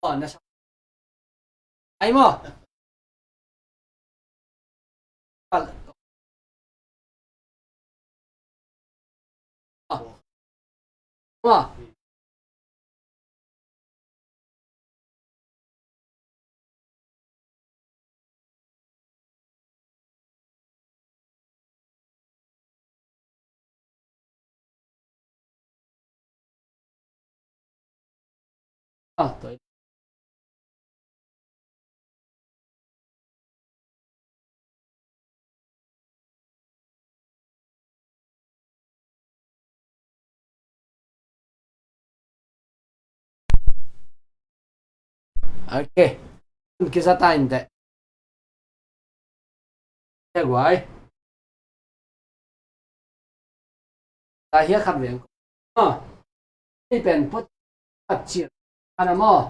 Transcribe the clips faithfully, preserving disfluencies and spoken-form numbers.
Ɔ, na sa-, ai maw? Ɔ. Ɔ. Ok. Kiza ta in teh. Te guai. Ta hia khat veng. Ah. Ei pen pot khat cil. Ana maw.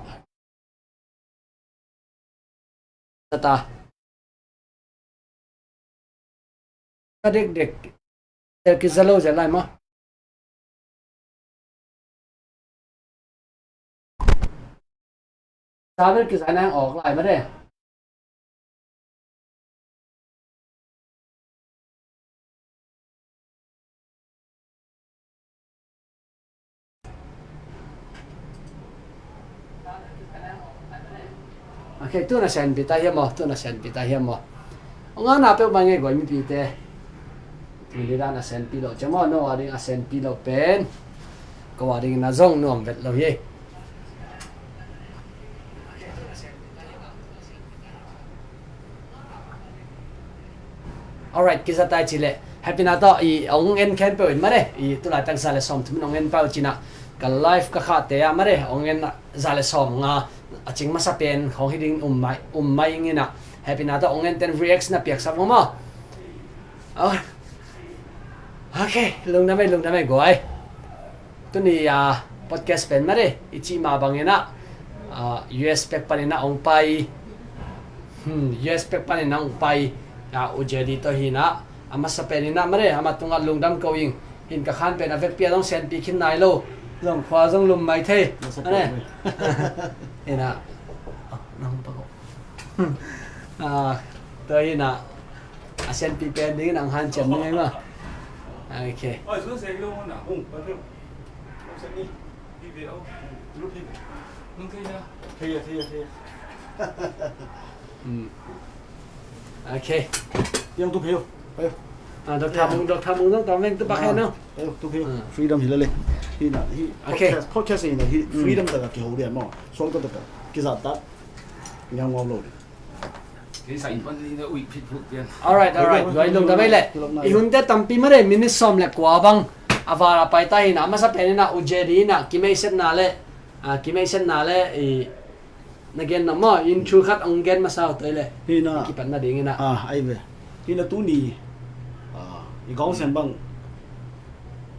Ta ta. Ka dekdek. Tel kiza lo zia lai maw. Sa bel kiza nang awk lai mah de. Ok, tu na senpi ta hiam maw, tu na senpi ta hiam maw. Ong ana peuh mai ngei guai mipite. Tuni dan a senpi lo ciang maw, no a ding a senpi lo pen. Ko a ding na zong nuam vet lo hi. Alright, kiza tai ci leh. Happy na tawh, i ong en khempeuh in mah de. I tulaitak za le sawm thum in ong en pau cina. Ka live ka khahte ah mah de. Ong en za le sawm nga. A cing masa pen khawng hi ding um mai, um mai ing ina. Happy na tawh ong en ten react na piaksak maw maw. Oh. Ok, lungdam ei, lungdam ei guai. Tuni a podcast pen mah de, i cih mah bangin ah, ah, U S pek panin ah ong pai. Hmm, U S pek panin ah ong pai. Ah, U J D tawh hi in ah, a masa pen in ah mah de, amah tungah lungdam ko ing. Hin ka khan pen a vekpi a zong senpi khin nai lo. Zong khua zong lum mai thei. Masa pen mah de. Hi in ah. Ah, nang pa ko. Ah, tua hi in ah. A senpi pen ding in ang hanciam ding ei maw. Ok. Hmm. Ok. Yang tu phei uh. Phei uh. Ah, Doctor Mung, Doctor Mung zong tawm veng tu pak hen no. Phei uh, tu phei uh. Ah. Freedom hi lele. Hi in ah, hi. Ok. Podcast, podcast hi in ah, hi freedom tak a kiho lian maw. Suang tak tak a kizat tak. Ngiau ngau lo. Alright, alright. Guai lungdam ei leh. I hunte tampi mah de, minute sawm le kua bang a val a pai ta hi in ah, a masa pen in ah U J D in ah kimeisepna le, ah, kimeisepna le, i, na gen na maw, in thu khat ong gen masa uh toi le. Hi in ah. Kipatna ding in ah. Ah, ai ve. Hi in ah tuni, ah, i Gawng Sen bang.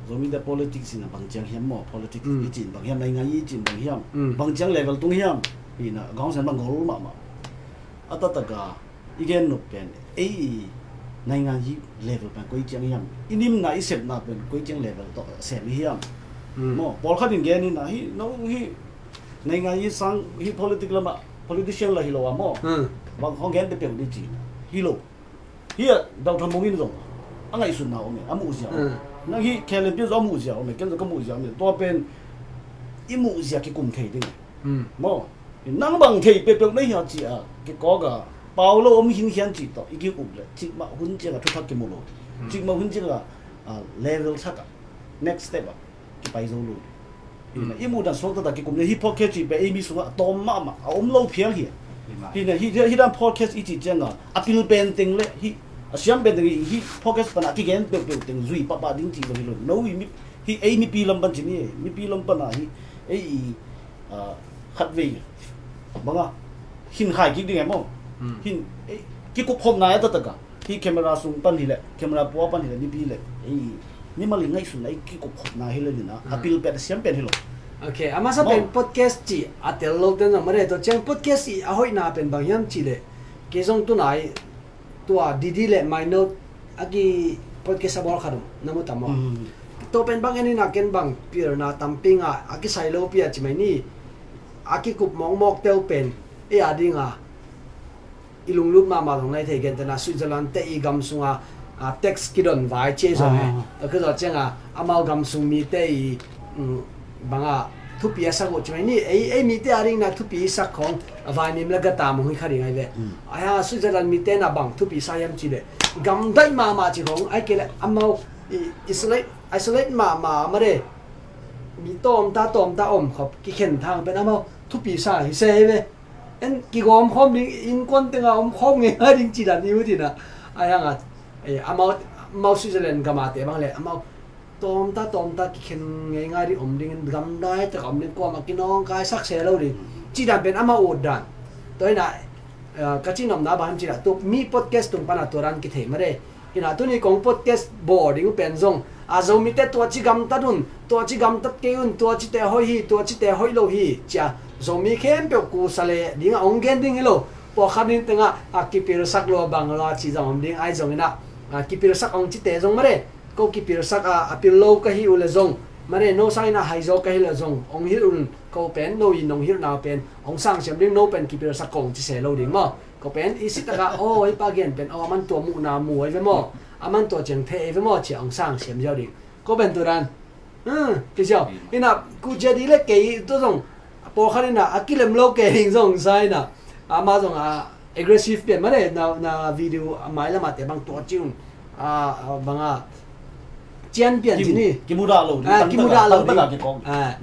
Zomite politics in ah bang ciang hiam maw, politics i cin bang hiam, naingan i cin bang hiam. Bang ciang level tung hiam. Hi in ah Gawng Sen bang gol mahmah. A taktak a i gen nop pen, ei i naingan hi level pen koi ciang hiam, i nimna i sepna pen koi ciang level tawh sem i hiam. Maw, pawlkhat in gen in ah, hi, no, hi, naingan hi sang, hi politic lamah, politician la hi lo a maw. Bang hong gen peuhpeuh ni ci, hi lo. Hi a, Doctor Mung in zong a ngaihsutna om e, a muhzia om e. Nang hi K L N P zong a muhzia om e, ken zong ka muhzia om e. Tua pen i muhzia kikum thei ding e. Maw. Nang bang thei peuhpeuh na hi a ci a, kikawk a, pau lo om hinkhian cih tawh i ki-up leh, cikmah hun ciang a thuthak kimu lo. Cikmah hun ciang a, a, level thak a, next step a kipai zo lo. Hi in ah, i muhdan suak taktak kikum le, hi podcast cih pen ei mi sungah a tawm mahmah, a om lo phial hi. Hi in ah, hi, hi, hi dan podcast i cih ciang a, a pil pen teng le, hi, a siam pen teng hi, hi podcast pan a kigen peuhpeuh teng zui pahpah ding cih zong hi lo. No, hi mi, hi ei mipi lam pan ci ni, mipi lam pan a hi, ei i, ah, khatvei bang a, hin khai kik ding e maw. Hmm. Hin, eh, kikup khopna e taktak a. Hi camera sung pan hileh, camera pua pan hileh, nipi leh, eh, mimal i ngaihsutna, i kikup khopna hileh ni na, a pil pet a siam pen hi lo. Ok, a masa pen podcast cih a tel lo ten zong mare, tua ciang podcast i a hoihna pen bang hiam cih leh, kei zong tunai tua Didi le Maino a ki podcast a bawl khat uh na mu tam maw? Hmm. Tua pen bang en in a ken bang pilna tampi ngah a kisai lo pi a ci mai ni, a kikup mawkmawk teu pen ei a ding a i lunglut mahmah zong nai thei, gentehna Switzerland te i gam sunga, a, tax kidon vai ci zong e. Ah. Tua kizawh cianga amau gam sung mite i, mm, banga thupi a sak uh ci mai ni, ei, ei mite a dingna thupi i sak khong a vaimim le gata mong hi kha ding ai ve. Mm. Ai ha Switzerland mite na bang thupi sa hiam ci le gamdaih mahmah ci khong ai kei le amau i isolate, isolate mahmah mare, mi tawmta tawmta om khop kikhen thang pen amau thupi sa hi se hi ve. En kigawm khawm ding, innkuan tenga om khawm ngei ngai ding ci dan i ut hi na. Ai hanga, eh, amau, amau Switzerland gama te bang le amau tawmta tawmta kikhen ngei ngai ding om ding, in gamdai taka om ding, kuama kinawngkai sak se lo ding ci dan pen amau ut dan. Tua hi na, eh, ka ci nopna bang ham ci na, tu mi podcast tung pana tua dan kithei mare. Hi na tuni kong podcast bawl ding uh pen zong a Zomite tua ci gamtat un, tua ci gamtat kei un, tua cite hoih hi, tua cite hoih lo hi cia Zomi khempeuh kusa le dinga ong gen ding hi lo. Pawlkhat nin tengah a kipilsak lua bang lua ci zong om ding ai zong ina, a kipilsak ong cite zong mare, ko kipilsak a, a pil lo ka hi uh le zong mare, no sang ina haizaw ka hi le zong ong hilh un, ko pen no i nong hilhna pen ong sangsiam ding, no pen kipilsak kong ci se lo ding maw? Ko pen i si taka, aw, i pa gen pen, aw, a man tua muhna mu ai ve maw? A man tua ciang thei ai ve maw? Cia ong sang siam ziau ding. Ko pen tu dan. Hmm, ki ziau. Ina, ku zia di le kei tu zong. Pawlkhat ina, a kilem lo kei ding zong sa ina. Ama zong a aggressive pian mare, na, na video a mai lama te bang tua ci un. A, a, banga cian pian ci ni. Kimudah lo ding. Ah, kimudah lo ding.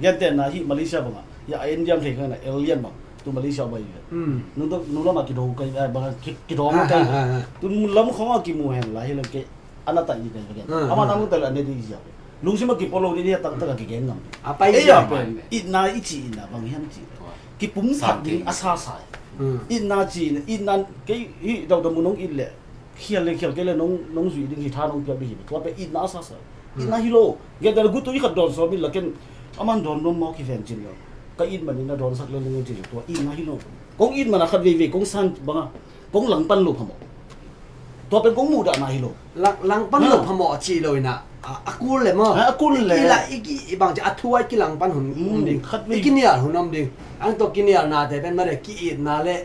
Gentehna hi Malaysia banga. Ya, India thei khana, alien bang. Tu Malaysia bai ve. Hmm. Nung to, nung lama kido kai, eh, bang, ki, kido kai. Ah, ah, ah. Tu nung lam khong a kimu hen la, hi lang ke, ana tai ni kai ve. Ah, ama ah. Nang tai la ne di zia. Lungsim a kipolo ni dia tang tang a kigen ngam. Apa i zia pen. Itna i ci itna bang hiam ci. Kipum thak ding a sa sa. Hmm. Itna ci, itna, kei, hi, dau dau mu nong it le. Khial le khial kei le nong, nong zui ding hi tha nong piak ding hi. Tua pen itna a sa sa. Itna hi lo. Gentehna gutui khat dawn sawm in la ken a man dawn nuam mawk hi ven cin lo. Ka it manin a dawn sak le lung cin tua itna hi lo. Kong it mana khat veivei kong san banga kong langpan lo phamawh. Tua pen kong muhdahna hi lo. Lang, langpan lo phamawh a ci lo ina. A, a kul le maw? A kul le. I la, i ki, i bang ci a thu a i kilangpan hun um ding. Khat vei. I kinial hun um ding. Ang tua kinialnate pen mare ki-itna le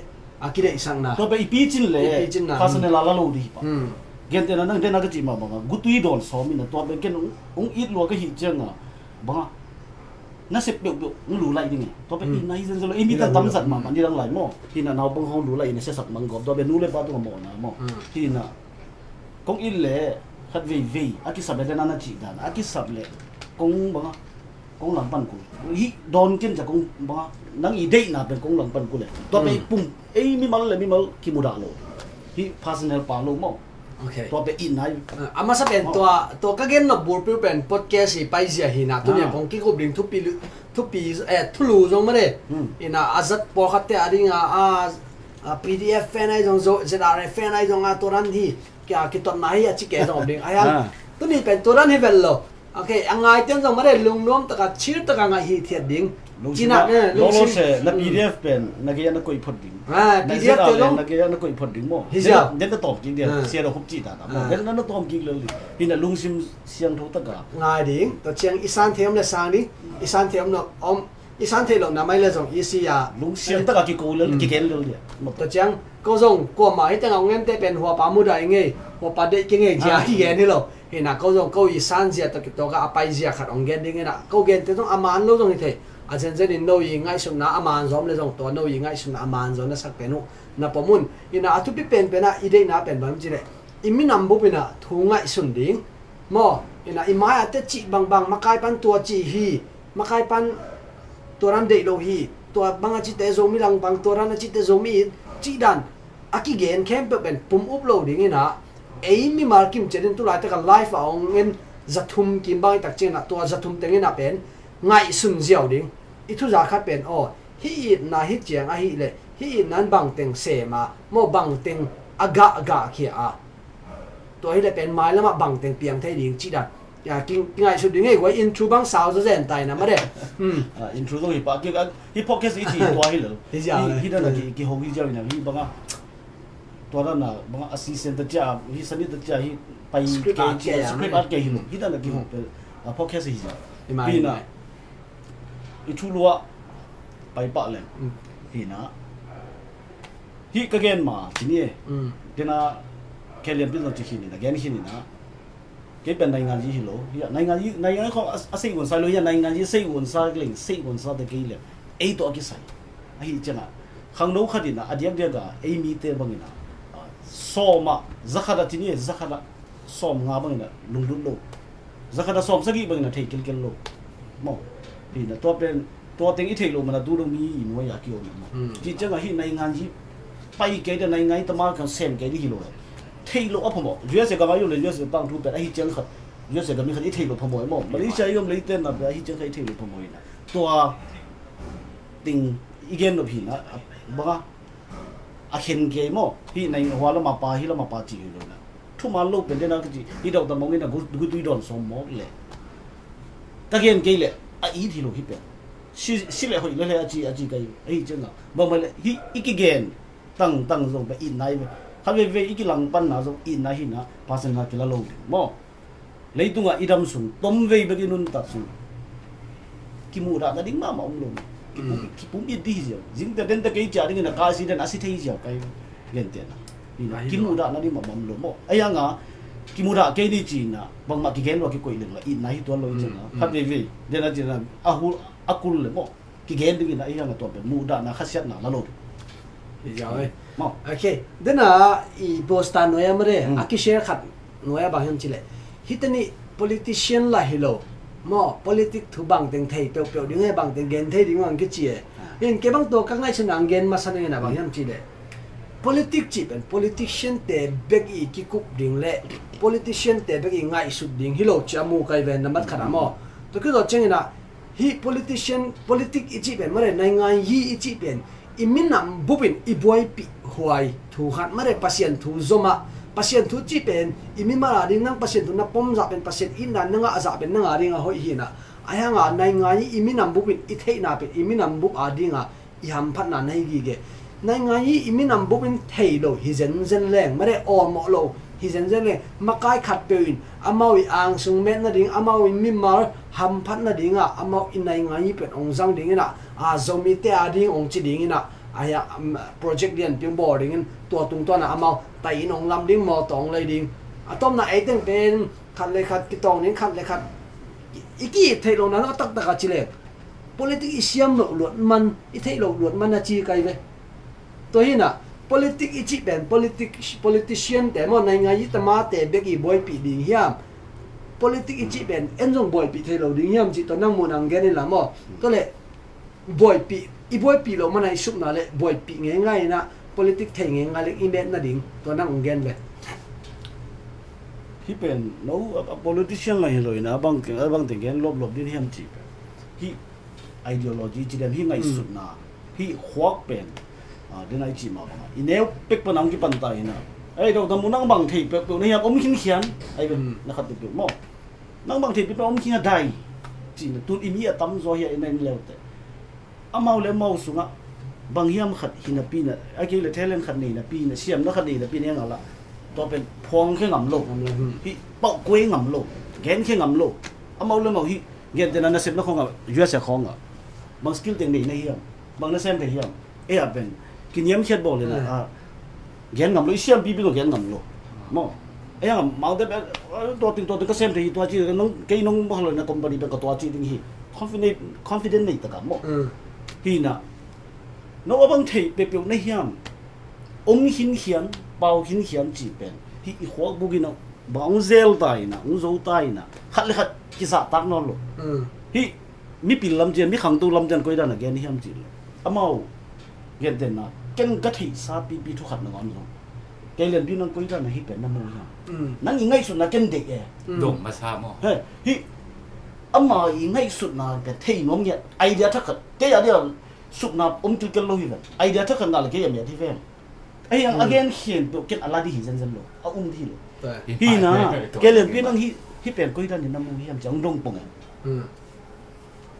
a kideihsakna. Tua pen i picin le. I picinna. Personal a la lo dih hi pa. Hmm. Gentehna nang dena ka cih mah banga gutui dawn sawm ina tua pen ken ung, ung it lua ka hih cianga banga na sep peuhpeuh ung lu laih ding e. Tua pen itna hi zenzen lo. Ei mi tan tam zat mahmah ni dang lai maw. Hina naupang hong lu laih ina siasak mang gawp tua pen nu le pa tunga mawhna maw. Hmm. Hina kong it le khat veivei a kisap le dena na cih dan a kisap le kong banga kong langpan kul. Hih dawn ken ca kong banga nang i deihna pen kong langpan kul e. Tua pen i pum ei mimal le mimal kimudah lo. Hih personal pa lo maw. Ok. Tua pen itna i. Ah, a masa pen tua, tua ka gen nop bulpiu pen podcast i paizia hi na. Tuni a kong kikup ding thupi lu, thupi, eh, thulu zong mare. Hmm. Ina a zat pawlkhatte a dinga a, a P D F fan ai zong zo, Z R F fan ai zong a tua dan hi. Kia kitotna hi a ci ke zong om ding. Ai hang. Ah. Tuni pen tua dan hi vel lo. Ok, a ngaite'n zong mare lungnuam taka, chill taka ngaih hithiat ding. Lungsim cina, eh, lolo lungsim se, na P D F pen na gei-ah na koih phot ding. Ah, na P D F te zong na gei-ah na koih phot ding maw. Hi ziau. Den na tawm kik ding, sia lo hup cih ta ta maw. Den na na tawm kik lel ding. Hi na lungsim siangtho taka ngai ding. Tua ciang i san thei om le sang ding. I san thei om lo om, i san thei lo na mai le zong i si a. Lungsiam taka kiko lel, kigen lel ding. Tua ciang ko zong kuama hi tengah ong ente pen huapa mudah i ngei, huapa deih ki ngei zia hi gen hi lo. Hina ko zong ko i san zia tawh kituak a, a pai zia khat hong gen ding hina. Ko gente zong a man lo zong hi thei. A zenzen in no i ngaihsutna a man zawm le zong tua no i ngaihsutna a man zawm na sak pen uh na pom un. Hina a thupi penpen ah i deihna pen bang ci leh i minam bup hina thu ngaihsun ding maw. Hina i mai a tecih bangbang makai pan tua ci hi. Makai pan tua dan deih lo hi. Tua bang a cite Zomi langpang, tua dan a cite Zomi it cih dan a kigen khempeuh pen pum up lo ding hina. Ei mimal kimciat in tulaitak a live a ong en zathum kim bang i tak ciangin ah tua zathum teng in ah pen ngaihsun ziau ding. I thuza khat pen aw, hih itna hih ciang ahih leh Hih in nan bangteng sem a, maw bangteng a gah gah khia a. Tua hi le pen mailam ah bangteng piang thei ding cih dan. Ya, ki, kingaihsut ding ei, guai intro bang sau zazen tai na ma de. Hmm. Ah, intro zong hi pa, ki, ah, hih podcast i ci tua hi lo. Hi ziau hi, le. Hi dan a ki, ki hong hi ziau hi na, hi bang a. Tua dan a, bang a assistant ta cia, hi sani ta cia, hi pai script ke, art ke, script art ke hi lo. Hi dan a ki hong pe, ah, podcast hi ziau. Hi mai, hi na. Hi mai. I thu lua, pai pah leng. Hmm. Hi na. Hih ka gen ma, ci ni e. Mm. Tena, khe lianpi zong ci khin ina, gen khin ina. Kei pen naingan yi hi lo. Hiah, naingan yi, naingan yi khong a, a sei gon sa lo hiah, naingan yi sei gon sa leng, sei gon sa te kei leng. Ei tawh a kisai. Ahi cianga. Khangno khat ina, a diakdiak a, ei mite bang ina. A, sawm a, za khat a ci ni e, za khat a. Sawm nga bangin a lunglut lo. Za khat a sawm sagih bangin a thei kilkel lo. Maw. Hi na tua pen, tua teng i theih loh man a tu dong mi i nuai a ki om maw. Hmm. Ci ciang a hi naingan yi pai kei de naingan yi tama kan sem kei di hi lo. Theih loh a phamawh. U S A gam a i om le U S A tangthu pen a hi ciang khat. U S A gam i khat i theih loh phamawh maw. Malaysia i om le i tenna pen a hi ciang khat i theih loh phamawh hi na. Tua teng i gen nop hi na. Bang a A khen kei maw? Hih na in hua lama pa, hih lama pa ci hi lo na. Thuman lo pen dena ka ci, hih Doctor Mawng in a gu, gutui dawn sawm mawk le. Ka gen kei le, a it hi lo hih pen. Si, si le hoih le le a ci, a ci kei, a hih cianga. Bangmah le, hih i kigen, tang, tang zong pen itna hi ve. Khat veivei i kilangpanna zong itna hi na, percent na kila lo ding maw? Leitungah i dam sung, tomvei bek i nuntak sung, kimuhdahna ding mahmah om lo. Kipum, mm, kipum it dih ziau. Zingte dente kei cia dingin a ka si den a si thei ziau kai gentehna. Ina, ahi lo. Kimuhdahna ding mahmah om lo maw. Ahi hanga, kimuhdah kei ni cina, bangmah kigen lua kikoih leng la, itna hi tuan lo i cina. Mm, mm. Khat veivei, dena cina, a hul, a kul le maw. Kigen dingin a, i hang a tuam pen muhdahna khasiatna la lo. Hi ziau e. Maw. Ok. Dena i posta nuai a mare, hmm, a kishare khat nuai a bang hiam cileh. Hita nih politician la hi lo. Maw, politic thu bangteng thei peuhpeuh ding e, bangteng gen thei ding ang kici e. Ah. In ke bang tua ka ngaihsun ang gen masa ning in a bang hiam cileh. Politic cih pen politician te bek i kikup ding le politician te bek i ngaihsut ding hi lo cia mu kai ven na mat khat a maw. Tua kizawh ciangin a Hih politician, politic i cih pen, mare, naingan yi i cih pen, i minam bupin i buaipih huai thu khat, mare, Pasian thu zomah, Pasian thu cih pen, i mimal a ding nang Pasian thu na pom zah pen, Pasian itna na ngah zah pen, nang a ding a hoih hi na. Ahi hanga naingan yi i minam bupin i theihna pen, i minam bup a dinga, i hamphatna na hi gige. Naingan yi i minam bupin thei lo hi zenzen leng, mare awlmawh lo hi zenzen leng, makai khatpeuh in amau i angsung met nading, amau i mimal hamphat nadinga, amau i naingan yi pen ong zang dingin a, a Zomite a ding ong ci dingin a, ahi a, um, project lianpi ong bawl dingin tua tungtuana amau tai in ong lam ding, mawtaw ong lei ding. A tomna eiteng pen khat le khat kitawng ding, khat le khat i ki-it theih lohna a taktak a ci leng. Politic i siam loh luat man, i theih loh luat man a ci kai ve. Tua hi na, politic i cih pen, politic, politician te maw, naingan yi tama te bek i buaipih ding hiam? Politic i cih pen, en zong buaipih thei lo ding hiam cih tua nang mun ang gen in la maw. Tua le, buaipih, i buaipih loh man a i supna le, buaipih ngeingai in a, politic thei ngeingai le, i met nading, tua nang ong gen ve. Hih pen, no, a, a politician la hi lo in a, a bang, a bang te gen lawplawp ding hiam cih pen. Hih ideology ci dem, hih ngaihsutna, hih khuak pen, ah, den a i cih mah bangah i neu pek pan a hong kipan ta hi na. Ei, Doctor Mawng, nang bang thei peuhpeuh na hiam, om khinkhian, ai ve, na khat peuhpeuh maw. Nang bang thei peuhpeuh om khinkhian a dai. Cihna tun i mi a tamzaw hi a i na in leute. Amau le amau sungah bang hiam khat hi napi na, a kei le talent khat nei napi na, siamna khat nei napi na, ngah lah. Tua pen phuang khe ngam lo. Ngam lo, hmm. Hih pauh kuai ngam lo. Gen khe ngam lo. Amau le amau hih gentehna nasepna khawngah, U S A khawngah. Bang skill teng nei na hiam. Bang na sem thei hiam. Ei a pen kiniamkhiat bawl in a, gen ngam lo, i siampipi lo gen ngam lo. Maw. Ei a, amau te pen, tua ting, tua ting ka sem thei hi, tua ci, nong, kei nong maw lo na company pen ka tua ci ding hi. Confident, confident nei taka maw. Hi na. No a bang thei peuhpeuh na hiam. Om khinkhian, pau khinkhian ci pen. Hih i khuak buk in a, bang hong zel ta in a, hong zo ta in a. Khat le khat kizahtak nawn lo. Hih mipil lam cian, mi khangto lam cian koi dan a gen hiam cih le. Amau, gentehna, ken ka theihsa pipi thu khat na ngam zong. Kei lianpi nang koi dan a hih pen na mu hiam. Nang i ngaihsutna ken deih e. Dong masa maw. He, hih, ama i ngaihsutna pen thei nuam ngiat, idea thak khat, kei a dia, Sukna om kilkel lo hi ven. Idea thakhat ngah le kei a miat hi ven. Ahi ang a gen khempeuh ken a la dih hi zenzen lo. A um dih hi lo. Hi na, ke lenpi nang hi, hi pen koi dan in na mu hiam ciang dong pong en.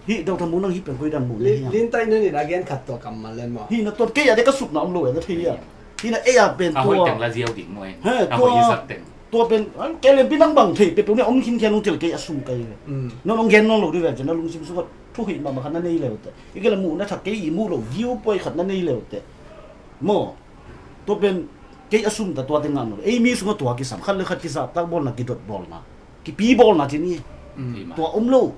Hi dong thamu nang hi pen koi dan mu na hiam. Lin tai nen in a gen khat tua kammal len maw. Hi na tuan kei a de ka sukna om lo en a thei hiam. Hi na ei a pen tua. A hoih teng la ziau ding maw en. He, a hoih sak teng. Tua pen, ke lenpi nang bang thei, pe pe ne om khin khian ung til kei a sum kai ve. Non ong gen non lo di ve, ciang na lungsim sukhat. Thuhih mahmah khat na nei leute. I ke la muhna thak kei i muh lo view point khat na nei leute. Maw. Tua pen kei a sum ta tua te ngah nawn lo. Ei mi sungah tua kisam khat le khat kizahtak bawlna kidot bawlna kipi bawlna cin hi. Tua om lo.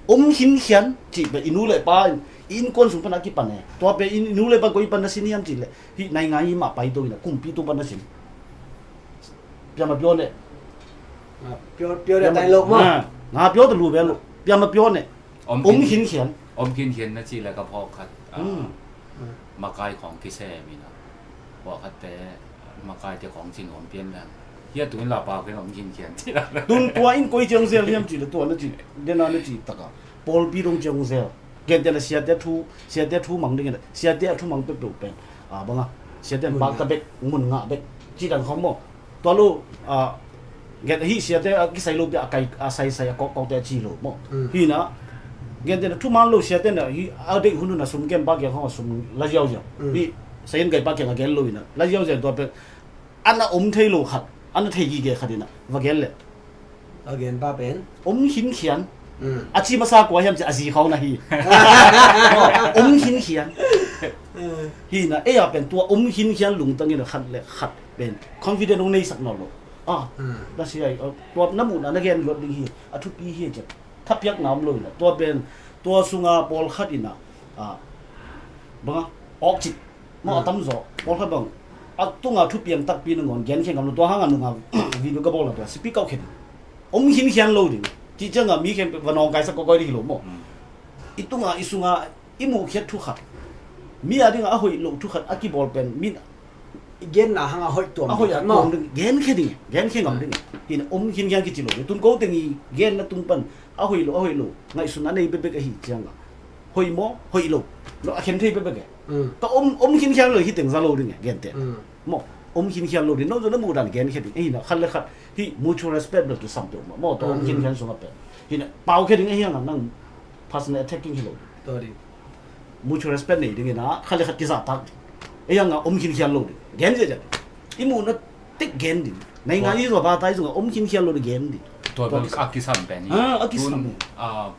Om hinkhian cih pen i nu le pa in i innkuan sung pan a kipan e. Tua pen i nu le pa koi pan na sin hiam cih le hih naingan i mah pai to in a kumpi tung pan na sin. Piama piaw ne. Piaw piaw ne tai lo ma. Nga piaw ta lu ve lo. Piama piaw ne. Om hinkhian. Om hinkhian na cih le ka phawk khat. Makai khawng kisem in a phawk khat te makai te khawng cin om pian leng hia tun la pau khen om hinkhian cih la. Tun tua in koi ciang zel hiam cih le tua na cih dena na cih taka pawlpi dong ciang zel. Gentehna siate thu siate thu mang dingin siate a thu mang peuhpeuh pen a banga siate an bak ta bek mun ngah bek cih dan khawng maw. Tua lo a gen hi siate a kisai lo pia a kai a sai sai a kawk kawk te a ci lo maw. Hi na gen te na thuman lo siate na hi a deih hun hun a sum gen pa kiang hong a sum la ziau ziau hi. Sai in kai pa kiang a gen lo in a la ziau ziau tua pen an a om thei lo khat an a thei gige khat in a va gen le a gen pa pen om hinkhian a ci masa kua hiam ci a zi khau na hi. Om hinkhian hi na ei a pen tua om hinkhian lungtang in a khat le khat pen confident hong neisak nawn lo. A na si ai tua na muhna na gen luat ding hi a thupi hi a ciat thapiakna om lo in a tua pen tua sunga pawlkhat in a banga awkcik maw a tamzaw pawlkhat bang a tunga thupiang takpi nangawn genkhia ngam lo tua hanga nunga video ka bawl a tua sipi kau khen om hinkhian lo ding cih cianga mi khempeuh va nawngkaisak kawkawi ding hi lo maw. I tunga i sunga i muhkhiat thukhat mi a dinga a hoih loh thukhat a kibawl pen min i genna hanga hoih tuam a hoih a tuam ding genkhia ding genkhia ngam ding. Hin om hinkhian kici lo ding tun ko teng i genna tung pan a hoih loh a hoih loh ngaihsun a nei bekbek ahi cianga hoih maw hoih loh lo a khen thei bekbek e. Ka om om hinkhian lo hi teng za lo ding e gente maw om hinkhian lo ding no zo na muh dan genkhia ding ahi na khat le khat hi mutual respect bel kisam peuh maw maw tawh om hinkhian sungah pen hi na pau khia ding ahi na nang personal attacking hi lo ding. Mutual respect nei ding ina khat le khat kizahtak ding. Ei anga om hinkhian lo ding gen ziahziah ding i muhna tek gen ding. Naingan i zua batai zunga om hinkhian lo ding gen ding. Tua bel a kisam pen hi. A kisam hi.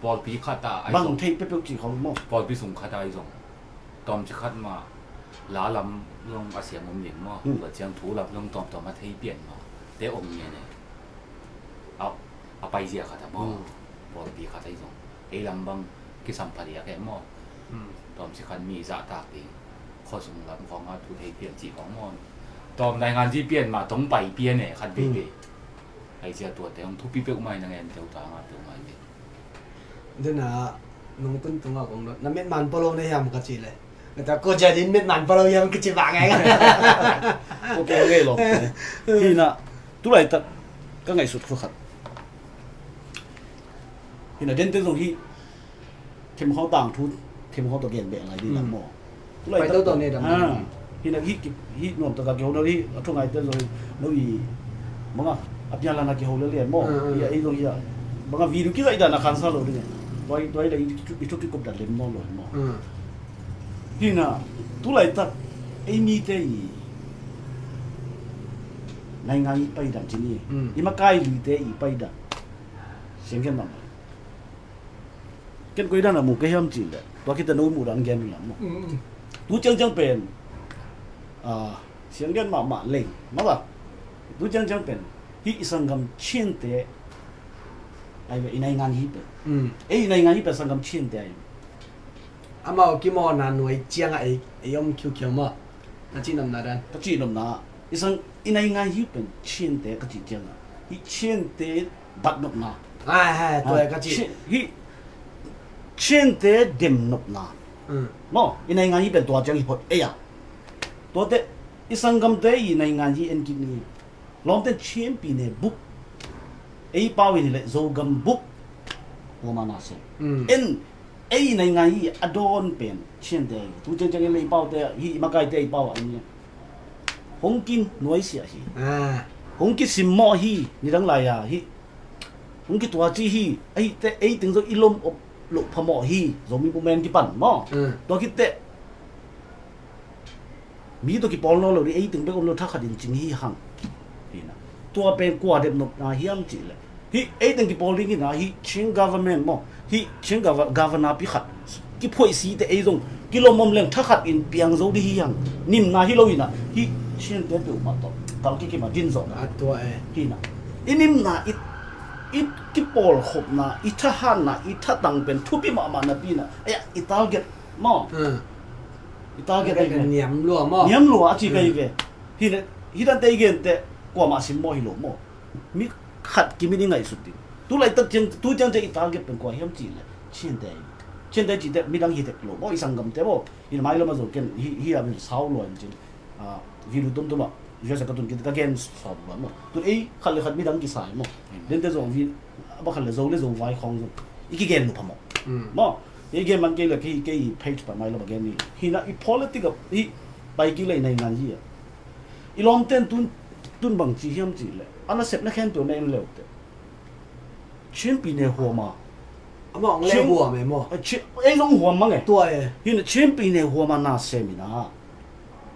Pawlpi khat a bang thei peuhpeuh cih khong maw pawlpi sung khat a i zong tawmci khat mah la lam zong a siam om ding maw tua ciang thu lam zong tawmtawm a thei pian maw te om ngen e. A paizia khat a maw pawlpi khat a i zong ei lam bang kisam phadiak e maw. Tawmci khat mi zahtak ding khuasung lam khawng a thu thei pian cih khawng maw. Tawm naingan ci pian mah tong pai pian e khat veivei. Aizia tuate hong thupi peuhmah hi na ngen teuh ta ngah peuhmah hi. Dena nung tun tunga kong dot na metman polo na hiam ka cih le nata ko jadin metman polo hiam ka cih bang ngai. Ko keng ngei lo. Hi na tulaitak ka ngaihsut khuakhat hi na dente zong hi. Themkhau tangthu themkhau tawh gen beh ngai ding lam maw. Tulai tak tawh ne dam. Hi na hi hi nuam taka kihona hi a thungai te zong no i manga a pian lana kiho le lian maw. Hi a ei zong hi a manga video kizai dana khansa lo ding. Tuai tuai da i thu kikup da lem nawn lo maw. Hi na tulai tak ei mite i naingan i paidan cini i makai lite i paidan sianggen mang. Ken koi dan a mu ka hiam cih le tua khit teh no muh dan gen uh lam maw. Tu ciangciang pen sianggen mahmah lei maw ba. Tu ciangciang pen hih i sanggam Chinte ai ve i naingan hi pen ei i naingan hi pen sanggam Chinte ai. Amau kimawhna nuai ciangah ei om khiukhiau maw. Ka cihnopna dan ka cihnopna i sang i naingan hi pen Chinte ka cih ciangah hih Chinte batnopna. Hih Chinte demnopna maw i naingan hi pen tua ciang hi phot ei a. Tuate i sanggamte i naingan hi en kik ni. Lawmten Chin pyine buk ei pau in hileh Zogam buk puma na sem en. Ei nei ngai hi a dawn pen Chiante hi. Tu ciangciang i lei paute hi, i makaite i pau ah, hong kinuaisiah hi. Ah. Hong kisimmawh hi, nidang lai-a hi. Hong kituaci hi, ahi teh ei teng zong i lom op loh phamawh hi, Zomi Movement kipan maw. Mm. Tua khit teh mi tawh kipawl nawn lo ding, ei teng bek om lo, thakhat in cing hi hang. Hi na. Tua pen kua dep nopna hiam cih leh, hi ei teng kipawl ding hi na, hi Chin government maw, hi Chin gov-, governor pi khat kiphoih si teh ei zong kilom om leng thakhat in piang zo ding hi hang. Nimna hi lo hi na, hi Chiante peuhmah tawh kal kikim a din zawh na. A tua e. Hi na. I nimna, i, i kipawlkhopna, i thahatna, i thatang pen thupi mahmah napi na, ei, i target maw. Mm. I target target ahi ve. Niam lua maw? Niam lua a ci ka hi ve. Hi le, hi dante i gen teh kuamah simmawh hi lo maw. Mi khat kimin i ngaihsut ding. Tu laitak ciang, tu ciangciang i target pen kua hiam cih leh Chiante hi. Chiante cih teh midang hi tek lo maw, i sanggamte maw. Hi mailam a zong ken hi, hi a min sau lua in cin. Ah, video tomtom ah U S A ka tun kit ka gen sau lua maw. Tu ei khat le khat midang kisai maw. Dente zong vi, a ba khat le Zo le Zovai khawng zong i kigen lupha maw. Mm. Maw, i gen man kei le kei, kei page pan mailam a gen ni. Hi na, i politic a, i pai kik le i nei ngan hi a. I lawmten tun, tun bang ci hiam cih leh, a nasepna khempeuh na en le uh teh, Chin pi ne huam a. Amah hong le huam e maw. A, Chin, ei zong huam mang e. Tua e. Hi na, Chin pi ne huam a na sem hi na.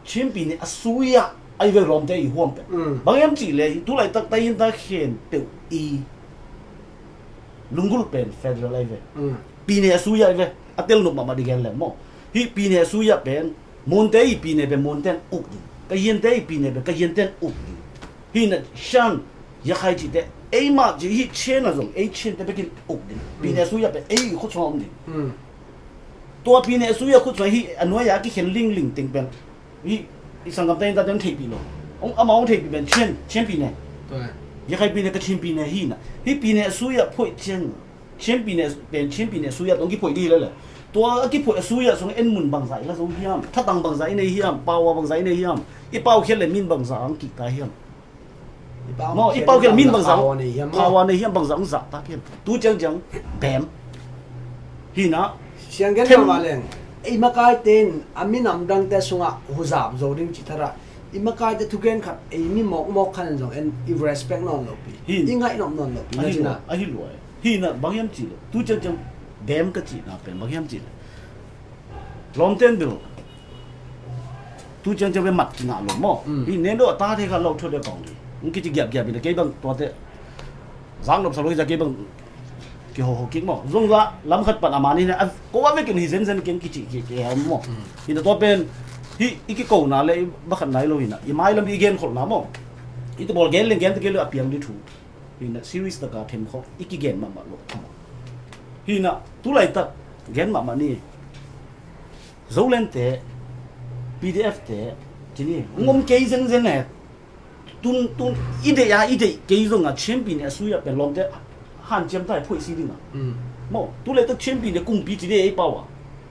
Chin pi ne a sui a, ahi ve lawmte i huam pen. Mm. Bang hiam cih leh, tu laitak ta hin ta khempeuh i lunggulh pen federal ahi ve. Mm. Pi ne a sui a ahi ve. A tel nop mahmah ding gen leng maw. Hi pi ne a sui a pen, Monte i pi ne pen Monten uk ding. Kayiente i pi ne pen Kayienten uk ding. Hi na, Shan, Yakhai cihte, eimah cih hi Chin a zong, ei Chinte bekin uk ding. Pi ne a sui a pen ei i khut sungah om ding. Mm. Tua pi ne a sui a khut sungah hi a nuai a kikhen lingling teng pen. Hi, i sanggamte in tate hong theihpih lo. Hong, amau hong theihpih pen Chin, Chin pi ne. Tua e. Yakhai pi ne, Kachin pi ne hi na. Hi pi ne a sui a phoih ciang, Chin pi ne pen Chin pi ne a sui a tawh hong kiphoih ding hi lele. Tua a kiphoih a sui a sung en mun bangzah i la zo hiam? Thatang bangzah i nei hiam? Power bangzah i nei hiam? I pau khiat le min bangzah hong kik ta hiam? Maw, i pau khiat le min bangzah, power nei hiam, bangzah hong zahtak hiam? Tu ciangciang bem. Hi na. Siang gen mah leng, ei makaite in a minam dangte sungah huzap zo ding cih thadah, i makaite thugen khat ei mi mawkmawk khat in zong en i respect nawn lopi. Hi. I ngaih nop nawn lopi. Ahi lua, ahi lua e. Hi na, bang hiam cih leh, tu ciangciang bem ka cihna pen bang hiam cih leh, lawmten bil tu ciangciang ve mat kingah lo maw. Mm. Hi nen deuh a ta thei kha lo thot deuh kong hi. Hong kici giapgiap in a kei bang tuate zak nopsa lo hi za kei bang kihoho kik maw. Zong za lam khat pan a man hi na, a ko a vekin hi zenzen keng kici kik kei a om maw. Mm. Hi na tua pen hi i kikona le i bakhat nai lo hi na, i mailam i genkholhna maw. I te bawl gen leng gen te kei lo a piang ding thu. Hi na, serious taka them khawng i kigen mahmah lo. Hi na, tu laitak gen mahmah ni. Zolandte, P D F te, ci ni, hong om kei zengzeng e. Tun, tun, i deih a, i deih kei zong a, Chin pi ne a sui a pen lawmte hanciam ta i phoih si ding a. Mm. Maw, tu laitak Chin pi ne kumpi ci ni ei pau a.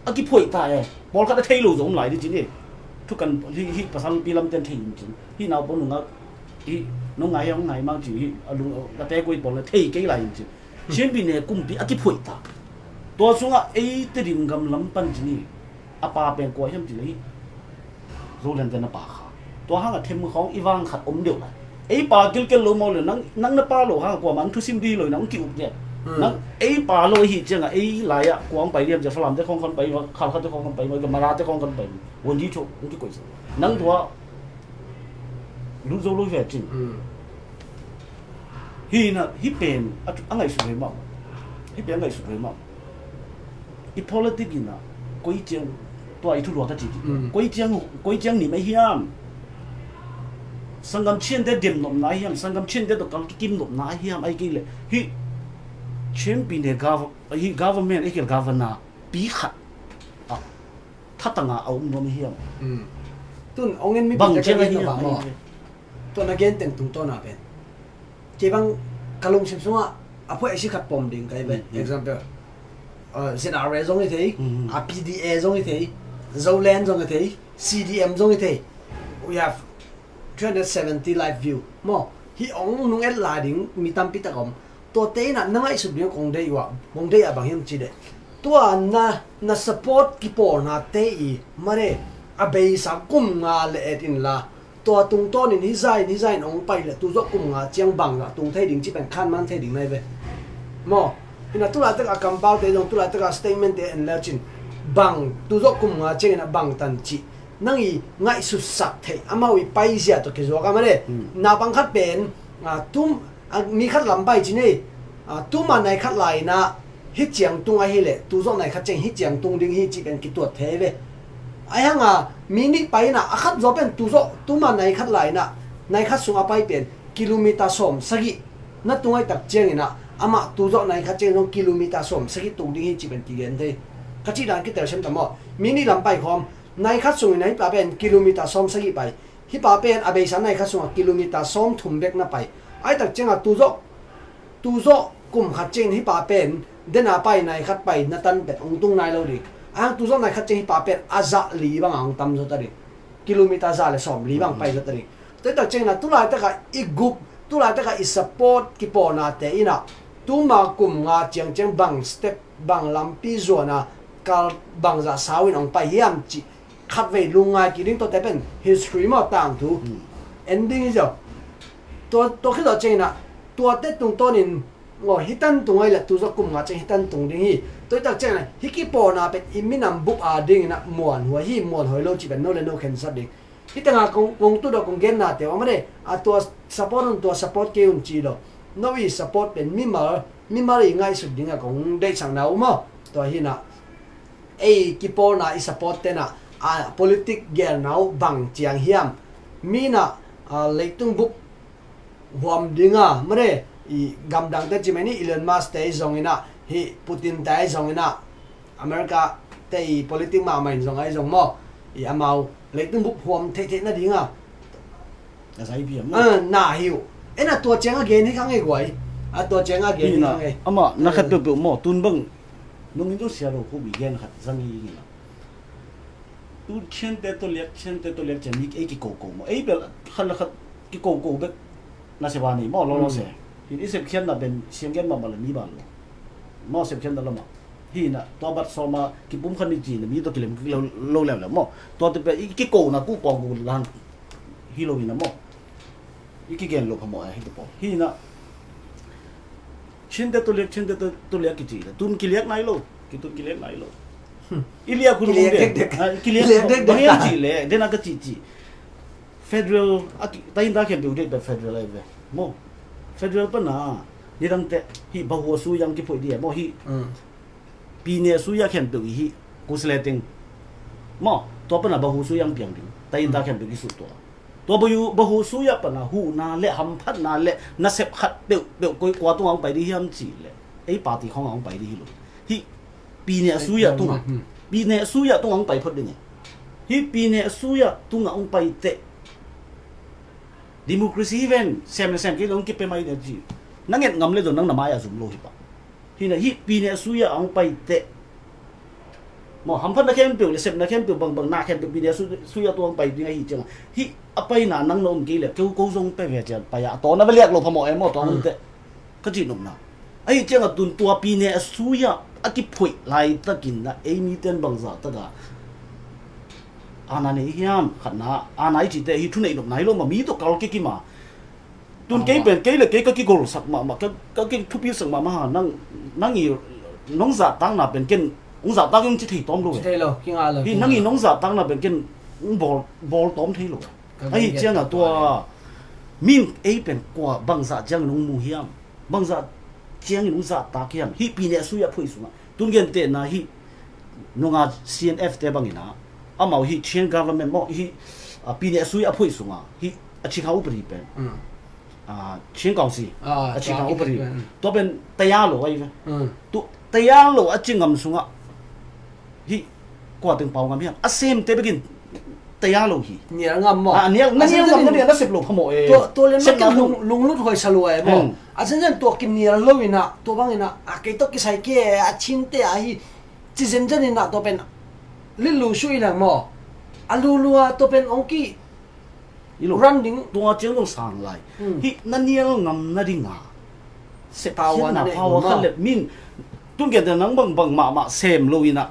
A kiphoih ta e. Pawlkhat a thei lo zong om lai ding ci ni. Thukan hi, hi pasal pi lamten thei in ci. Hi naupang nungak, hi nong ngai, hong ngai mang ci, hi a lung, a te koi pawl na thei kei lai in ci. Chin pi ne kumpi a kiphoih ta. Tua sungah ei Tedim gam lam pan ci ni. A pa pen kua hiam ci le hi. Zolandte na pa kha. Tua hang a them khawng i vang khat om deuh lai. Ei pa kilkel lo maw le, nang, nang na pa lo hang a kuamah thusim dih lo, nang ki-uk deuh. Hmm. Nang ei pa lo hi ciangah ei lai-ah kua hong pai liam ciang Falamte khawng kan pai, Khalkhate khawng kan pai, Malate khawng kan pai. Won dih tho, hong kikoih sa. Nang tua lut zo lo hi ve cin. Hmm. Hi na, hi pen a, a ngaihsut ve mah. Hi pen a ngaihsut ve mah. I politic in a, koi ciang, tua i thuluak a ci. Mm. Koi ciang, koi ciang nim a hiam? Sanggam Chinte dem nopna a hiam? Sanggam Chinte tawh kal kikim nopna a hiam? Ai kei le. Hi Chin pi ne gov-, hi government, ei kei le governor pi khat a thatanga a um nuam a hiam? Mm. Tun, ong en mi bang pi ciang a hiam? Ai kei le. Tua na gen teng tungtawn a pen. Kei bang ka lungsim sungah a phuaisi khat pom ding ka hi ve. Mm, mm. Example, uh, Z R A zong hi thei, mm, a P D A zong hi thei, Zoland zong hi thei, C D M zong hi thei. We have three hundred seventy live view. Maw, hi ong nung et lai ding mi tampi tak om. Tuate in a na ngaihsut ding kong deih uh a, kong deih a bang hiam ci deh. Tua na, na support kipawlnate i mare a beisa kum nga le et inla, tua tungtawnin hizai in hizai in hong pai le tuzawh kum nga ciang bangzah tung thei ding cih pen khanman thei ding nai ve. Maw, ina tulaitak a kampaute zong tulaitak a statementte en lecin bang tuzawh kum nga ciangin a bangtan cih nang i ngaihsutsak theih amau i paizia tawh kizuak a mare. Naupang khat pen, a, tum, a, mi khat lam pai ci nei, a, tuma nai khat lai inah hih ciang tung ahileh tuzawh nai khat ciang hih ciang tung ding hi cih pen kituat thei ve. Ahi hanga mi nih pai inah a khat zaw pen tuzawh tuma nai khat lai inah nai khat sung a pai pen kilometer sawm sagih na tung ahih tak cianginah amah tuzawh nai khat ciang zong kilometer sawm sagih tung ding hi cih pen kigen thei. Ka cih dan kitel sem ta maw? Mi nih lam pai khawm nai khat sung inah hih pa pen kilometer sawm sagih pai. Hih pa pen a beisa nai khat sungah kilometer sawm thum bek na pai. Ahih tak ciangah tuzawh tuzawh kum khat ciangin hih pa pen dena pai nai khat pai na tan pen hong tung nai lo ding. Ahang tuzawh nai khat ciang hih pa pen a zah li bangah hong tam zawta ding. Kilometer zah le sawm li bang pai zawta ding. Tua tak ciangin a tulaitakah i gup tulaitakah i support kipawlnate inah tuma kum nga ciangciang bang step bang lampi zuana kal bangzah sau in hong pai hiam cih khatvei lungngai kik ding. Tuate pen history maw tangthu en ding hi ziau. Tua, tua khit zawh cianginah tuate tungtawnin aw hih tan tung ahi le tuzawh kum nga ciang hih tan tung ding hi. Tua hih tak cianginah hih kipawlna pen i minam bup a dinginah muanhuai hi, muanhuai lo cih pen no le no khensat ding. Hih tengah kong, kong tudaw kong gennate uh a made a tua support un tua support kei un ci lo. No i support pen mimal, mimal i ngaihsut dingah kong deihsakna uh maw? Tua hinah ei kipawlna i support tenah a politic gelna uh bang ciang hiam? Minah a leitung bup huam dinga mare i gamdangte cimai ni Elon Musk te i zonginah hih Putin te i zonginah America te i politic mahmah in zong a i zong maw i amau leitung bup huam theihtheih nadinga a zai piam na hi uh. Ena tua cianga gen hi khang ei guai. A tua cianga gen hi khang ei. Amah na khat peuhpeuh maw tun bang nungin zong sia lo khu i gen khat zang hi ing ina. Tu Chiante tawh liak, Chiante tawh liak cian mi ei kikoko maw ei bel khat le khat kikoko bek. Na se ba nei maw lawlaw se hin i sepkhiatna pen sianggen mahmah le mi ban lo maw sepkhiatna lamah. Hinah tua bat sawma kipum khan i cina mi tawh kilem lo leuleu maw. Tuate pen i kikona kuhpawng kulan hi lo hinah maw. I kigen lo phamawh a hite pawl hinah Chiante tawh liak, Chiante tawh liak kici le tun kiliak nai lo. Kitun kiliak nai lo. I liak hun kiliak dekdek. Kiliak dekdek bang hiam cih le dena ka cihcih federal a tainta khempeuh dek pen federal ahi ve maw. Federal pana nidangte hih bahua sui ang kiphoih dih maw hih pine sui a khempeuh i hih kusle teng maw tua pana bahu sui ang piang ding tainta khempeuh kisuh tua. Tua bahu, bahu sui a pana huhna le hamphatna le nasep khat peuhpeuh koi kua tunga hong pai dih hiam cih le ei party khawngah hong pai dih hi lo. Hih pine sui a tungah pine sui a tungah hong pai phot ding e. Hih pine sui a tungah hong pai teh democracy hi ven sem le sem kei le hong kipia mai ding a ci. Na nget ngam le zong nang na mai a zum lo hi pah. Hinah hih pine sui a hong pai teh maw hamphatna khempeuh le sepna khempeuh bangbang na khempeuh pine sui a tuang pai ding ahi ciangah hih a paina nang na om kei le keu ko zong pe ve cian pai ah a tawna va liak lo phamawh em maw tua hong teh. Ka cih nopna ahi ciangah tun tua pine a sui ah a kiphoih laitakin na ei miten bangzah taka ana nei hiam khatna ana i cihte hi thuneih nopna hi lo ma mi tawh kal kikima. Tun kei pen kei le kei ka kigolsak mahmah ka, ka kithupisak mahmah ha nang, nang i nong zahtakna pen ken hong zahtak hong ci thei tawm lo e. Hi nang i nong zahtakna pen ken hong bawl, bawl tawm thei lo e. Ahi ciangah tua min ei pen kua bangzah ciangin hong mu hiam? Bangzah ciangin hong zahtak hiam? Hih pine a sui a phoih sungah tun gentehna hih nunga C N F te bangin ah amau hih Chin government maw hih pine a sui a phoih sungah hih a cikha upadi pen Chin Council a cikha upadi tua pen taya lo ahi ve. Tu taya lo a ci ngam sungah hih kua teng pau ngam hiam? A semte bekin taya lo hi. Nial ngam maw? Ah, nial, na nial ngam na nial na sep lo phamawh e. Tua, tua lian sepna makin lung, lunglut huai sa lua e maw? A zenzen tua kinial lo inah tua bang inah a kei tawh kisai kei a cinte ahi ci zenzen inah tua pen litlu su inah maw? A lulua tua pen ong ki ran ding. Tua ciang dong sang lai. Hih na nial ngam na dinga sepkhiatna pau a khat le min Tung gen te nang bang bang mahmah sem lo inah,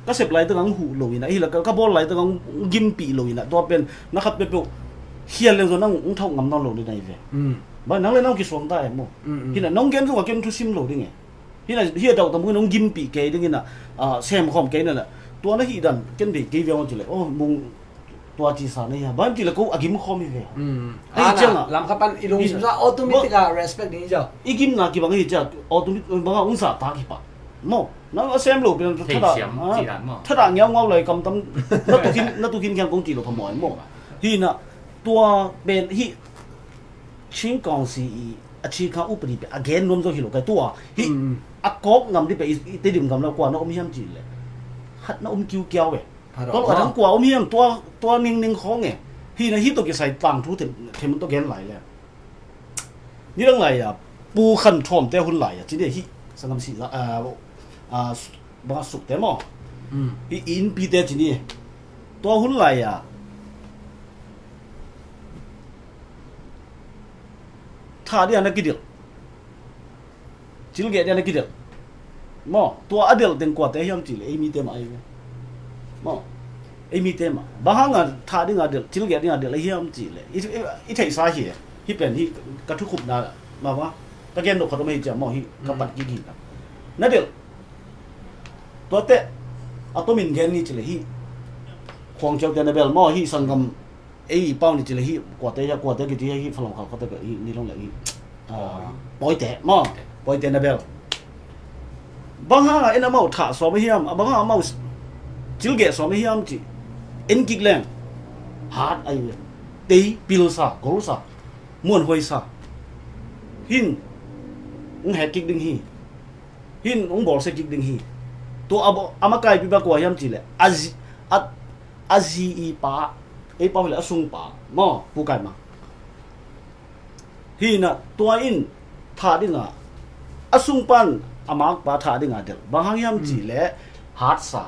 ka sep lai tengah hong huh lo inah, ahi la ka, ka bawl lai tengah hong gimpih lo inah, tua pen na khat peuhpeuh khial leng zong nang hong thauh ngam nawn lo ding na hi ve. Bang nang le nang kisuang ta em maw? Hinah nong gen zong a ken thusim lo ding e. Hinah hi a dauh tam hong gimpih kei ding inah, ah, sem khawm kei na la. Tua na hih dan ken bei kei viang aw ci le. Oh, mung tua ci sa na hi a. Bang ci le ko a gim khawm hi ve. Ahi ciangah lam kha pan i lungsim sa automatic a respect ding hi ciang. I gimna kibang ahi ciang automatic bangah hong sa ta kipah. Maw, nang a sem lo pen thadah, thadah ngiaungiau lai kam tam na tukin, na tukin khiang kong ci lo phamawh maw. Hinah tua pen hih Chin Council i a Chin Council upadi pen a gen nuam zo hi lo kai tua. Hih a kawk ngam dih pen i, i Tedim gam lo kua na om hiam ci le. Khat na om kiukiau ve. Tol a dang kua om hiam tua, tua ningning khawng e. Hinah hih tawh kisai tangthu them, them tawh gen lai le. Nidang lai a Pu Khan Thawm te hun lai a ci dih hih sanggam si, ah, ah, bang a suk te maw. Hih i innpi te ci ni. Tua hun lai a thah dih a na kidelh. Cilgeh dih a na kidelh. Maw, tua a delh teng kuate hiam ci le ei mite mah ahi ve. Maw, ei mite mah. Bang hanga thah dinga delh, cilgeh dinga delh ahi hiam ci le i, i, i theihsa hi. Hih pen hih ka thukhupna mah bang ka gen nop khat om ahi ciang maw, hih ka pat kik hi. Na delh. Tuate a tomin gen ni ci le hih Khuang Ciau te na bel maw, hih sanggam ei pau ni ci le hih kuate hia, kuate kiti hia, hih Falam khal khate ka hih ni long le hih, ah, Pawite maw, Pawite na bel. Bang hanga en amau thah sawm ahi hiam, a bang hanga amau cilgeh sawm ahi hiam ci en kik leng hat ahi ve. Tei, pilsa, golsa, muanhuaisa. Hin hong hek kik ding hi. Hin hong bawlsia kik ding hi. Tua a, a makaipi bang kua hiam ci le a zi, a, a zi i pa, ei pau hi le a sungpa maw, Pu Kai Mang. Hinah tua in thah dinga a sungpan a makpa thah dinga delh. Bang hang hiam ci le hatsa.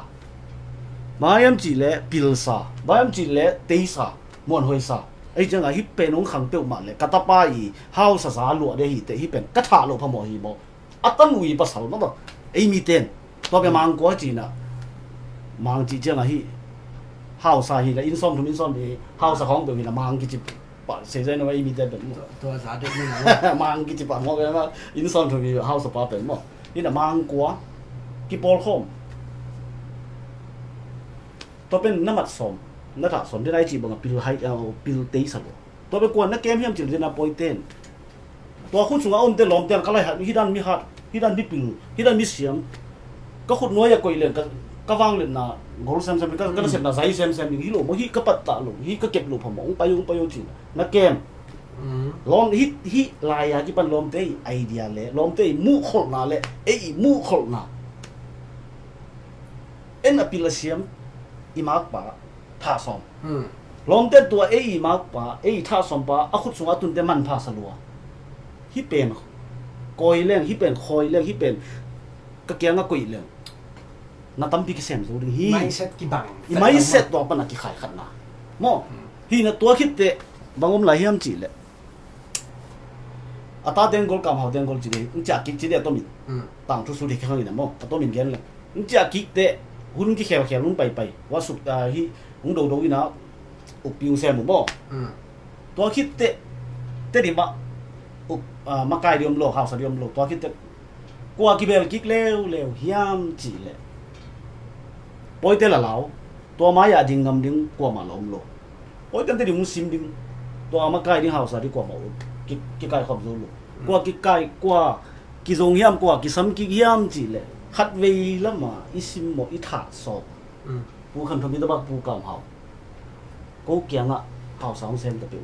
Bang hang hiam ci le pilsa. Bang hang hiam ci le teisa, muanhuaisa. Ei cianga hih pen hong khang peuhmah le ka tapa i hausa za luah dih hi te hih pen ka thah loh phamawh hi maw. A tanui pasal mah bang ei miten tua pia Mang kua cinah Mang cih ciangah hih hausa hi la inn sawmthum inn sawmli hausa khawng peuh hi la Mang kici pah seizai no ei miten pen maw. Mang kici pah maw pen maw inn sawmthum hi hausa pa pen maw. Hinah Mang kua kipawlkhawm tua pen na mat sawm na thah sawm dena i cih bangah pil hai, pil teisa lo. Tua pen kua na kem hiam cil dena Pawiten. Tua khut sungah a omte lawmte ka lai hat, hih dan mi hat, hih dan mi pil, hih dan mi siam. Ka khut nuai a koih leng ka, ka vangletna gol semsem, ka, ka nasepna zai semsem ding hi lo maw, hih ka pattah lo, hih ka kep lo phamawh, hong pai, hong pai, hong cin. Na kem. Lawm, hih, hih lai-a kipan lawmte i idea le, lawmte i muhkholhna le, ei i muhkholhna. En a pil a siam, i makpa, thah sawm. Lawmte tua ei i makpa, ei i thah sawmpa, a khut sungah a tunte manpha sa lua. Hih pen kawi leng, hih pen khawi leng, hih pen ka kiangah koih leng. Na tampi kisem zo ding hi. Mindset kibang. I mindset tua pana kikhai khatna. Maw, hih na tua khitteh bang om lai hiam cihleh. A ta teng gol, Kam Hau teng gol ci dei, hong ciah kik ci dei a tomin. Tangthu sut hi khang in a maw, a tomin gen leng. Hong ciah kik teh, hun kikhelkhel, hong paipai. Hua suk, ah, hih, hong dodo in a, ukpi hong sem uh maw. Tua khit teh, Tedim ah, uk, ah, makai ding om lo, hausa ding om lo. Tua khit teh, kua kibel kik leuleu hiam cihleh. Pawite lalau, tua mai-ah ding ngam ding kuamah la om lo. Pawiten Tedim hong sim ding, tua makai ding hausa ding kuamah ki, kikaikhawm zo lo. Kua kikai, kua kizong hiam, kua kisam kik hiam cihleh. Khatvei lamah i simmawh, i thah sawm. Pu Khan Thawm hi ta bak, Pu Kam Hau. Ko kiangah hausa hong sem ta peuh.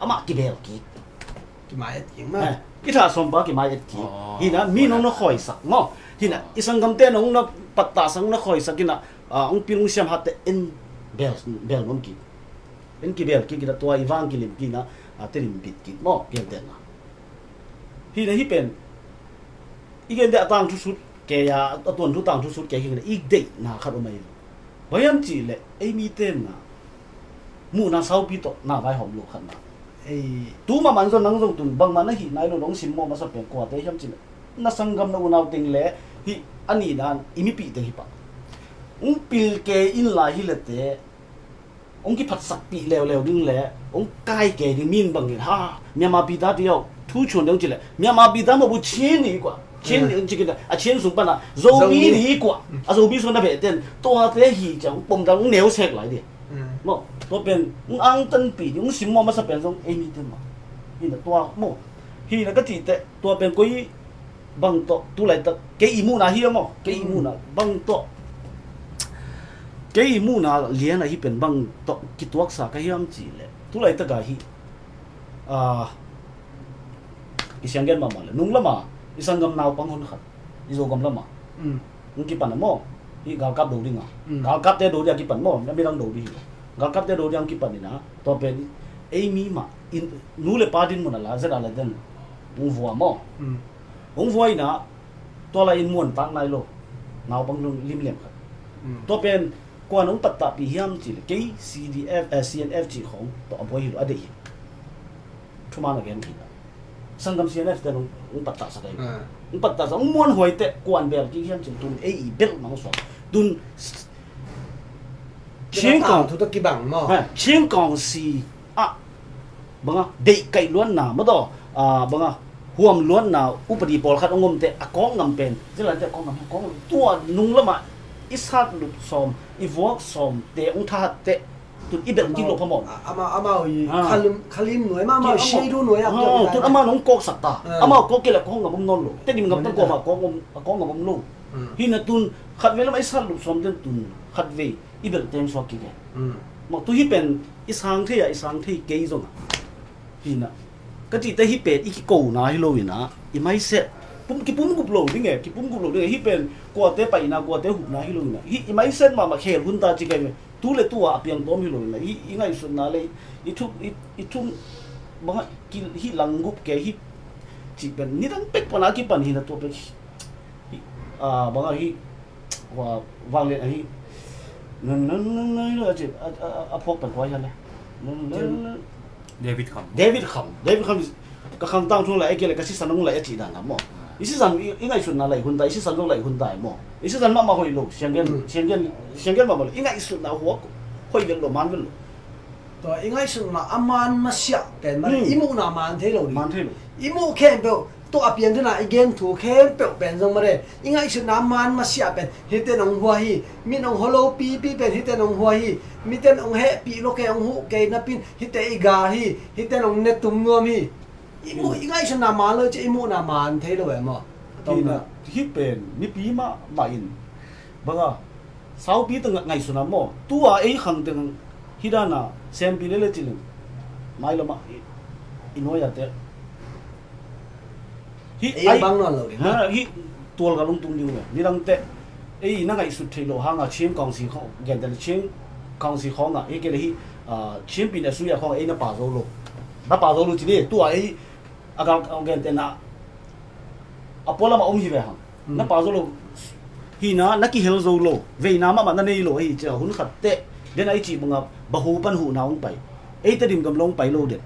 Amah kibel kik. Kimai et kik mah. Eh, i thah sawmpa kimai et kik. Hi na, mi nong na khawisak maw. Hi na, i sanggamte nong na pattahsak, nong na khawisak hi na, ah, hong pil hong siam hat teh en bel, bel nuam kik. En kibel kik hi na, tua i vang kilim kik hi na, ah, Tedim bit kik maw, pianten na. Hi na, hih pen i gen deh a tangthu sut kei a, a tuanthu tangthu sut kei hi na, i deihna khat om ahi. Bang hiam cihleh, ei miten na muhna saupi tawh na vaihawm lo khatna. Ei, tu mahmah in zong nang zong tun bangmah na hih nai lo, nong simmawh masa pen kuate hiam cihleh. Na sanggam na unau teng le hih a nihna i mipih teng hi pah. Hong pil kei in lai hi lete hong kiphatsakpih leuleu ding le hong kai kei ding, mi in bangin ha Myanmar pita ti aw thu chuan deuh ci le Myanmar pita mah bu Chin ni kua, Chin ni ci kina a Chin sung pana Zomi ni kua, a Zomi sung na beh ten tuate hi ciang hong pom dang hong neu sek lai di. Maw tua pen hong angtanpih ding hong simmawh masa pen zong ei mi ten maw. Hina tua maw hina ka cih teh tua pen koi bang tawh tulaitak kei i muhna hi a maw, kei i muhna bang tawh, kei i muhna lian ahi pen bang tawh kituaksa ka hiam cih leh tulaitak ah hih i sianggen mahmah le nung lama i sanggam naupang hun khat i Zogam lama hong kipan a maw. Hih galkap do ding a, galkapte do ding a kipan maw, na midang do ding hi lo. Galkapte do ding a kipan ina tua pen ei mi mah nu le pa din mun a la zet a la den hong vua maw. Hong vua ina tua lai in muan tak nai lo naupang limliam khat. Tua pen kuan hong pattahpih hiam cih le kei C D F, eh, C N F cih khawng tawh a buai hi lo a deih hi. Thuman a gen hi. Sanggam C N F te hong pattahsak ahi. Hong pattahsak hong muanhuai teh kuan bel kik hiam cih tun ei i belh mang suak. Tun Chin Council, thu tawh kibang maw? Chin Council ah banga deihkaih luanna mataw, ah banga huam luanna upadi pawlkhat hong omte a kawk ngam pen zilante a kawk ngam hi a kawk ngam tua nung lamah i sat lup sawm i vuak sawmte hong thahat teh tun i belh kik loh phamawh. Amau amau i khalim khalim nuai amau i sheidu nuai a tun amau nong kawksak ta. Amau kawk kei le a kawk ngam om nawn lo, Tedim ngam tang kuamah a kawk ngam om lo. Hina tun khatvei lamah i sat lup sawmte tun khatvei i belh teng suak kik e. Mawh tu hi pen i sang thei ah i sang thei kei zong ah hina ka cihte hi pen i kikona hi lo ina i maiset pum kipum gup lo ding e, kipum gup lo ding e. Hi pen kuate paihna kuate hupna hi lo ina hi i maiset mahmah khel hun ta ci kai ve. Tu le tu ah a piang tawm hi lo ina hi i ngaihsutna le i thum i thum banga hih langgup ke hi cih pen nidang pek pana kipan hina tua pen hi banga hi Wa vanglian ahi. Nun nun nun nun a ci a phawk pen khuai han le. Nun nun. David Kham. David Kham. David Kham ka khang tang thung lai a kele ka sisan hong lai a ci dan a maw. I sisan i ngaihsutna lai hun ta, i sisan zong lai hun ta maw. I sisan mahmah hoih lo, sianggen sianggen sianggen mahmah lo. I ngaihsutna huak hoih vel lo, man vel lo. Tua i ngaihsutna a man masiah pen mah i muhna man thei lo ding. Man thei lo. I muh khempeuh tua a piang dena i gen thu khempeuh pen zong mare i ngaihsutna a man masiah pen hite nong hua hi, mi nong holo pipi pen hite nong hua hi, mite nong hehpih lo kei nong huh kei napin hite i gal hi, hite nong ne tum nuam hi. I muh i ngaihsutna man lo ci i muhna man thei lo e maw? Hih pen mipi mahmah in banga saupi teng ngaihsutna maw? Tua ei khang teng hih dana sempi lele cilin mai lama i nuai a te hih ei bang nawn lo ding ha hih tual ka lungtung ding ve. Nidangte ei na ngaihsut theih loh hanga Chin Council khawng gente le Chin Council khawngah hih kele hih Chin pin a sui a khawng ei na pa zo lo. Na pa zo lo ci ni tua ei a gal a gente na a pualam a om hi ve hang. Na pa zo lo hina na kihel zo lo veina mahmah na nei lo ahi cia hun khat teh den a i cih banga bahu pan huhna hong pai. Ei Tedim gam lo hong pai lo den.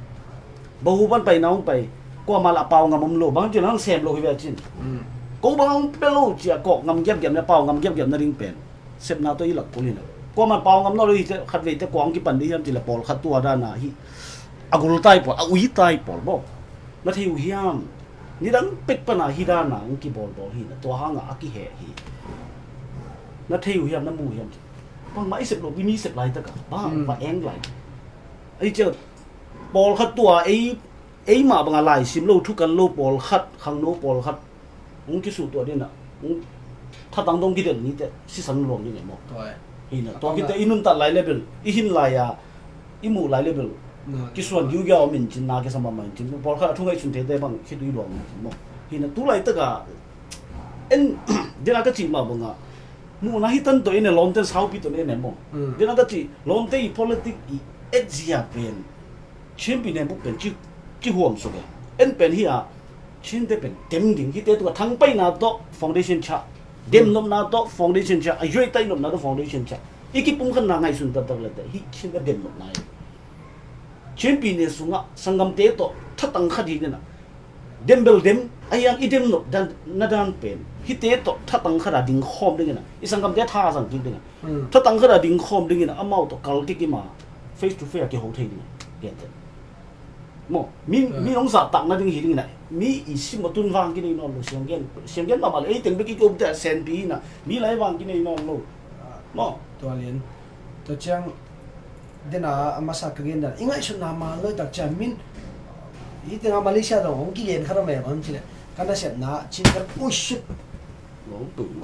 Bahu pan paina hong pai. Kuamah lah a pau ngam om lo bang cin hang sem lo hi ve a cin. Ko bang hong pia lo cia kawk ngam giapgiap na pau ngam giapgiap na ding pen sepna tawh i lak kul hi na. Kuamah pau ngam nawn lo hi te khat vei te kuang kipan dih hiam cile pawlkhat tua dana hi a gul tai pawl a ui tai pawl bawk na thei uh hiam? Nidang pek pana hi dana hong kibawlbawl hi na tua hanga a kiheh hi. Na thei uh hiam na mu hiam ci. Bangmah i sep lo pi mi sep lai taka bang va eng lai. Ei cia pawlkhat tua ei ei mah banga laisim lo thukan lo pawlkhat khangno pawlkhat hong kisuhtuah dina hong thatang dong kidel nite sisan luang ding e maw? Hina tua kite i nuntat lai level i hin lai a i muh lai level kisuan giugia om in cin na kisa mahmah in cin pawlkhat a thu ngaihsun theite bang khitui luang in cin maw? Hina tu laitaka en dina ka cih mah banga muhna hi tan tawh in e lawmten saupi tawh in e maw? Dina ka cih lawmte i politic i etzia pen Chin pi ne buk pen ci ci huam suk e. En pen hi a Chin te pen dem ding hite tua thangpaina tawh foundation cha, dem nopna tawh foundation cha, a yuaita i nopna tawh foundation cha. I kipumkhatna ngaihsun taktak lete hi Chin a dem nopna hi. Chin pi ne sungah sanggamte tawh thatang khat hi dena dem bel dem A hiang i dem nop dan, na dan pen hite tawh thatang khata ding khawm dingin a, i sanggamte a tha zang kik dingin a, thatang khata ding khawm dingin a, amau tawh kal kik i ma, face to face a kiho thei ding a, genteh. Maw, mi, mi hong zahtak nading hi dingin a, mi i sim a tun vang kinei nawn lo, sianggen, sianggen mahmah le ei teng bek i ki omte a senpi hi na, mi lai vang kinei nawn lo. Maw. Tua lian. Tua ciang, dena a masa ka gen dan i ngaihsutna man lo i tak ciang min, hi teng a Malaysia dong hong kigen khat a mem hong ci le, ka nasepna cin ka, oh shit. Lawng tung.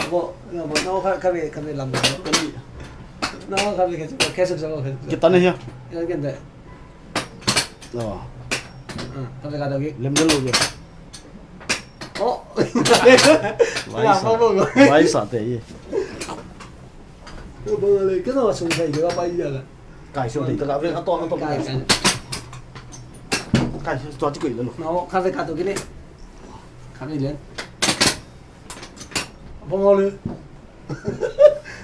Bo, no, bo, no, ka, ka ve, ka ve lam. Ka ni. No, ka ve, ka, ka, ka, ka, ka, ka. Kita na hiya. Ka, ka, ka. No. Ah, ka ve ka dagi. Lem dalo ge. Oh. Vai sa. Vai sa te ye. Ka bang ale, ka no sung sai ka pa iya ka. Kai sung te ka ve ka to, ka to. Kai, kai. Kai sung to ti ko ilo. No, ka ve ka to kini. Ka ve len. Bang ale.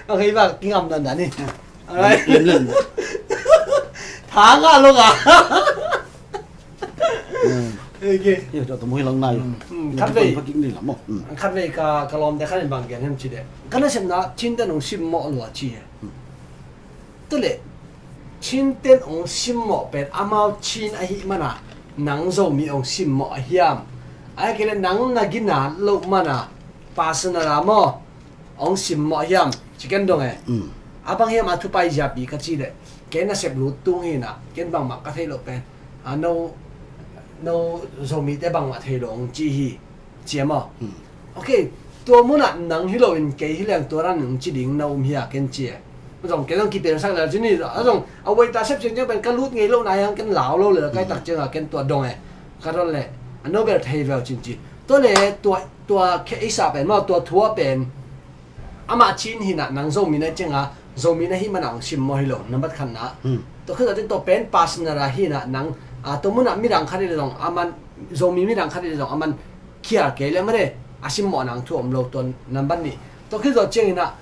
Okay ba, kingam dan dan ni. Alright. Lem, lem. Thang a lo ka. Okay. Yo, to mo hilang na yo. Khat vei. Khat vei ka, ka lawmte khat in bang gen hiam cih leh, ka nasepna Chin ten hong simmawh lua ci e. Tua leh Chin ten hong simmawh pen amau Chin ahih mana nang Zomi hong simmawh a hiam? Ahih kei leh nang na gina loh mana personal a maw hong simmawh hiam? Ci ken dong e. A bang hiam a thupai ziapi ka cih leh, kei nasep lut tung hi na, ken bangmah ka theih loh pen, a, no, no Zomite bangmah thei lo hong ci hi. Ci e maw? Okay, tua munah nang hi loin kei hi leng tua dan hong ci ding na um hi a ken ci e. Zong kei zong kipelsak lel ci ni, a zong a waiter sep ciangciang pen ka lut ngei loh na hiang ken lau lo lel kai tak ciangah ken tua dong e. Ka dong leh a no bel thei veu cin ci. Tua leh tua, tua case ah pen maw, tua thu ah pen amah Chin hi na nang Zomi na ciangah, Zomi na hih mana hong simmawh hi lo, nambat khatna. Tua khit zatin tua pen personal a hi na nang, a, tua munah midang khat hi leh zong aman, Zomi midang khat hi leh zong aman khial kei leh mah de, a simmawh nang thu om lo tua nambat nih. Tua khit zawh ciangin ah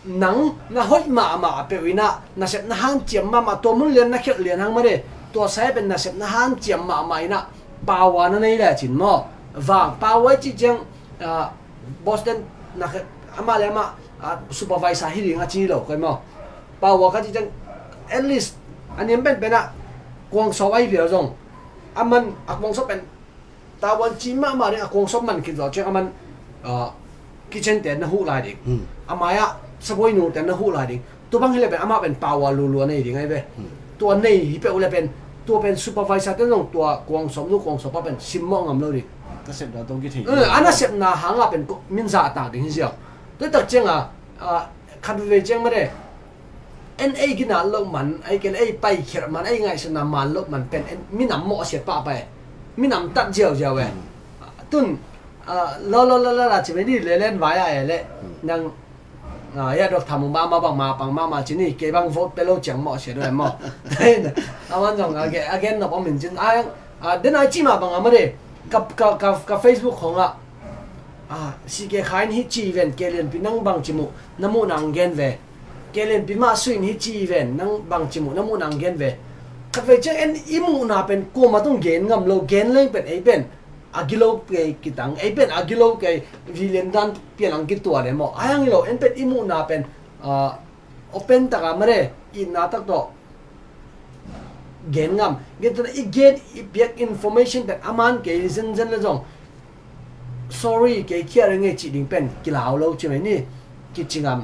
nang na hoih mahmah a peuh in ah nasepna hanciam mahmah, tua mun lian na khialh lian hang mah de, tua sai pen nasepna hanciam mahmah in ah power na nei lecin maw? Vang power i cih ciang, ah, boss ten na khe, amah le amah, ah, supervisor hi ding a ci lo koi maw? Power ka cih ciang at least a niam penpen ah kuangsawp ahi piau zong, aman a kuangsawp pen tavuan ci mahmah ding, a kuangsawp man khit zawh ciang aman, ah, kitchen te na huh lai ding. A mai-ah sabuai nu te na huh lai ding. Tua bang hi leh pen amah pen power lulua nei ding ahi ve. Tua nei hi peuh leh pen, tua pen supervisor ten zong tua kuangsawp nu kuangsawp pa pen simmawh ngam lo ding. Ka sepna tawh kithei. Eh, a nasepna hangah pen min zahtak ding hi ziau. Tua tak ciangah, ah, khat vei ciang mah de. En ei gina loh man, ei ken ei paikhialh man, ei ngaihsutna man loh man pen en minam mawhsiat pahpah e. Minam tat ziauziau e. Tun, ah, lo lo lo lo la ci mai ni, lelen vai a e leh nang, ah, ya dok tham mah mah bang mah pang mah mah ci ni, kei bang vote pe lo ciang mawhsiat uh e maw? A man zong a gen, a gen nop om in cin a, ah, den a ci mah bang a mah de. Ka, ka, ka, ka Facebook khong ah, ah, C K Khai in hi ci ven, K L N P nang bang ci muh, na muh nang gen ve. K L N P mah sui in hi ci ven, nang bang ci muh, na muh nang gen ve. Khat vei ciang en i muhna pen kuamah tung gen ngam lo, gen leng pen ei pen a gilo kei kitang, ei pen a gilo kei vilian dan pialang kituan e maw? A hiang hi lo, en pen i muhna pen, ah, open taka mah de, itna tak tawh gen ngam. Gen tuna i gen i piak information pen a man kei zenzen le zong, sorry, kei khial ngei cih ding pen kilau lo ci mai ni, kici ngam.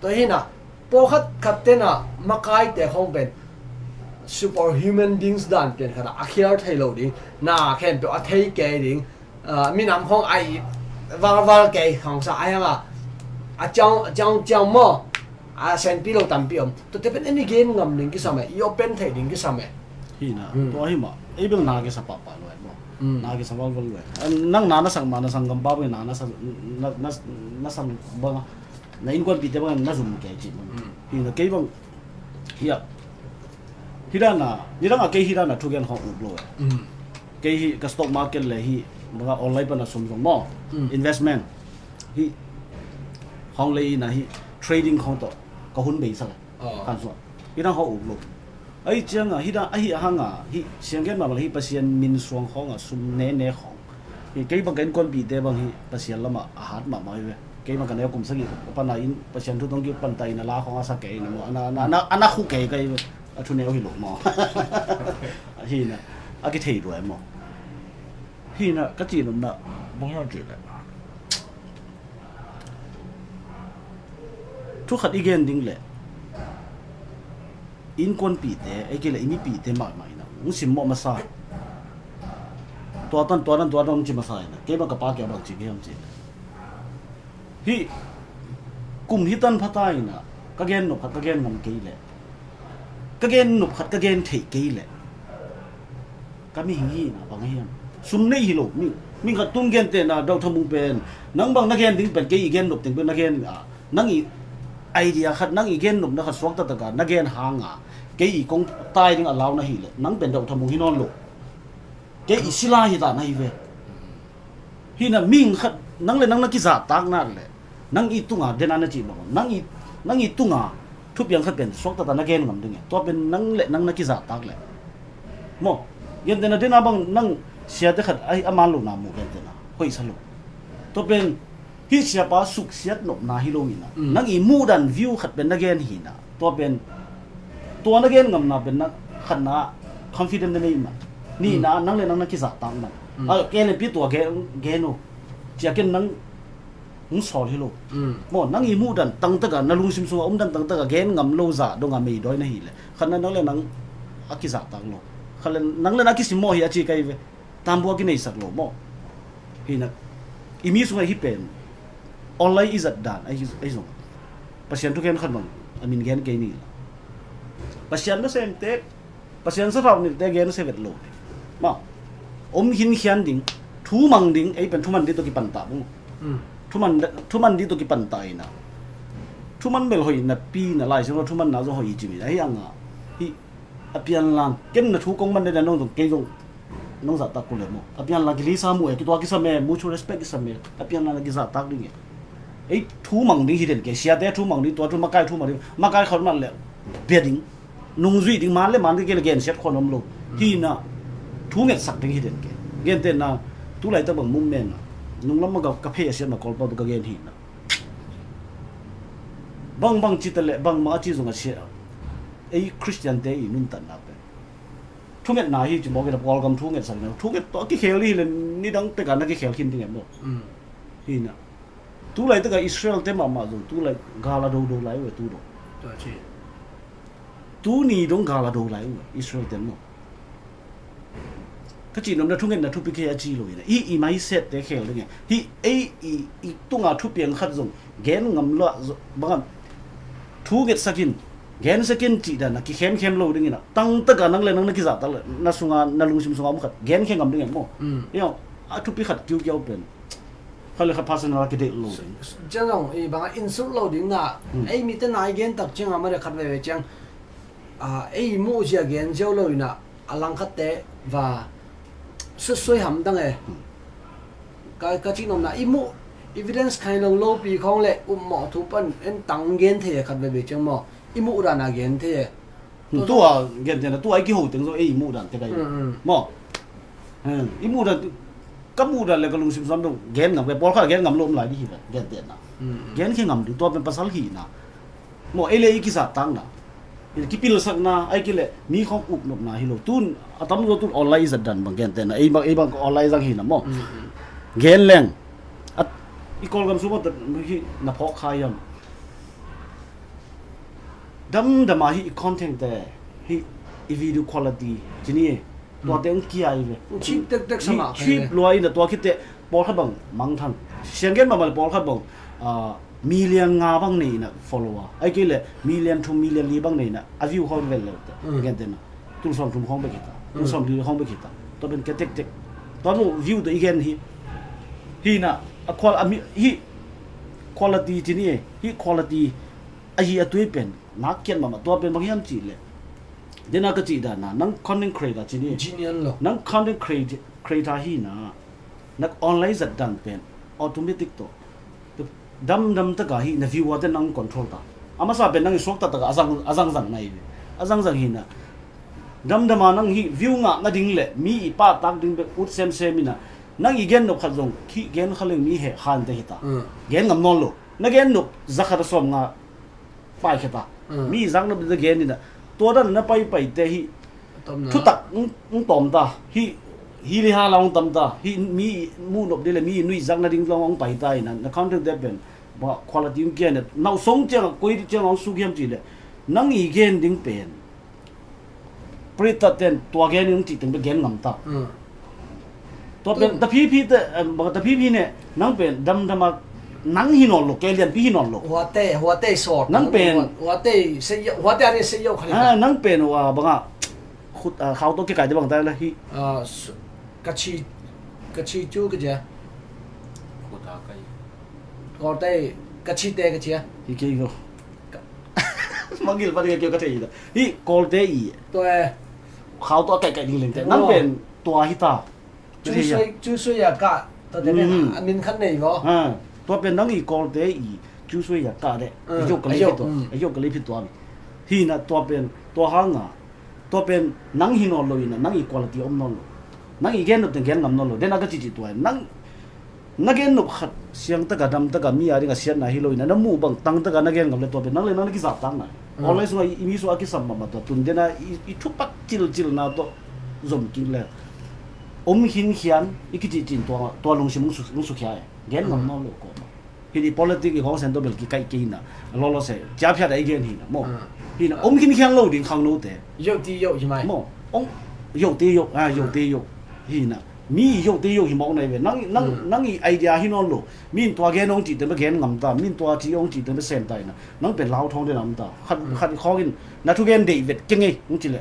Tua hi na, pawlkhat khat tena makaite khong pen superhuman beings dan pian khat a khial thei lo ding, na khempeuh a thei kei ding, ah, minam khong a it valval kei khong sa a hiang a, a ciang, a ciang, ciang maw, a senpi lo tampi om. Tuate pen en i gen ngam ding kisam e, i open thei ding kisam e. Hi na, tua hi mah, ei bel na kisa pahpah lo e maw. Na kisa valval lo e. Nang na na sak mah, na sanggampa bang na na sak, na, na, na sak bang a, na innkuanpihte bang na zum kei cih bang. Hi na, kei bang, hi a, hi dan a, nidang a kei hi dan a thugen khong up lo e. Kei hi ka stock market le hi, bang a online pan a sum zong maw, investment hi, khong le hi na hi, trading khong tawh ka hun bei sak e. Kan suak, hi dan khong up lo. Ahi cianga hih dan ahi a hanga hih sianggen mahmah le hih Pasian min suang khawnga sum nene khawng hi. Kei bang ka innkuanpihte bang hih Pasian lamah a hat mahmah hi ve. Kei bang ka neu kum sagih a pana in Pasian thu tawng kipan ta in a la khawng a sa kei na maw, a na, a na, a na, a na khu kei ka hi ve. A thu neu hi lo maw? Hina a kithei duai maw? Hina ka cihnopna bang hiam cih leh thu khat i gen ding leh innkuanpihte, ei kei leh i mipihte mahmah ina hong simmawh masa. Tua tan, tua tan, tua tan hong ci masa ina kei bang ka pa kia bang ci kei hong ci. Hih kum hi tan phata ina ka gen nop khat ka gen ngam kei leh, ka gen nop khat ka gen theih kei leh, ka mihing hihna bang hiam? Sum nei hi lo mi, mi khat tung gentehna Dr. Mung pen, nang bang na gen ding pen kei i gen nop teng pen na gen a, nang i idea khat, nang i gen nopna khat suakta taka na gen hanga kei i kong tai ding a lau na hi leh nang pen Dr. Mung hi nawn lo. Kei i sila hi ta na hi ve. Hina mihing khat nang le nang na kizahtak nak leh nang i tunga dena na cih bang nang i, nang i tunga thupiang khat pen suakta ta na gen ngam ding e. Tua pen nang le nang na kizahtak leh maw, gentehna dena bang nang siate khat a man lo na mu gentehna hoihsa lo. Tua pen hih siapa suksiat nopna hi lo ina nang i muhdan view khat pen na gen hina. Tua pen tua na gen ngamna pen na khatna confident na nei man. Nihna nang le nang na kizahtak man. A ken le pi tua gen, gen uh cia ken nang hong sawl hi lo. Maw, nang i muhdan tangtaka na lungsim sunga umdan tangtaka gen ngam lo zah donga meidawi na hi leh khatna nang le nang a kizahtak lo. Khat le nang le nang a kisimmawh hi a ci ka hi ve. Tambua kineisak lo maw? Hina i mi sungah hih pen online i zat dan ahi, ahi zong Pasian thugen khat bang a min gen kei ni la. Pasian nasemte, Pasian sathau nite gen se vet lo. Maw, om hinkhian ding, thu mang ding, ei pen thuman ding tawh kipanta bung. Thuman, thuman ding tawh kipanta ina thuman bel hoih napi na lai sing lo thuman na zo hoih i cimi ahi anga. Hih a pianlang ken na thu kong man dena nong zong kei zong nong zahtak ku le maw? A pianlang kilisa mu e, kitua kisa me, mutual respect kisa me. A pianlang na kizahtak ding e. Ei thu mang ding hi den ke, siate thu mang ding, tua thu makai thu mang ding, makai khawt man le bia ding, nungzui ding, man le man ke le gensiat khawt om lo. Hina thu ngetsak ding hi den ke. Gentehna tulaitak bang movement a nunglam ma ka phei a siat ma Kawlpau tu ka gen hina. Bang bang ci ta le bang bang a ci zong a sia. Ei Khristiante i nuntatna pen thungetna hi ci mawk ina, Kawlgam thungetsak ina, thunget tawh a kikhel hi le nidang peka na kikhel khin ding em maw? Hina tulaitak a Israel te mahmah zong tulai gal a dodo lai uh e, tu dong. Tuni dong gal a do lai uh e Israel te maw? Ka cihnopna thungetna thupi kei a ci lo ina, i, i mindset te khel ding e. Hih ei i, i tunga thupiang khat zong gen ngam lo a bangam thu ngetsak in, gensak in cih dan a kikhemkhem lo ding ina, tangtaka nang le nang na kizahtak le na sunga, na lungsim sunga om khat genkhe ngam ding e maw? Io, a thupi khat kiukiau pen khat le khat personal a kideih lo ding. Ciang zong i banga insult lo ding na, ei mite nai gen tak cianga mare khat veve ciang ei muh zia gen ziau lo ina, a langkhatte va sutsuai hamtang e. Ka, ka cihnopna i muh evidence khain long lopi khawng le upmawh thu pan en tang gen thei e khat veve ciang maw? I muh dana gen thei e. Tua tua gen tena tua i kiho teng zo ei i muh dan te kai maw? I muh dan ka muh dan le ka lungsim sam dong gen ngam, ka pawlkhat gen ngam lo om lai di hi gen tena. Gen khe ngam ding tua pen pasal hina. Maw, ei le i kizahtakna, i kipilsakna, ai kile mi khawng uknopna hi lo. Tun a tamzaw tun online i zat dan bang gentehna, ei bang, ei bang online zang hina maw? Gen leng i Kawlgam sung a hi na phawk kha hiam? Damdama hi i content te, hi i video quality cini e. Tuate hong kia i ve. Cheap tektek sama cheap lua ina tua khite pawlkhat bang mangthang. Sianggen bang bang pawlkhat bang million nga bang nei ina follower, ai kei le million thum, million li bang nei ina a view khawng vel leute. Gentehna tul sawm thum khawng bek hita, tul sawm li khawng bek hita. Tua ben ke tektek tua nu view tua i gen hi. Hina a qual a mi hi quality cini e, hi quality ahi a tui pen nak kiat mahmah. Tua pen bang hiam cih leh dena ka cih dana nang content creator cini e. Nang content creator hina nak online zat dan pen automatic tawh damdam taka hi na viewer te nang control ta. A masa pen nang i suakta taka a zang, a zangzang na hi ve. A zangzang hina Damdama nang hih view ngah nading le mi i pahtak ding bek ut semsem inah, nang i gen nop khat zong hih gen kha leng mi heh khante hita. Mm. Gen ngam nawn lo. Na gen nop zakhat a sawmnga paikhia ta. Mm. Mi i zak nop ding na gen inah, tua dan na paipaite hih thutak ng tawm ta. Hih, hih liha la hong tam ta. Hih mi muh nop ding le mi nuih zak nading zong hong pai ta inah, na content te pen ba quality hong kia inah, nauh song ciangah koi ciangah hong suk hiam cih le, nang i gen ding pen Pretat ten tua gen in cih teng bek gen ngam ta. Mm. Tua pen taphipi te, em, bang taphipi ne, nang pen damdama nang hi nawn lo, kei lianpi hi nawn lo. Huate, huate sawt. Nang pen huate se yo, huate ari se yo khali. Ah, nang pen wa banga khut, ah, khau to ke kai te bang ta la hi. Ah, ka chi, ka chi chu ka ja. Kawlte ka chi te ka chi a. Hi kei ko. Mangil pa ding a kio ka thei hi ta. Hi Kawlte i. Tua e. Khau tua kaikaih ding leng te. Nang pen tua hi ta. Chu sui, chu sui a ka. Tua te pen a min khat nei ko. Tua pen nang i Kawlte i. Chu sui a ka de. A yok ka lei phi tua. A yok ka lei phi tua. Hi na tua pen tua hanga. Tua pen nang hi nawn lo inah, nang i quality a om nawn lo. Nang i gen nop teng gen ngam nawn lo. Dena ka cici tua in. Nang na gen nop khat siangtaka damtaka mi a ding a siatna hi lo inah, na muh bang tangtaka na gen ngam le tua pen nang le nang na kizahtak nai. Online sungah i mi sungah a kisam mahmah tua tun dena i thupak cilcilna tawh zom kik le om khinkhian i kicicin tua lungsim hong sukhia e. Gen ngam nawn lo kawm. Hih i politic i kong sen tawh bel kikaih kei na. A lawlaw se ciaphiat a i gen hi na maw. Hi na om khinkhian lo ding khangnote. Yoh ti yoh hi mai maw. Ong yoh ti yoh, a yoh ti yoh. Hi na mi yoh ti yoh hi mawk na i ve. Nang, nang, nang i idea hi nawn lo. Min tua gen hong cih teng bek gen ngam ta, min tua ci hong cih teng bek sem ta hi na. Nang pen lau thawng den a om ta. Khat, khat i khawngin na thugen deih vet keng ei hong ci leh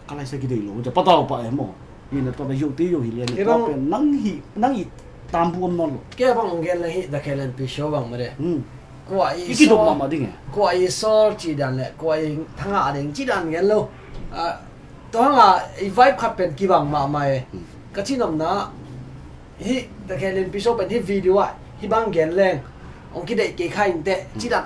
ka laisa kidei lo, cia patau pah e maw. Hi na tua pen yoh te yoh hi lian e. Tua pen nang hi, nang i tambu om nawn lo. Kei bang ong gen le hi, The Kelen Pi Show bang mah de. Kua i kidop mahmah ding e. Kua i sawl ci dan le kua i thanga ding ci dan gen lo. Tua hanga i vibe khat pen kibang mahmah e. Ka ci nopna hi, The Kelen Pi Show pen hi video ah hi bang gen leng ong kideih kei kha in teh ci dan.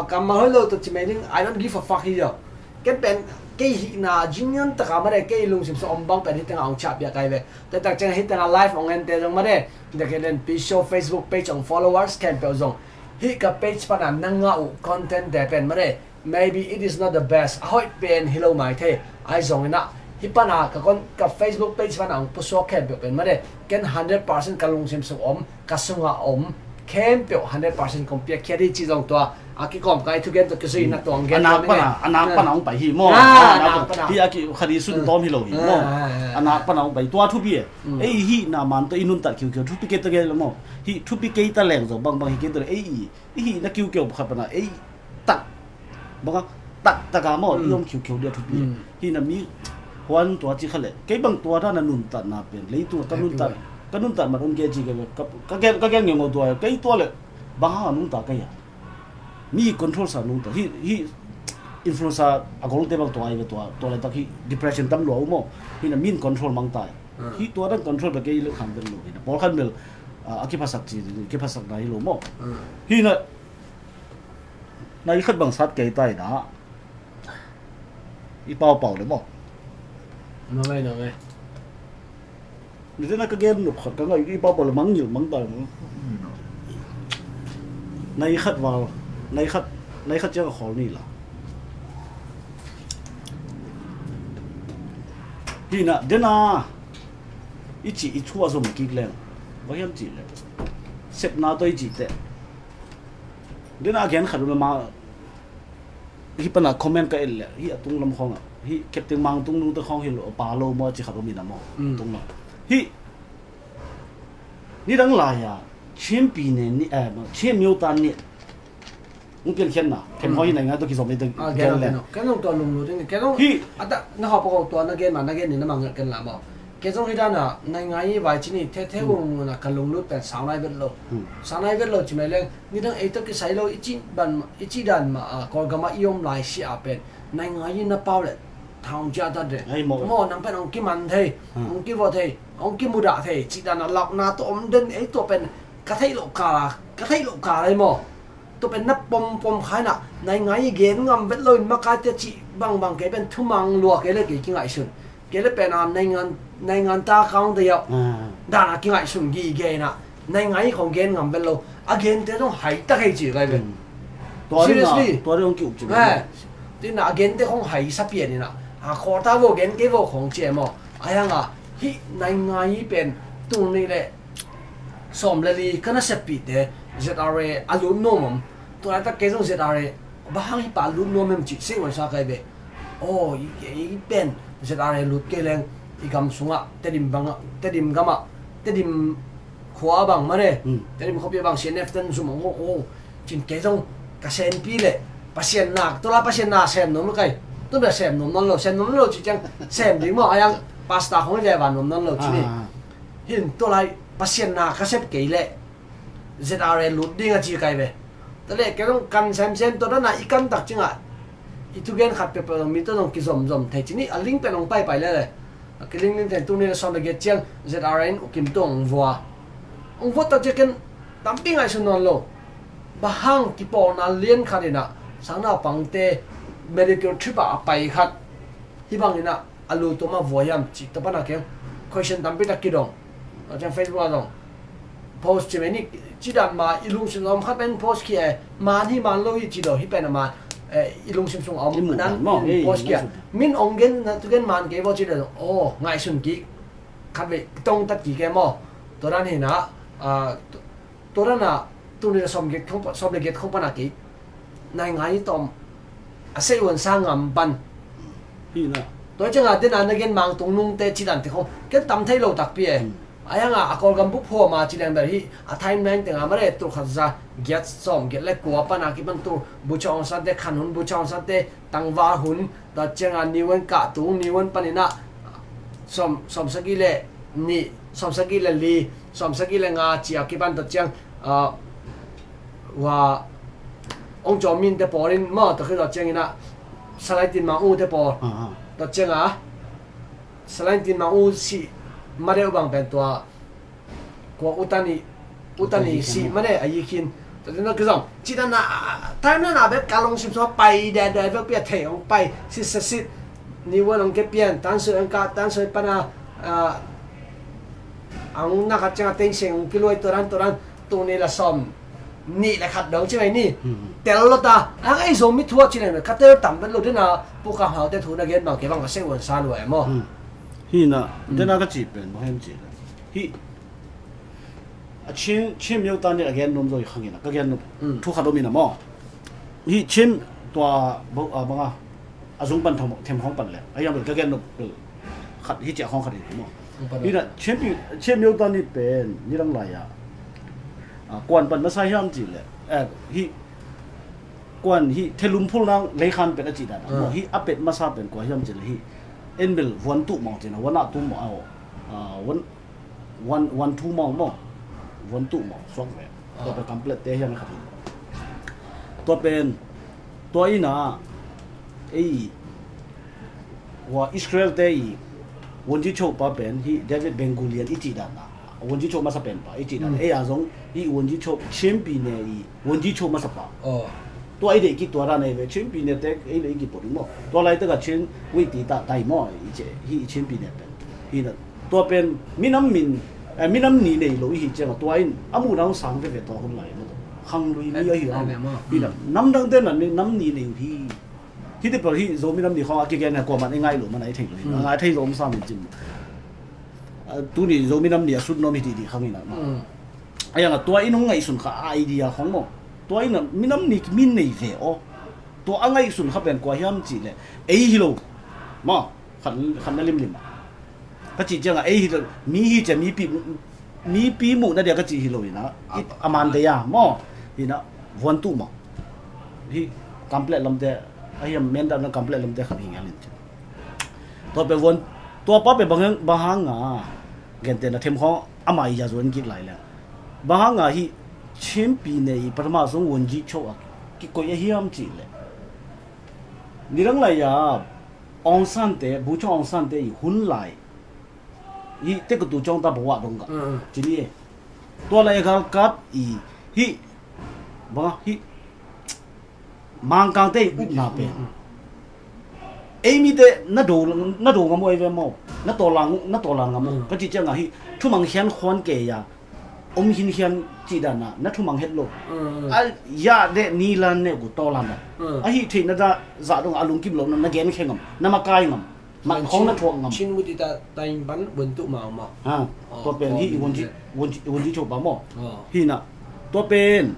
Kammal hoih lo tawh ci mai ding, I don't give a fuck hi lo. Ken pen kei hihna genuine taka mah de, kei lungsim sung om bang pen hi tengah ong ciahpiak kai ve. Tua tak ciangah hi tengah live ong ente zong mah de, The Kelen Pi Show Facebook page ong followers khempeuh zong hih ka page pana na ngah uh content te pen mah de, maybe it is not the best, a hoih pen hi lo mai thei. Ahi zongin ah hih pana ka con, ka Facebook page pana ong pusuak khempeuh pen mah de, ken hundred percent ka lungsim sung om, ka sungah om khempeuh hundred percent kong piakkhiat hi ci zong tua a kikawmkai thugen tawh kizui na tuang gen a nak pana, a nak pana hong pai hi maw. Hi a ki khadi sun tawm hi lo hi maw. A nak pana hong pai tua thupi e. Ei hih na man tawh i nuntat khiukheu thupi kei ta gel maw. Hih thupi kei ta leng zong bangbang hi kei ta leng ei i, i hih na kiukheu pakhat pana ei tak banga tak taka maw i om khiukheu dia thupi. Hih na mi huan tua ci kha leh kei bang tua dana nuntatna pen leitung ka nuntat, ka nuntat mat om kei ci kei ka gen, ka gen ngengau tua kei tua leh bang hanga nungta kei a. Mi control sa nungta hih, hih influencer a golte bang tua ai ve tua, tua laitak hih depression tam lua uh maw. Hih na min control mangta e. Hih tua dan control bek kei leh khan bel lo hih na pawlkhan bel a kiphasak ci, kiphasak na hi lo maw. Hih na na i khat bang sat kei ta i na i paupau le maw. Nangei, nangei. Ni dena ka gen nup khat ka ngai i paupau le mangngil mang ta. Na i khat val, na i khat, na i khat ciang a khawl ni la. Hi na dena i ci i thu a zom kik leng va hiam ci le sepna tawh i ci te. Dena a gen khat um le ma hi pana comment ka et le hi a tunglam khawngah hi Captain Mang tung nungte khawng hi lo pa lo maw ci khat um ina maw. Tunglam hi nidang lai-a Chin pi ne ni, Chin miutan ni hong piankhiatna khen hawi hi nai ngai tawh kizom ni tawh gen le. Kan zong tua lunglut in kan zong hi a ta na hawh pakaw tua na gen ma na gen ni na mang ken la maw. Kei zong hi dana nai ngai vai ci ni the the ung na ka lunglut pen sau nai vet lo. Sau nai vet lo ci mai leng nidang ei tawh kisai lo i ci ban, i ci dan ma a Kawlgam ah i om lai si a pen nai ngai na pau le thaung cia ta de. Maw nang pen ong kiman thei, ong kivo thei, ong kimudah thei ci dana laukna tawh om den ei tua pen ka theih lo ka, ka theih lo ka lai maw. Tua pen na pompom kha inah, naingai i gen ngam vet loin makaite cih bangbang kei pen thumang lua kei le kei kingaihsun. Kei le pen a naingan, naingan ta kaung te yauh. Ah. Dana kingaihsun gige inah, naingai i khong gen ngam vet lo. A gente zong hai ta kei ci kai vet. Hmm. Tua ding a, seriously. Tua ding hong ki-uk ci vet. Eh, tina a gente khong hai sa pian inah. A kawta vo gen kei vo khong ci e maw. A hiang a, hih naingai i pen tung ni le sawm le li ka naseppihte Z R A a lut nuam om. Tua laitak kei zong Z R A bang hang hih pa lut nuam em cih sei uan sa kai ve. Aw, i, i pen Z R A lut kei leng i gam sungah Tedim bangah, Tedim gamah, Tedim khua bang mane. Hmm. Tedim khuapi bang C N F ten zum ang aw, aw. Cin kei zong ka senpi le Pasian na, tua la Pasian na sem nuam lo kai. Tua bia sem nuam nawn lo, sem nuam nawn lo ci ciang sem ding maw, a hiang pasta khong i le van nuam nawn lo ci ni. Ah. Hin tua lai Pasian na ka sep kei leh Z R A lut ding a ci kai ve. Tua leh kei zong kan semsem tua dana i kan tak cingah i thugen khat peuhpeuh zong mi tua zong kizomzom thei ci ni a ling pen hong paipai lele. A kilingling thei tuni le sawm le giat ciang Z R A in ukim tua hong vua. Hong vua tak ciang ken tampi ngaihsun nawn lo. Bang hang kipawlna lian khat inah sang naupangte medical trip ah a pai khat. Hih bang inah a lu tua mah vua hiam cih tua pana keng question tampi tak kidong. Tua ciang Facebook ah zong post ci mai ni, ci dan mah i lungsim zong khat pen post khi e, man hi man lo hi ci lo, hih pen a man, eh, i lungsim sung a om i muh dan maw, i post khi a. Min ong gen na tu gen man kei vo ci lo zong, aw, ngaihsun kik khat vei tong tat kik e maw. Tua dan hi na, ah, Tua dana tuni le sawm giat khong pa, sawm le giat khong pana kei naingai tawm a sei uan sa ngam pan. Hi na. Tua cianga dena na gen mang tung nungte ci dante khong ken tam thei lo takpi e. Hmm. A hianga a Kawlgam bup huama ci leng bel hi a timeline tenga mare tul khat za giat sawm giat le kua pana kipan tul Bogyoke Aung San te khan hun Bogyoke Aung San te tangval hun, tua cianga niuan kah tung, niuan paninah sawm, sawm sagih le nih, sawm sagih le li, sawm sagih le nga cia kipan tua ciang, ah, wa, Aung Kyaw Min te pawl in maw, tua khit tua cianginah Salai Tin Maung U te pawl. Ah, ah. Tua cianga Salai Tin Maung U sih madeuh bang pen tua kua U Thant, U Thant sih mane a yi khin. Tua tena kizom citana time nana bek ka lungsim sua pai dede bek pia thei ong pai sit sa sit. Ni wan ong ke pian tan soi ong ka tan soi pana, ah, ang na khat cianga teng seng ong kiluai turan turan. Tuni la sawm nih le khat dong ci mai ni. Hmm. Tel lo ta ang ei Zomi thua ci leng ka tel tam vet lo dena pu ka hau te thu na gen bang ke bang ka se wan sa lo e maw. Hmm. Hi na, hmm, dena ka ci pen bang hem ci le hi. A Chin, Chin myo ta ni a gen nom zo i khangin a, ka gen nom, mm, thu khat om in a maw. Hi Chin tua bo, a, banga a zung pan them, them khong pan le a yang bel ka gen nom bel khat hi cia khong khat in a maw. Zung pan hi na Chin pi, Chin myo ta ni pen ni lang lai a, a, kuan pan masa hiam ci le, eh, hi kuan hi thelum phul nang lei khan pen a ci dan a maw. Ah. Hi a pet masa pen kua hiam ci le hi en bel vuan tu maw ci na, vuan a tu maw a, a, vuan One, one two maw maw. One two maw suak ve. Ah. Tua pen complete te hian khat hi. Tua pen tua ina ei wa Israel te i Won Jik Cho pa pen hi David Ben Gurion i cih dan a. Won Jik Cho masa pen pa i cih dan. Mm. Ei a zong hi Won Jik Cho Chin pi ne i Won Jik Cho masa pa. Oh. Tua i deih kik tua dan ei ve Chin pi ne te ei le i kipot ding maw. Tua lai te ka Chin wei ti ta tai maw i ce hi Chin pi ne pen. Hi na Tua pen minam min, eh, minam ni nei lo i hi ciang a tua in a muhna hong sang veve tua hun lai maw. Khanglui mi a hi hang. Hi na nam dang te nan nam ni nei uh hi. Hi te pal hi Zomi nam ni khong a kigen a kuaman i ngai lo man a i thei lo hi. Hmm. A ngai thei lo om sa min cin. A, tuni Zomi nam ni a sut nom hi ti di khang in a ma. Hmm. A yang a tua in hong ngaihsun kha a idea khong maw. Tua in a minam ni min nei ve aw. Tua a ngaihsun kha pen kua hiam cih le ei hi lo. Maw. Khan, khan na limlim. Ka cih ciangah ei hi lo, mi hi cia, mipi, mipi muhna dia ka cih hi lo ina, a, a man dei a, maw? Ina, vuan tuh maw? Hi, complete lamte, a hiam men dam na complete lamte khan hi ngal in ci. Tua pe vuan, tua pa pe bang, bang hang a, gente na them khong, ama i ya zuan kik lai le. Bang hang a hi, Chin pi ne i, pathama sung Won Jik Cho a, kikoih a hiam cih le. Nidang lai a, Aung San te, Bogyoke Aung San te i hun lai. Hi te kutu cong ta bawa dong ka. Mm, mm. Cini e. Tua lai galkap i hi. Banga hi. Mangkangte i upna pen, ei mite na do, na do ngam uh ei ve maw? Na tawlan, na tawlan ngam uh ka cih ciangah hih thumang khian khuan kei a om khinkhian cih danah na thumang het lo. A yah deh ni lan nek uh tawlan ah, a hih theihna dah zah dongah a lungkim lo na, na genkhia ngam, na makai ngam? Mah khawng na thuak ngam? Chin wuti ta, ta in pan wun tuh mau maw? Ha, tua pen hih i wun ci, wun ci, wun ci chopa maw? Hinah tua pen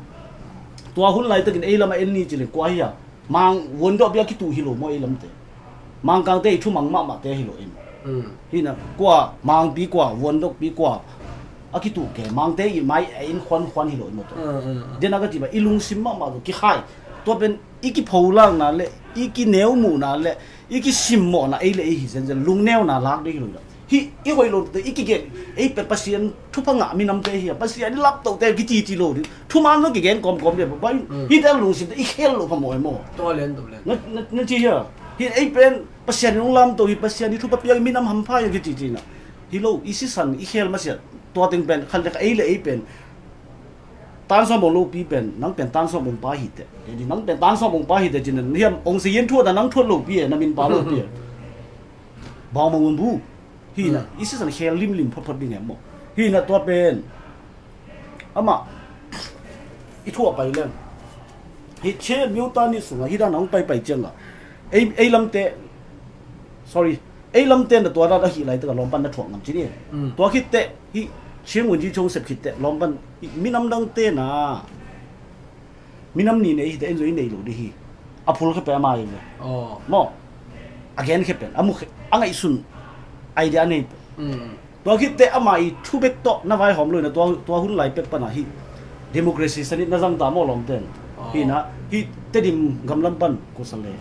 tua hun laitakin ei lamah en ni cileng kua hi a, Mang wuandokpi a kituh hi lo maw ei lamte? Mangkangte i thumang mahmahte hi lo ei maw? Hinah kua Mangpi, kua Wuandokpi, kua a kituh ke, Mangte i mai a in khuankhuan hi lo ei maw tua? Dena ka cih mah i lungsim mahmah lo kikhai. Tua pen i kipholakna le i kineumuhna le i kisimmawhna ei le ei hi zenzen, lungneuna lak ding hi lo hi. Hih i hoih lote i kigen, ei pen Pasian thupha ngah minamte hi a, Pasian i laptohte kici ci lo ding. Thuman zong kigen kawmkawm ding a, bai hihte a lungsimte i khel loh phamawh e maw? Tua lian tua lian. Na, na, na ci hi a. Hih ei pen Pasian in hong lamto hi, Pasian i thupha piang minam hampha hi a kici ci na. Hi lo, i sisan i khel masiah. Tua teng pen khan le kha ei le ei pen Tan Sawm Bawng lopi pen, nang pen Tan Sawm Bawng pa hi teh. Edi nang pen Tan Sawm Bawng pa hi teh cin, hiam ong si yen thuat a nang thuat lopi e, na min pa lopi e. Bawng ma ngun bu. Hi na, i sisan khel limlim photphot ding e maw? Hi na tua pen amah i thuah pai leng. Hi che miu ta ni sunga hi dan a hong paipai cianga ei, ei lamte, sorry, ei lamte na tua dan a hih lai taka lawmpan na thuak ngam ci ni. Tua khitteh hih Chin wun ci chong sep khitteh lawmpan minam dangte na minam ni nei hi te en zong i nei lo dih hi. A phul khe pen a mai ve. Maw? A gen khe pen a mu khe, a ngaihsun idea a nei pen. Tua khitteh amah i thu bek tawh na vaihawm lo ina tua, tua hun lai pek pana hih democracy sanit na zangta maw lawmten? Hina hih Tedim gamlam pan kusale,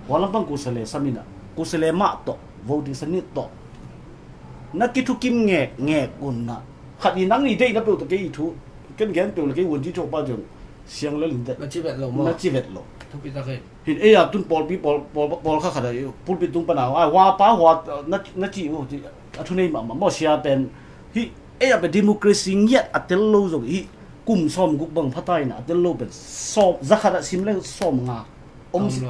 hualam pan kusale samina kusale mah tawh voting sanit tawh na kithukim ngekngek unna khat i nang i deihna peuh tawh kei i thu ken gen peuh le kei wun ci chokpa ciang siang lel in teh na ci vet lo maw? Na ci vet lo. Thupi tak hi. Hin ei a tun pawlpi pawl, pawl, pawl kha khat a pulpit tung pana a huapa hua na, na ci uh ci a thunei mahmah maw sia pen. Hih ei a pen democracy ngiat a tel lo zong hih kum sawm guk bang phata ina a tel lo pen sawm, za khat a sim le sawm nga om si.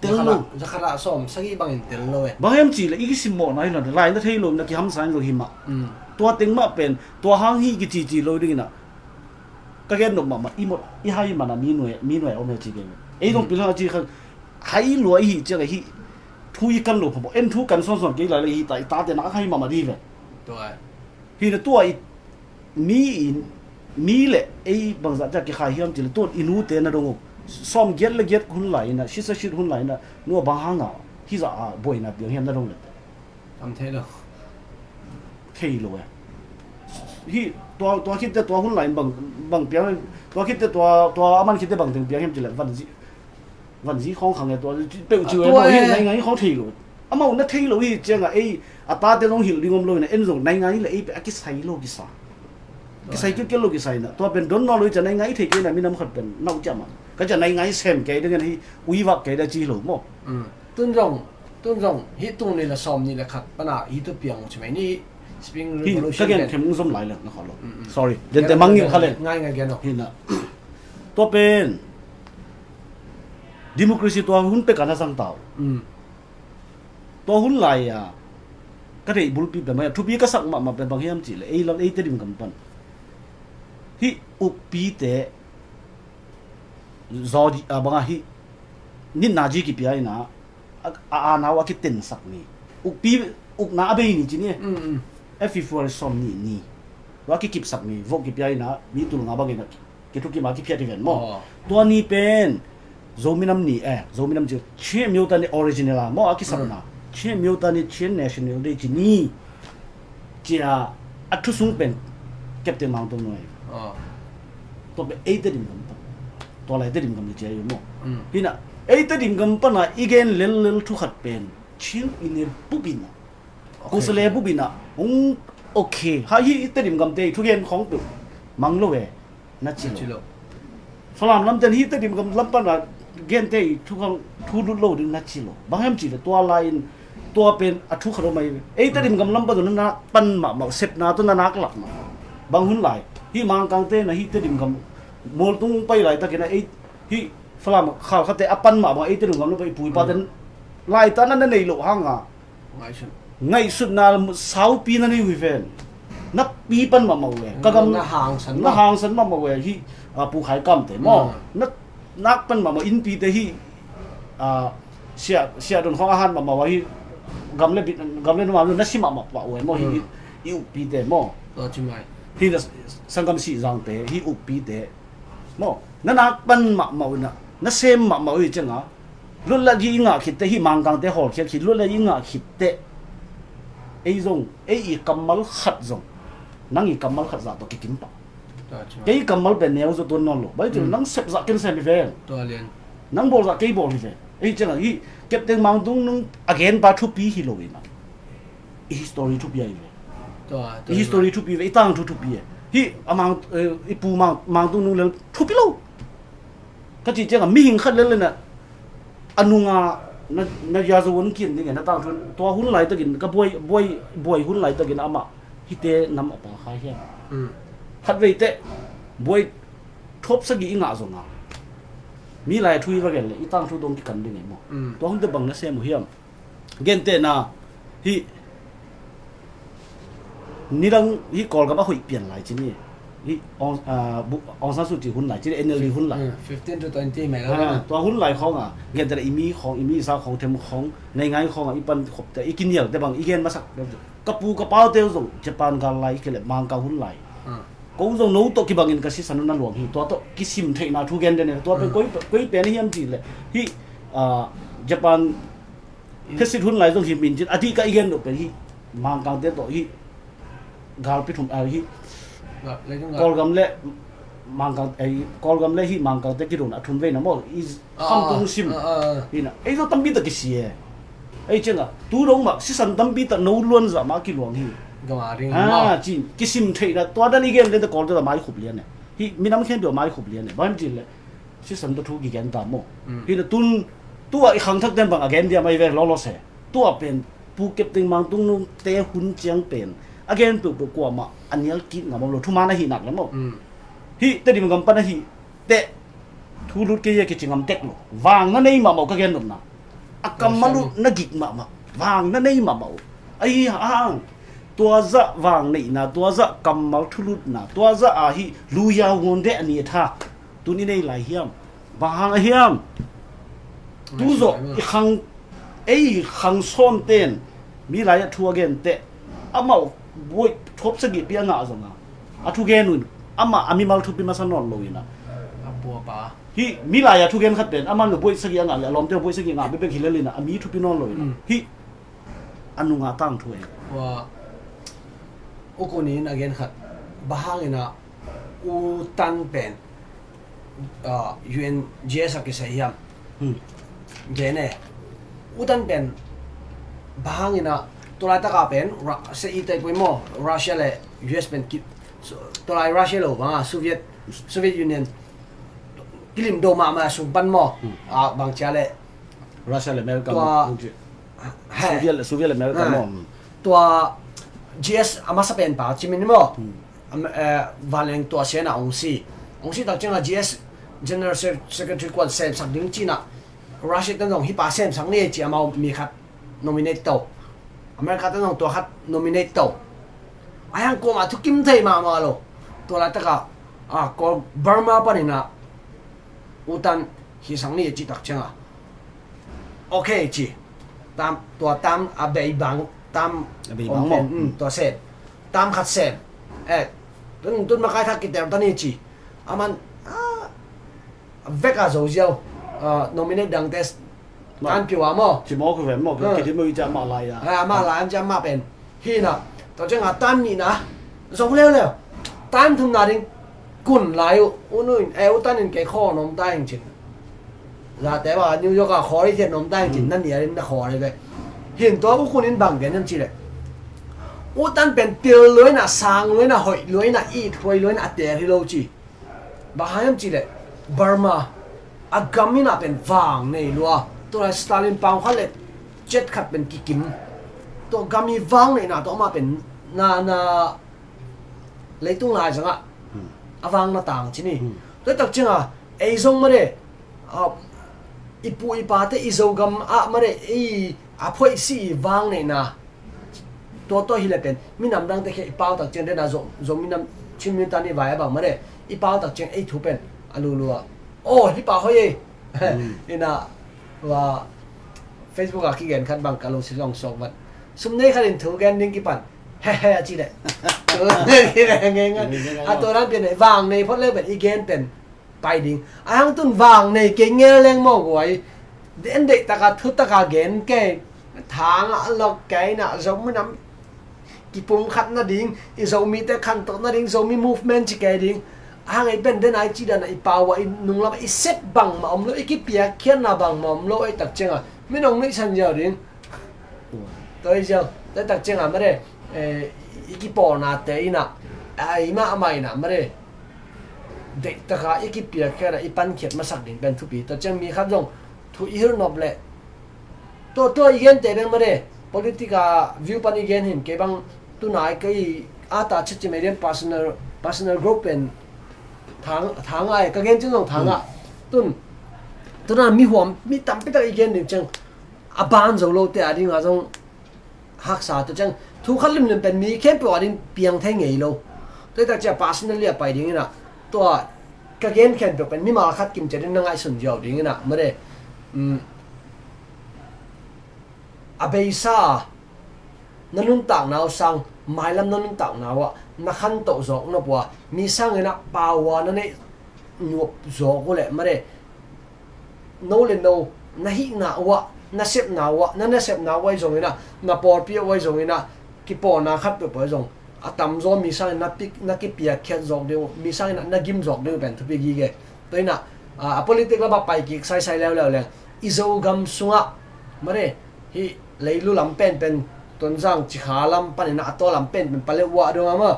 Tel lo. Za khat a sawm sagih bangin tel lo e. Bang hiam ci le i kisimmawhna hi lo lai na thei lo na kihamsa in lo hi mah. Tua teng mah pen tua hang hi kici ci lo dingina ka gen nop mahmah i mot i hai mana mi nuai, mi nuai a om he ci kei. Ei zong pilhang a ci kha hai lua i hi ciang a hi thu i kan lo phamawh en thu kan sawnsawn kei lai le i hi ta i tate nak hai mahmah di ve. Tua hi na tua i mi in mi le ei bangzah ciah kikhai hiam ci le tua i nute na dong uh sawm giat le giat hun lai ina sisa sit hun lai ina nua bang hanga hizah a buaina piang hiam na dong le. Tam thei lo. Thei lo e. Hi tua, tua khitte tua hun lai bang, bang piang, tua khitte tua, tua aman khitte bang teng piang hiam ci le van zi, van zi khawng khang e tua peuh ci e maw hi nai ngai khawng thei lo. Amau na thei lo hi cianga ei a tate long hilh ding om lo ina en zong nai ngai le ei pe a kisai lo kisa. Kisai kilkel lo kisai na tua pen don naw lo hi cia nai ngai thei kei na minam khat pen nau cia ma ka cia nai ngai sem kei ding en hi ui vak kei da ci lo maw? Tun zong Tun zong hi tung ni le sawm ni le khat pana hi tu piang ci mai ni. Spring Revolution ka gen them ung zom lai le na kha lo. Sorry. Den te mang ngil kha le. Ngai ngai gen lo. Hi na. Tua pen democracy tua hun pek ana sang tau. Tua hun lai a ka thei bulpi pe mai thupi ka sak mahmah pe bang hiam ci le ei lam ei Tedim gam pan hi ukpi te zaw di a banga hi nitna ji kipia ina a, a, a nau a kitensak ni. Ukpi ukna a bei ni ci ni. F February sawm ni ni tua kikipsak ni vote kipia ina mi tul nga bangin a kithukim a kiphiat hi ven maw? Tua ni pen Zominam ni e, Zominam ci Chin Mutiny original a maw a kisapna Chin Mutiny Chin National Day ci ni. Cia a thusung pen Captain Mangtong nuai. Tua pen ei Tedim gam pan tua lai Tedim gam le cia i maw? Hina ei Tedim gam pana i gen lellel thukhat pen Chin ine bupina kusale bupina hong okay ha hi i Tedim gamte i thugen khawng peuh mang lo e. Na ci lo. Falam lamten hi Tedim gam lam pana gente i thukhang thu lut lo ding na ci lo. Bang hiam ci le tua lai-in tua pen a thu khat om ahi ve. Ei Tedim gam lam pan tawh na nak pan mahmah uh sepna tawh na nak lak mahmah. Bang hun lai hi Mangkangte na hi Tedim gam mualtung pai laitakin a ei hi Falam khal khatte a pan mahmah, eite lungngam lo pai pui pa ten laitana na nei loh hanga ngaihsutna saupi na nei uh hi ven. Na pi pan mahmah uh e. Ka gam na hangsan mahmah uh e hi. Pu Khai Kamte maw, na nak pan mahmah, innpite hi. Sia, sia don khawng a han mahmah uh a hi. Gam le bit, gam le numam na si mahmah pah uh e maw hi. I uppite maw, hi na sanggam Sihzangte hi, uppite maw, na nak pan mahmah uh inah na sem mahmah uh hi cianga. Lutlat i ngah khitte hi, Mangkangte hawlkhiat khit, lutlat i ngah khitte ei zong, ei i kammal khat zong nang i kammal khat zah tawh kikim pah. Kei kammal pen neu zaw tuan nawn lo. Bai tu nang sep zah ken sem hi ven. Nang bawl zah kei bawl hi ven. Ei cianga hi Captain Mangtung Nung a genpa thupi hi lo inah i history thupi ahi ve. I history thupi ve, i tangthu thupi e. Hi a mang, i pu Mangtung Nung lel thupi lo. Ka cih ciangah mihing khat lel inah a nunga na, na ya zo won kian ding e, na tangthu. Tua hun laitakin ka buai, buai, buai hun laitakin amah hite nam a pang khai hiam. Khat veiteh buai thawp sagih i ngah zonga mi lai a thu i va gen le i tangthu dong kikan ding e maw. Tua hunte bang na sem uh hiam? Gentehna hi nidang hi Kawlgam a hoih pian lai ci ni. Hi Aung San Suu Kyi hun lai ci ni, N L D hun lai. Tua hun lai khawnga gentehna i mi khawng, i mi i sa khawng, them khawng, naingai khawnga i pan khopte, i kinialte bang i gen masak. Ka pu ka paute uh zong Japan gal lai, i kele Mangkang hun lai. Ko zong no tawh kibangin ka sisan uh na luang hi. Tua tawh kisim theihna thu gen den e. Tua pen koi, koi pen hiam cih leh hi Japan Khesit hun lai zong hi min cin a dih ka i gen loh pen hi. Mangkangte tawh hi galpi thum a hi. Kawlgam le Mangkang, Kawlgam le hi Mangkangte kidona a thum veina maw i khamtung sim hina. Ei zong tampi tak kisi e. Ei cianga tu dong mah sisan tampi tak no luanzah mah kiluang hi. Cin kisim theihna tua dan i gen lente Kawlte tawh mai khup lian e. Hi minam khempeuh mai khup lian e. Bang hiam cin leh sisan tawh thu kigen ta maw. Hina tun tua i khangthak ten bang a gen diam ahi ve lawlaw se. Tua pen Pu Captain Mangtung Nungte hun ciang pen a gen peuhpeuh kuamah a nial kik ngam om lo, thuman ahi nak le maw. Hi Tedim gam pan ahi teh thu lut kei a kici ngam tek lo. Vang na nei mahmah uh ka gen nopna, a kammal uh na gik mahmah, vang na nei mahmah uh. Ahi hang tua zah vang neihna, tua zah kammal thulutna, tua zah a hi luyau ngawn deh a ni a tha tun i nei lai hiam? Bang hang a hiam? Tu zawh i khang, ei i khang sawnten mi lai-ah thu a genteh amau buai thawp sagihpi a ngah zonga a thugen un amah a mimal thupi masa nawn lo inah. Hi mi lai-ah thugen khat pen amah nu buai sagih a ngah le a lawmte buai sagih ngah bekbek hi lel inah a mi thupi nawn lo inah. Hi a nunga tangthu e. U Kun in a gen khat, bang hang inah U Tan pen U N G S a kisai hiam? Gen e. U Tan pen bang hang inah tulaitaka pen se i tei pui maw, Russia le U S pen ki, tulai Russia lo banga Soviet, Soviet Union kilim do mahmah a sung pan maw. Bang cia le Russia le America maw. Soviet le America maw. Tua G S a masa pen pa cimin maw. Vanleng tua siana ong si, ong si tak cianga G S General Secretary kuan semsak ding cina Russia ten zong hi pa semsak ni ci amau mi khat nominate to. America ten zong tua khat nominate to. Ayang kuamah thukim thei mahmah lo. Tua laitaka Burma panina U Tan hi sang ni ci tak cianga okay ci. Tam, tua tam a bei bang, tam a bei bang maw. Tua sem, tam khat sem. Eh, tun, tun makai thak kiter ta ni ci. Aman a vek a zo ziau. Nominate dang test kan piu a maw. Ci maw ku ven maw, ki dim maw i ci a mah lai a. A mah lai an ci a mah pen. Hina, tua cianga tan nihna zong leuleu. Tan thumna ding kun lai uh, U Nu in, eh, U Tan in kei khaw nom ta hing cin. Zate ba New York a khaw rei thiat nom ta hing cin, na nia ding na khaw rei ve. Hin tua U Kun in bang gen hiam ci le, U Tan pen pil luaina, sang luaina, hoih luaina, it huai luaina a tel hi lo ci. Bang hang hiam ci le, Burma a gam inah pen vang nei lua. Tulai Stalin pau khat le jet khat pen kikim. Tua gam i vang neihna tawh amah pen na, na leitung lai zangah a vang na tang ci ni. Tua tak cianga ei zong mah de a, i pu i pate i Zogam ah mare i a phoih si i vang neihna. Tua tua hi le pen minam dangte khia i pau tak ciang dena Zo, Zo minam Chin minam tan i vai a bang mare i pau tak ciang ei thu pen a lulu a. Oh, hi pa hoi ei. Ina wa Facebook a kigen khat bang ka lo si long sok vat. Sum nei khat in thu gen ding kipan. He he a ci le. Thu nei ki le nge nge. A tua dan pian nei vang nei phot le pen i gen pen pai ding. A hang tun vang nei kei ngel leng maw guai. Den deih taka thu taka gen kei. Thang a lok kei na Zo minam kipumkhat nading, i Zomite khantoh nading, Zomi movement ci kei ding. A hang ei pen den ai ci dan a i pau a i nunglam a i sep bangmah om lo, i kipiakkhiatna bangmah om lo ei tak cianga min ong nuihsan ziau ding. Tua i ziau, tua i tak cianga mare, eh, i kipawlnate ina, ai mah amah ina mare. Deihtaka i kipiakkhiatna i pankhiat masak ding pen thupi. Tua ciang mi khat zong thu i hilh nop leh tua tua i gente beng mare. Politika view pan i gen hin kei bang tunai kei ata chet ci medium personal personal growth pen thang thang ai ka gen cin zong thang ah tun tuna mi huam mi tampi tak i gen ding ciang a ban zo lo te a ding a zong haksa tu ciang thu khat limlim pen mi khempeuh a ding piang thei ngei lo. Tua i tak cia personally a pai ding ina tua ka gen khempeuh pen mimal khat kim cia ding na ngaihsun ziau ding ina mare. A beisa na nuntakna uh sang mailam na nuntakna uh ah na khantoh zawk nop uh a mi sangin ah pau a na neih nuap zawk uh leh mare no le no na hihna uh ah na sepna uh ah na nasepna uh ai zongin ah na pawlpi uh ai zongin ah kipawlna khat peuhpeuh ai zong a tamzaw mi sangin na pik na kipiakkhiat zawk ding uh mi sangin ah na gim zawk ding uh pen thupi gige. Tua inah a politik lamah pai kik saisai leuleu leng i Zogam sungah mare hih leilu lam penpen Tonzang Cikha lam paninah a taw lam penpen pale uah dong ama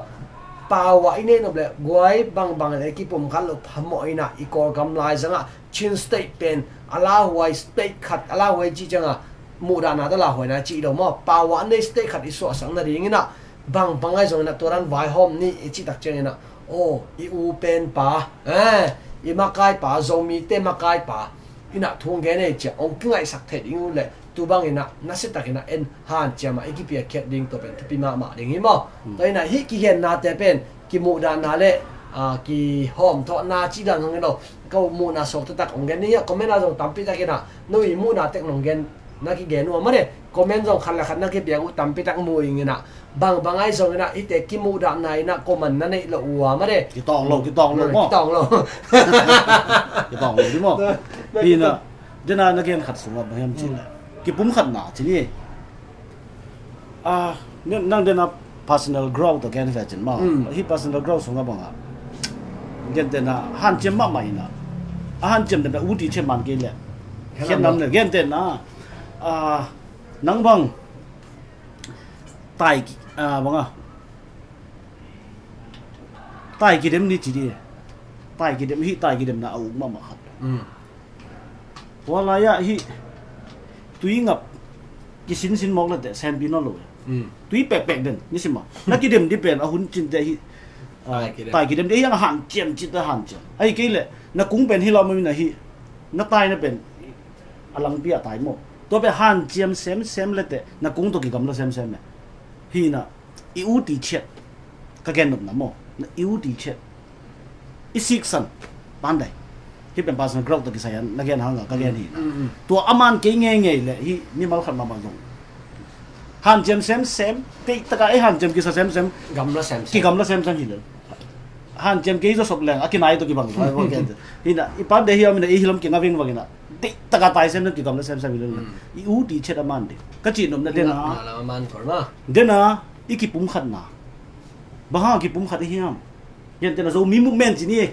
pau ah i neih nop le guai bangbang le kipum khat lo phamawh inah i Kawlgam lai zangah Chin State pen a lauhuai state khat a lauhuai cih cianga muhdahna tawh lauhuaina cih lo maw pau ah a nei state khat i suahsak nadinginah bangbang ai zonginah tua dan vaihawm nih i cih tak cianginah aw i u penpa i makaipa Zomite makaipa inah thu hong gen ei ciah hong kingaihsak theih ding uh leh tu banginah nasiatakinah en hanciamah i kipiakkhiat ding tua pen thupi mahmah ding hi maw? Tua inah hih kigennate pen kimuhdahna le kihawmthawhna cih dan hong hi lo. Ka muhna suak taktak hong gen ding hiah comment ah zong tampi takinah no i muhna tek nong gen na kigen uh a mane comment zong khat le khat na kipiak uh tampi tak mu inginah bangbang ai zonginah hihte kimuhdahna inah comment na neih loh uh a mane. Kitawng lo kitawng lo maw? Kitawng lo. Kitawng lo di maw? Hina dena na gen khat sungah bang hiam cih le kipumkhatna ci ni. Nang dena personal growth a gen ve cin maw? Hih personal growth sungah bangah gentehna hanciam mahmah inah a hanciam dena uti ciam man kei leh khian nam le gentehna nang bang tai banga tai kidem ni ci di tai kidem hih tai kidemna a uk mahmah khat. Tua lai-ah hih tui ngap kisinsin mawk late sempi nawn lo. Tui pekpek den ni sim a na kidem di pen a hun cinte hih tai kidem di hiang a hanciam cinte hanciam ahi kei leh na kung pen hi lam amin ahi na taina pen a langpi a tai maw? Tua pen hanciam semsem late na kung tawh kigamla semsem e. Hina i u ti chiat ka gen nopna maw? Na i u ti chiat i siksan pandai hih pen personal growth tawh kisai an na gen hanga ka gen hi. Tua a man kei ngeingei le hih mimal khat mahmah zong hanciam semsem teitaka ei hanciam kisa semsem gamla semsem kigamla semsem hi le hanciam kei zawsop leng a kinai tawh kibang hina i pande hi a mina i hilam kinga vingvangina teitaka tai semsem kigamla semsem hi le i u ti chiat a man ding ka cih nopna dena dena i kipumkhatna bang hang a kipumkhat i hiam? Gentehna Zomi movement ci ni e.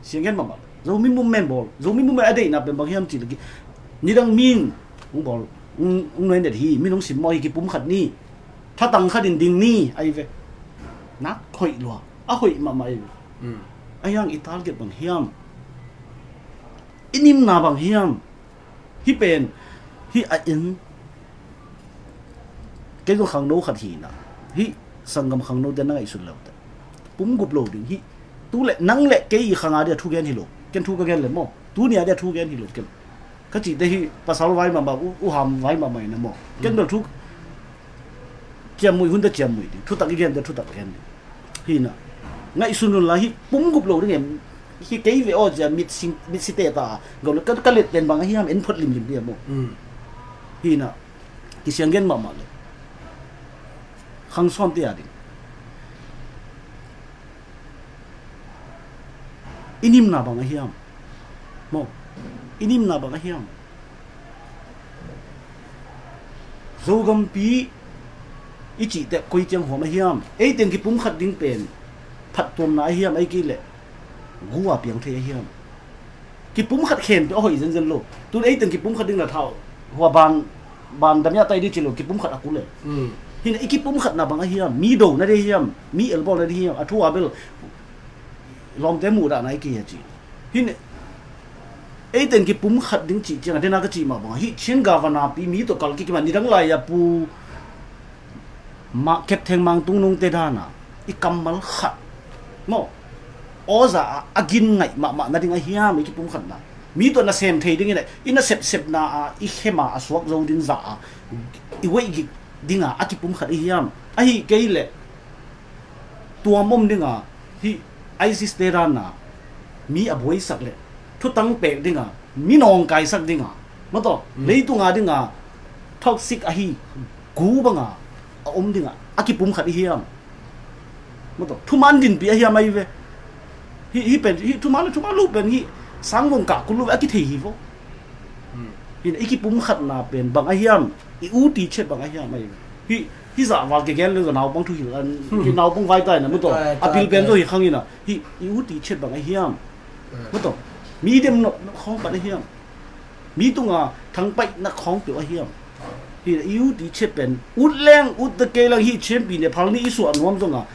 Siang gen mahmah Zomi movement bawl Zomi movement a deihna pen bang hiam cih leh nidang min hong bawl hong nuai net hi min hong simmawh hi kipumkhat ni thatang khatin ding ni ahi ve. Nak hoih lua a hoih mahmah ahi ve. A hiang i target bang hiam? I nimna bang hiam? Hih pen hih a in kei zong khangno khat hina hih sanggam khangnote na ngaihsun lote pum gup lo ding hih tu le nang le kei i khanga dia thu gen hi lo ken thu ka gen le maw? Tuni a dia thu gen hi lo ken. Ka cihte hi pasal vai mahmah, u, u ham vai mahmah ina maw. Ken bel thu ciammuih hunte ciammuih ding, thutak i gente thutak gen ding. Hi na, ngaihsun un la hi pum gup lo ding em. Hi kei ve aw cia mit sing, mit site ta. Gau le ka, ka let pen bang a hiam en phot limlim dia maw. Hi na, kisiang gen mahmah lo. Khang sawnte a ding. I nimna bang a hiam? Maw, i nimna bang a hiam? Zogampi i cihte koi ciang huam a hiam? Ei teng kipum khat ding pen phattuamna a hiam, ei kei leh gu a piang thei a hiam? Kipum khat khen peuh a hoih zenzen lo. Tun ei teng kipum khat ding na thau hua ban, ban damiah tai ding ci lo, kipum khat a kul e. Hi na, i kipum khatna bang a hiam? Mi do na ding hiam? Mi elbawl na ding hiam? A thu a bel lawmte muhdahna i kei a ci. Hi na, ei teng kipum khat ding cih ciang a dena ka cih mah bang a hi Chin governor pi mi tawh kal kikima nidang lai a pu Mah kep theng Mang Tung Nungte dana i kammal khat maw, aw za a, a gin ngaih mahmah nading a hiam i kipumkhatna? Mi tawh na sem thei dingin a, i na sepsepna a, i khem a, a suak zo din za a, i weih gik dinga a kipumkhat i hiam? Ahi kei leh tuam om dinga, hih ISIS te dana mi a buaisak leh thutang pek dinga, mi nawngkaisak dinga, mataw, leitunga dinga toxic ahi gu banga a om dinga a kipumkhat i hiam? Mataw, thuman dinpi a hiam ahi ve. Hih, hih pen, hih thuman, thuman lo pen hih sangvong kah kul lo ve a kithei hi vo. Hih i kipumkhatna pen bang a hiam? I u ti chet bang a hiam ahi ve. Hih, hih zahval kigel le zaw naupang thuhil an, hih naupang vaitai na, mataw, a pil pen zaw hi khangin a, hih i u ti chet bang a hiam? Mataw, mi dem nop, nop khawng pat a hiam? Mi tunga thangpaih na khawng peuh a hiam? Hih i u ti chet pen ut leng ut ta kei lang hih champion ne phal ni i suah nuam zonga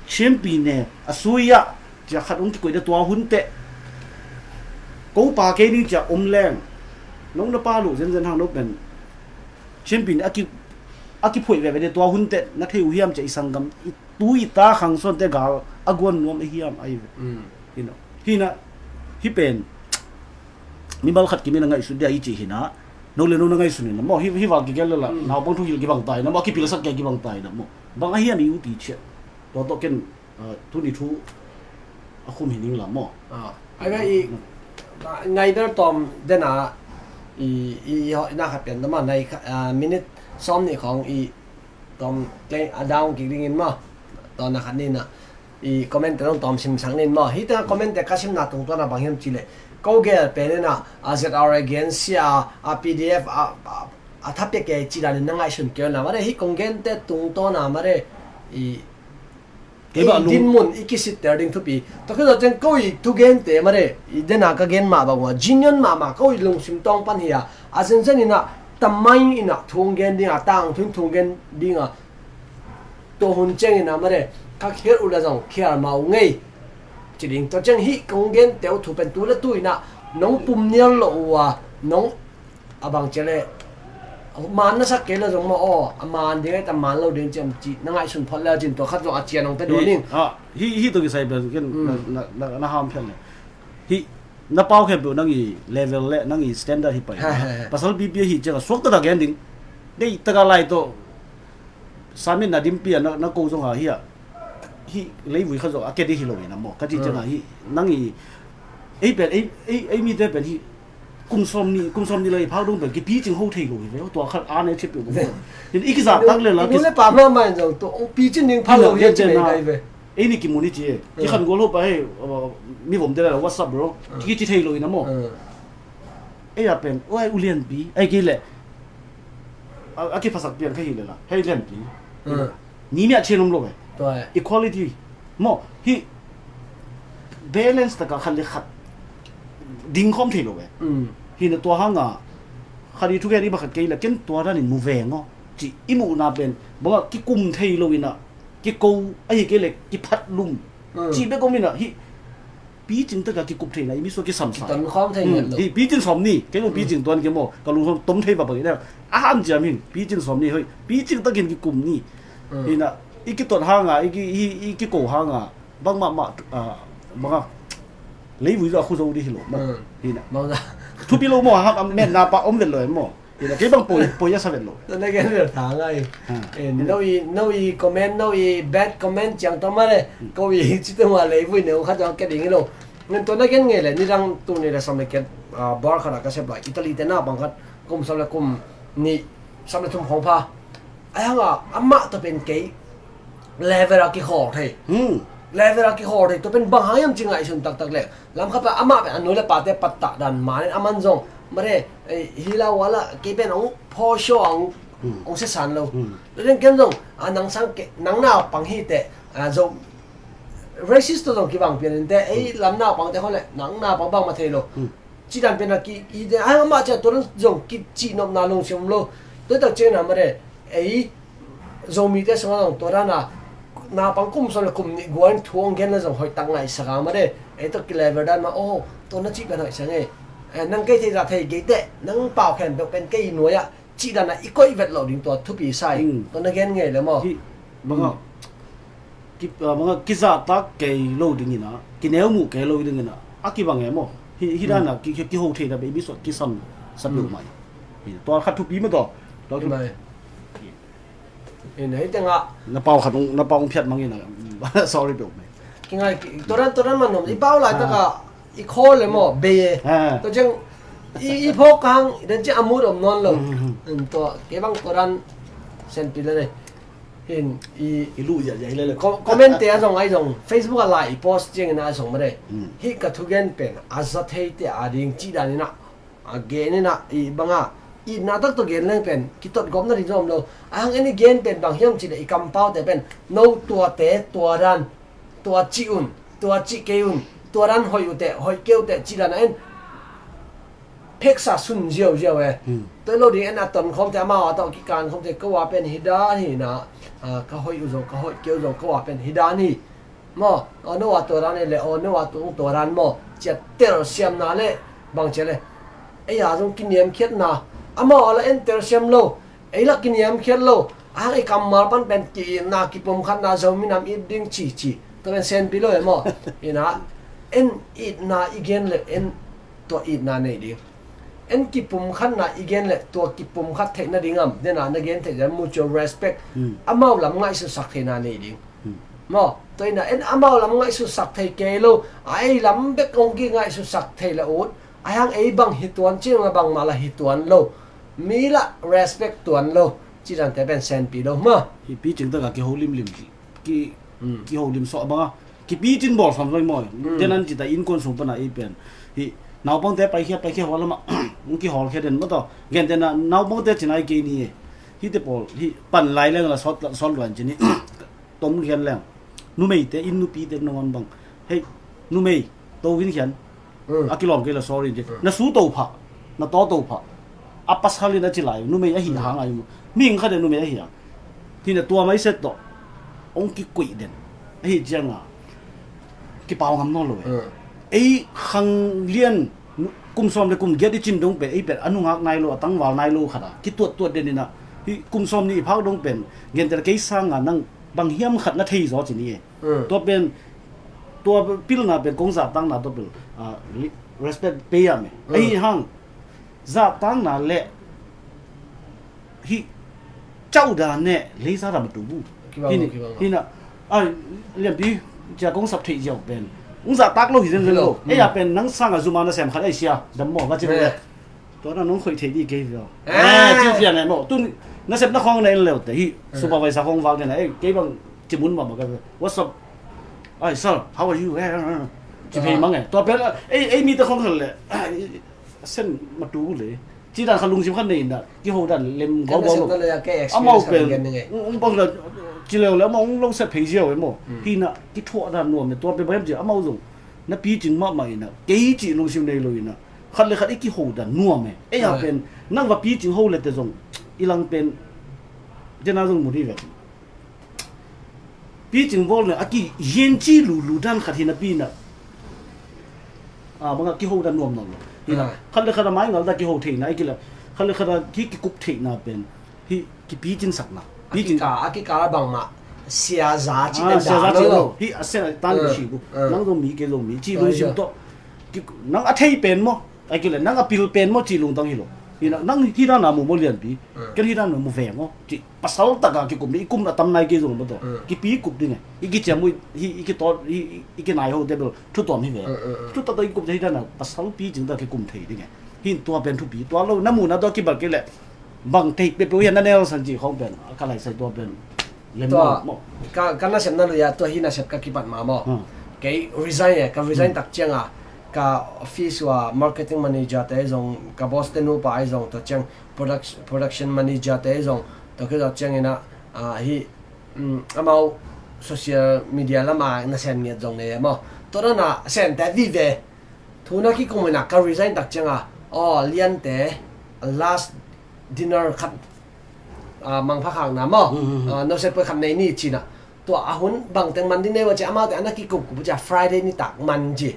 champion ne a sui ah cia khat ong kikoih de tua hun teh ko pa kei ning cia om leng nong na pa lo zenzen hang no pen champion a ki, a kiphoih veve de tua hun teh na thei uh hiam cia i sanggam i tu i ta khang sawnte gal a guan nuam a hiam ahi ve. Hih na, hih pen mimal khat kimin a ngaihsut dia i cih hi na, no le no na ngaihsun hi na maw, hih, hih val kigel le la naupang thuhil kibang tai na maw, a kipilsak kia kibang tai na maw, bang a hiam i u ti chet? Tua tawh ken tuni thu a khum hi ning la maw. Ai ve i ngaidar tawm dena i, i, i na khat pen dama nai kha, minute sawm nih khawng i tawm tleng a dang kik dingin maw. Tawm na khat ni na i comment te dong tawm simsak nin maw. Hita comment te ka simna tungtuana bang hiam cileh, ko gel pen ina a ZRA gensia a PDF a, a, a thapia kei ci danin na ngaihsun kei na mare, hi kong gente tungtuana mare i kei ba i dinmun i kisitter ding thupi. Tua khit zawh ciang ko i thugente mare i dena ka gen mah bang ua genuine mahmah ko i lungsim tawng pan hi a, a zenzen ina tamaing ina thu gen dinga tang thu thu gen dinga tua hun ciangin a mare ka khial uh la zong khial mah uh ngei. Ci ding tua ciang hih kong gen teuh thu pen tu le tu ina nong pum nial lo uh a nong a bang cia le man na sak kei la zong maw aw a man ding ai ta man lo ding ciam ci na ngaihsun phot le cin tua khat zong a cia nong pe duan ning. Hih, hih tua kisai pen ken na, na, na, na ham phial le hih na pau khempeuh nang i level le nang i standard hi pai. Pasal pipi hih ciang a suak tata gen ding dei taka lai tawh Samin na dimpi a na, na ko zong a hi a hih leivui kha zong a ke dih hi lo ina maw ka cih ciang a hih nang i ei pen ei, ei, ei mite pen hih kum sawm ni, kum sawm ni lai phak dong pen kipicing ho thei lo hi ve tua khat a ne chip lo maw. Hin i kizah tak le la ki le pa ma ma zong to picing ding phak lo hi a ci mai kai ve. Ei ni kimu ni ci e ki khan gol ho pa hei mi vom de la WhatsApp bro ki ci thei lo ina maw. Ei a pen oi ulianpi ei ki le a, a kiphasak pian kha hi le la hei lianpi. Ni mi a chin om lo ve. Equality maw hih balance taka khat le khat ding khawm thei lo ve. Hi na tua hanga khat i thugen i bakhat kei la ken tua danin mu veng aw ci i muhna pen banga kikum thei lo ina kiko ahi kei le kiphat lum ci bek om ina hih picing taka kikup theihna i mi sua kisamsa. Kiton khawm thei nget lo. Hi picing sawm ni kei lo picing tuan ke maw ka lung tom thei va bang ina a han ciam hin picing sawm ni hoi picing takin kikum ni. Hina i kiton hanga i ki, i, i kiko hanga bangmah mah banga Leivui zong a khu zo dih hi lo maw. Hmm. Hi na. Maw na. Thupi lo maw, ha, a metna pah om vet lo e maw. Hi na, kei bang poi, poi a sa vet lo. Na gen vel tha ngai. Ha. Eh, no i, no i comment, no i bad comment ciang tawh mah le. Hmm. Ko i ci tawh mah leivui neu khat zong kia ding hi lo. Ngan tua na gen ngei le, nidang tu ni le sam le kiat, ah, bar khat a ka sep lai. Italy te naupang khat, kum sam le kum nih, sam le thum khong pha. Ai hang a, amah tua pen kei level a kikhawl thei. Hmm. Level a kikhawl thei. Tua pen bang hang hiam ci ngaihsun taktak le. Lam khat pa amah pen a nu le pate pattah dan manin aman zong. Mare, eh, hi la wala, kei pen ong pho show ong, hmm, ong sesan lo. Hmm. Tua pen ken zong, a nang sang ke, nang naupang hi te, a zo, racist to zong kibang pian in te, ei, hmm, lam naupang te khong le, nang naupang bang ma thei lo. Hmm. Ci dan pen a ki, i de, ai, amah cia tua dan zong ki ci nopna lungsim om lo. Tua tak ciang na mare, ei, Zomite sungah zong tua dan a, naupang kum sawm le kum nih guan thu hong gen le zong hoih tak ngaihsak a mare, ei tawh ki level dan mah, oh, tua na cih pen hoih sa ngei. Eh, nang kei thei zah thei kei teh, nang pau khen peuh pen kei nuai ah, cih dan a i koih vet lo ding tua thupi sa hi. Hmm. Tua na gen ngei le maw. Hi, bang a, hmm. Ki, ah, bang a, kizahtak kei lo dingin a, kineu muh kei lo dingin a, a kibang e maw. Hi, hi dan a, hmm, ki, ki, kiho theihna baby suat kisam sa peuh, hmm, mai. Hi, tua khat thupi mah tua. Tua hi thu- mai. Hi na, hi tengah. Na pau khat ung, na pau ung phiat mangin a, sorry peuh mai. Kingai, ki, tua dan, tua dan man om. I pau lai, ah, taka, i khawl le maw, bei e. Ah. Tua ciang, i, i phawk kang, i dan ciang a mut om nawn lo. Hmm, hmm, hmm. Tua, kei bang tua dan, sen pi le nei. Hin, i, i lu ya ya le le. Co-, comment te a zong ai zong, Facebook a lai i post ciangin a zong mare. Hmm. Hi ka thugen pen, a za thei te a ding ci dan in a, a gen in a, i bang a, i na tak to gen leng pen, ki tot gawp na ding zong om lo. A hang en i gen pen bang hiam ci le i kampau te pen, no tua te, tua dan, tua ci un, tua ci kei un, tua dan hoih u te, hoih kei u te, ci dan a en. Pheksa sun ziauziau e. Hmm. Tua lo ding en a ton khawm te amau a tawh kikan khawm te ko a pen hi dan hi na, ah, ka hoih uh zong, ka hoih kei uh zong ko a pen hi dan hi. Maw, aw no a tua dan hi le, aw no a tua, tua dan maw. Cia telsiamna le, bang cia le. Ei a zong kiniamkhiatna. Amau a la en telsiam lo. Ei la kiniamkhiat lo. A hang i kammal pan pen ki-itna, kipumkhatna, Zomi nam it ding ci ci. Tua pen senpi lo e maw. Hi na, en itna i gen le, en tua itna nei ding. En kipumkhatna i gen le, tua kipumkhat theih nading am, dena na gen theih ding mutual respect. Hmm. Amau lam ngaihsutsak theihna nei ding. Hmm. Maw, tua ina, en amau lam ngaihsutsak thei kei lo, a ei lam bek hong kingaihsutsak thei la ut, a hang ei bang hi tuan cing a bangmah la hi tuan lo. Mi la respect tuan lo. Ci dan te pen senpi lo, maw. Hi picing taka kiho limlim. Ki, hmm, kiho lim sawh bang a. Kipicin bawl sam zoi maw. Hmm. Denan cita innkuan sung pana i pen. Hi, naupangte paikhia, paikhia hua lama. Ung kihawlkhia den maw taw. Gentena, naupangte cina i kei ni e. Hite pawl, hi, pan lai leng la sawt, sawt luan cini. Tom khian leng. Numeite, inn nupite nangawn bang. Hei, numei, to in khian. Hmm. A kilawm kei la sorry in ci. Hmm. Na su to phah, na taw to phah. A pasal in a ci lai, numei ahi hang a i mu. Mihing khat in numei ahi hang. Hi na tua mai set tawh. Ong kikuih den. Ahi cianga. Kipau ngam nawn lo e. Hmm. Ei khang lian kum sawm le kum giat i cin dong pen, ei pen a nungak nai lo, a tangval nai lo khat a. Kituattuat den ina. Hi kum sawm nih i phak dong pen. Gentena kei sanga nang bang hiam khat na thei zaw ci ni e. Hmm. Tua pen, tua pilna pen kong zahtakna tua pen, ah, li-, respect pei a me. Hmm. Ahi hang, zahtakna le hi cauh dan ne, leisa ram tu bu. Kibang lo, kibang lo. Hi na, ai, lianpi, cia kong sap thei ziau pen. Ung zahtak lo hi zen zen lo. Hmm. Ei a pen nang sanga zuma na sem khat ai sia, dam maw, va ci le. Eh. Tua na nong khoih thei dih kei viau. Ah. Eh, ci fiang ngai maw. Tun nasepna khawng na en leute hi. Ah. Supervisor khawng vak nena, eh, kei bang cimun mahmah ka ve. What's up? Ai, sir, how are you? Eh, eh, eh. Ci phei mang e. Tua pen, eh, eh, mite khawng khan le. Ah, sen matu le. Ci dan kha lungsim khan nei na. Kiho dan lem gau gau lo. Amau pen. Ung bang la ci leu le amau ung long set phei ziau e maw. Hmm. Hi na kithuah dan nuam e. Tua pen bang hiam ci amau zong. Na picing mahmah ina. Kei ci lungsim nei lo ina. Khat le khat i kiho dan nuam e. Ei a pen, nang va picing ho le te zong, i lang pen, dena zong mu dih ve. Picing bawl ne, a ki yen ci lulu dan khat hi na pi na. A, bang a kiho dan nuam nawn lo. Hi na, khat le khat a mai ngal da kiho thei na, i kila, khat le khat a ki, kikup thei na pen. Hi, kipicinsak na. A kika, a kika bangmah siaza ci pen siaza dan ci lo. Hi, a siaza tan lo si bu. Nang zong mi, kei zong mi. Ci lungsim tawh. Ki- nang a thei pen maw, ai kile nang a pil pen maw ci lungtang hi lo. Hi na, nang hi dan a mu maw Lianpi. Mm. Ken hi dan a mu veng aw ci, pasal taka kikum ni, i kum a tam nai kei zong maw tawh. Mm. Kipi kup ding e. I kiciam uh hi, i kitawt hi, i kinai ho te bel thu tuam hi ve. Mm, mm, mm. Thu taktak i kup hi dan a pasal picing taka kikum thei ding e. Hi tua pen thupi, tua lo na mu na tua kibal kei leh bang thei peuhpeuh hi a, na Nelson ci khawng pen a ka laisai tua pen lem tua maw. Ka, ka nasepna lui ah tua hi nasep ka kipat ma maw. Hmm. Kei resign e, ka resign, hmm, tak ciang a ka office ua marketing manager te zong, ka boss te nupa ai zong, tua ciang production, production manager te zong, tua kei tua ciang ina, ah, hi, mm, amau social media lama nasem ngiat zong nei e maw. Tua dana sem te vive. Thu na kikum ina ka resign tak ciang a, aw, Lian te last dinner khat, ah, mangpha khakna maw. Mm, mm, mm. Ah, no set poi khat nei ni cina. Tua a hun bangteng man ding nei ua ci, amaute ana kikup kup cia Friday nitak man ci.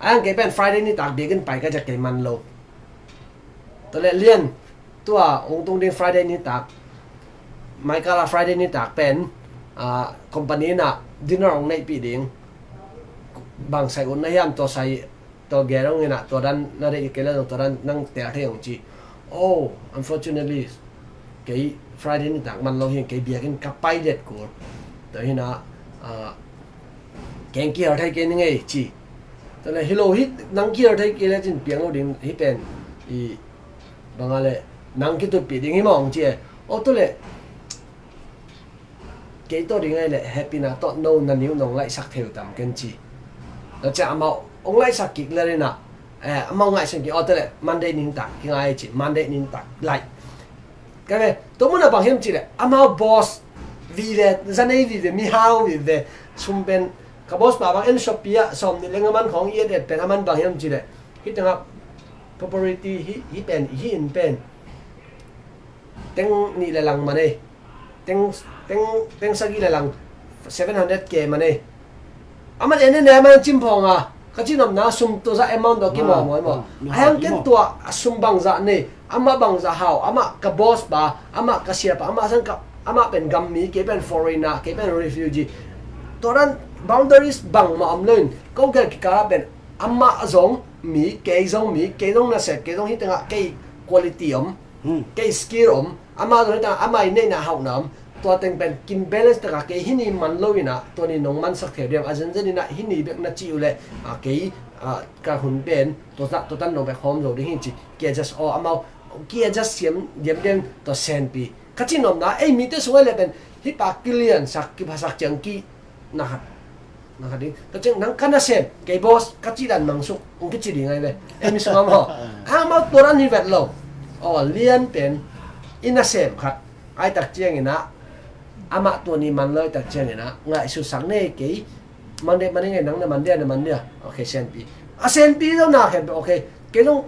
Ayang kei pen Friday nitak biakinn pai ka cia kei man lo. Tua le Lian, tua ung tung ding Friday nitak, Michael a Friday nitak pen, ah, company na dinner ong neihpih ding. Bang sai un na hiam tua sai, tua gel ong ina, tua dan na deih kei le tua dan nang tel thei ong ci. Oh, unfortunately, kei Friday nitak man lo hi, kei biakinn ka pai det kul. Tua hi na, ah, keng kihel thei kei ni ngei ci. Tua le hi lo hi, nang kihel thei kei le cin piang lo ding hi pen. I banga le nang kitutpih ding hi mawng ci e. Aw tua le kei tawh ding ai le happy na tawh no na niu nong laihsak theu tam ken ci. Tua cia amau ong laihsak kik le rina, eh, amau ngaihsun kik aw tua le Monday ning tak kingai ci, Monday ning tak laih. Ka ve, tua muna bang hiam ci le amau boss vive, zanei vive, mihau vive, sum pen ka boss pa bang en Shopee ah sawm ni leng aman khawng i et et pen aman bang hiam ci le hi tengah property hi, hi pen, hi in pen teng nih le lang man ei. Teng, teng, teng sagih le lang seven hundred K man ei. Aman en en aman cimphawng a ka cinomna sum tua zah amount tua kimawmaw maw. Ahang ken tua a sum bangzah nei, amah bangzah hau, amah ka boss pa, amah ka siapa, amah sang ka, amah pen gammi, kei pen foreigner, kei pen refugee. Tua dan boundaries bangmah om loin ko gel kikala pen amah zong mi, kei zong mi, kei zong nasep, kei zong hi tengah kei quality om. Hmm. Kei skill om, amah zong hi ta, amah i neihna hauhna om, tua teng pen kim balance taka kei hi ni man lo ina, tua ni nong mansak theu diam, a zenzen ina hi ni bek na cih uh leh, a, kei, a, ka hun pen, tua ta, tua tan nong bek hawm zo ding hi ci, ki adjust aw, amau, ki adjust siam diamdiam tua senpi. Ka cih nopna, ei mite sung ai leh pen, hi pa kiliansak, kiphasak ciang ki, na khat, na khat ding. Tua ciang nang ka nasem, kei boss, ka cih dan mangsuk, ong kici ding ai ve. Ei mi sungah maw. Amau tua dan hi vet lo. Aw, Lian pen, i nasem khat. Ai tak ciang ina, amah tua ni man lo ai tak ciang ina, ngaihsutsak nei kei. Man deh, man deh ngai, nang na man dia, na man dia. Ok, senpi. A senpi lo na khen, ok. Kei zong,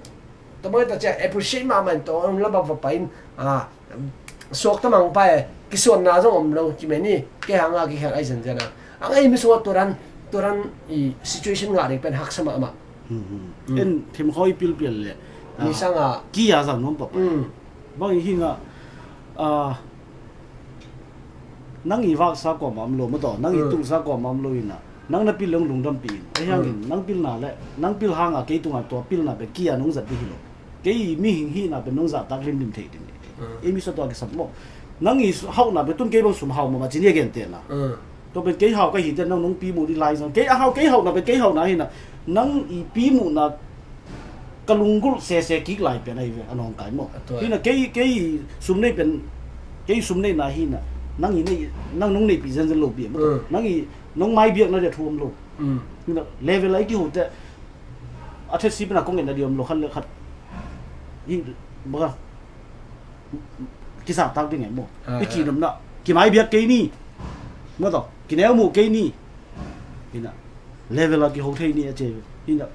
tua bang ai tak ciang, appreciate mahmah in tua, ong la bang va pai in, a, suak ta mang pai, kisuanna zong om lo, ci meni, kei hanga kikhen ai zenzen a. Ang ei mi sungah tua dan, tua dan i situation ngah ding pen haksa mahmah. Hmm, hmm. Hmm. En thim khawi pilpial le. Mi sanga. Kia zang nuam papa. Hmm. Bang i hi nga, a, nang i vaksa kuamah om lo maw taw, nang i, hmm, tulsa kuamah om lo ina. Nang na pil le ong lungdampi in. Ahi hangin, hmm, nang pilna le, nang pil hanga kei tunga tua pilna pen kia nong zat ding hi lo. Kei mihing hihna pen nong zahtak limlim thei ding. Mm. Ei mi sa tua kisam maw. Nang i hauhna pen tun kei bang sum hau mahmah ci ni a gentehna. Mm. Tua pen kei hau ka hi te nang nong pi mu ding lai zong. Kei a hau, kei hauhna pen kei hauhna hi na. Nang i pi muhna ka lunggulh sese kik lai pen ahi ve a nawngkai maw. A tua. Hi na kei, kei sum nei pen, kei sum neihna hi na. Nang i nei, nang nong neihpih zenzen lo pi maw. Mm. Nang i nong maibiakna dia thu om lo. Mm. Hi na level a i kiho te. A thetse pen a kong en a diam lo khat le khat. Hi baka. Kizahtak ding em maw. Ah, i, ah, kinopna. Kimaibiak kei ni. Maw taw. Kineu muh kei ni. Hi na. Level a kiho thei ni a ci. Hi na.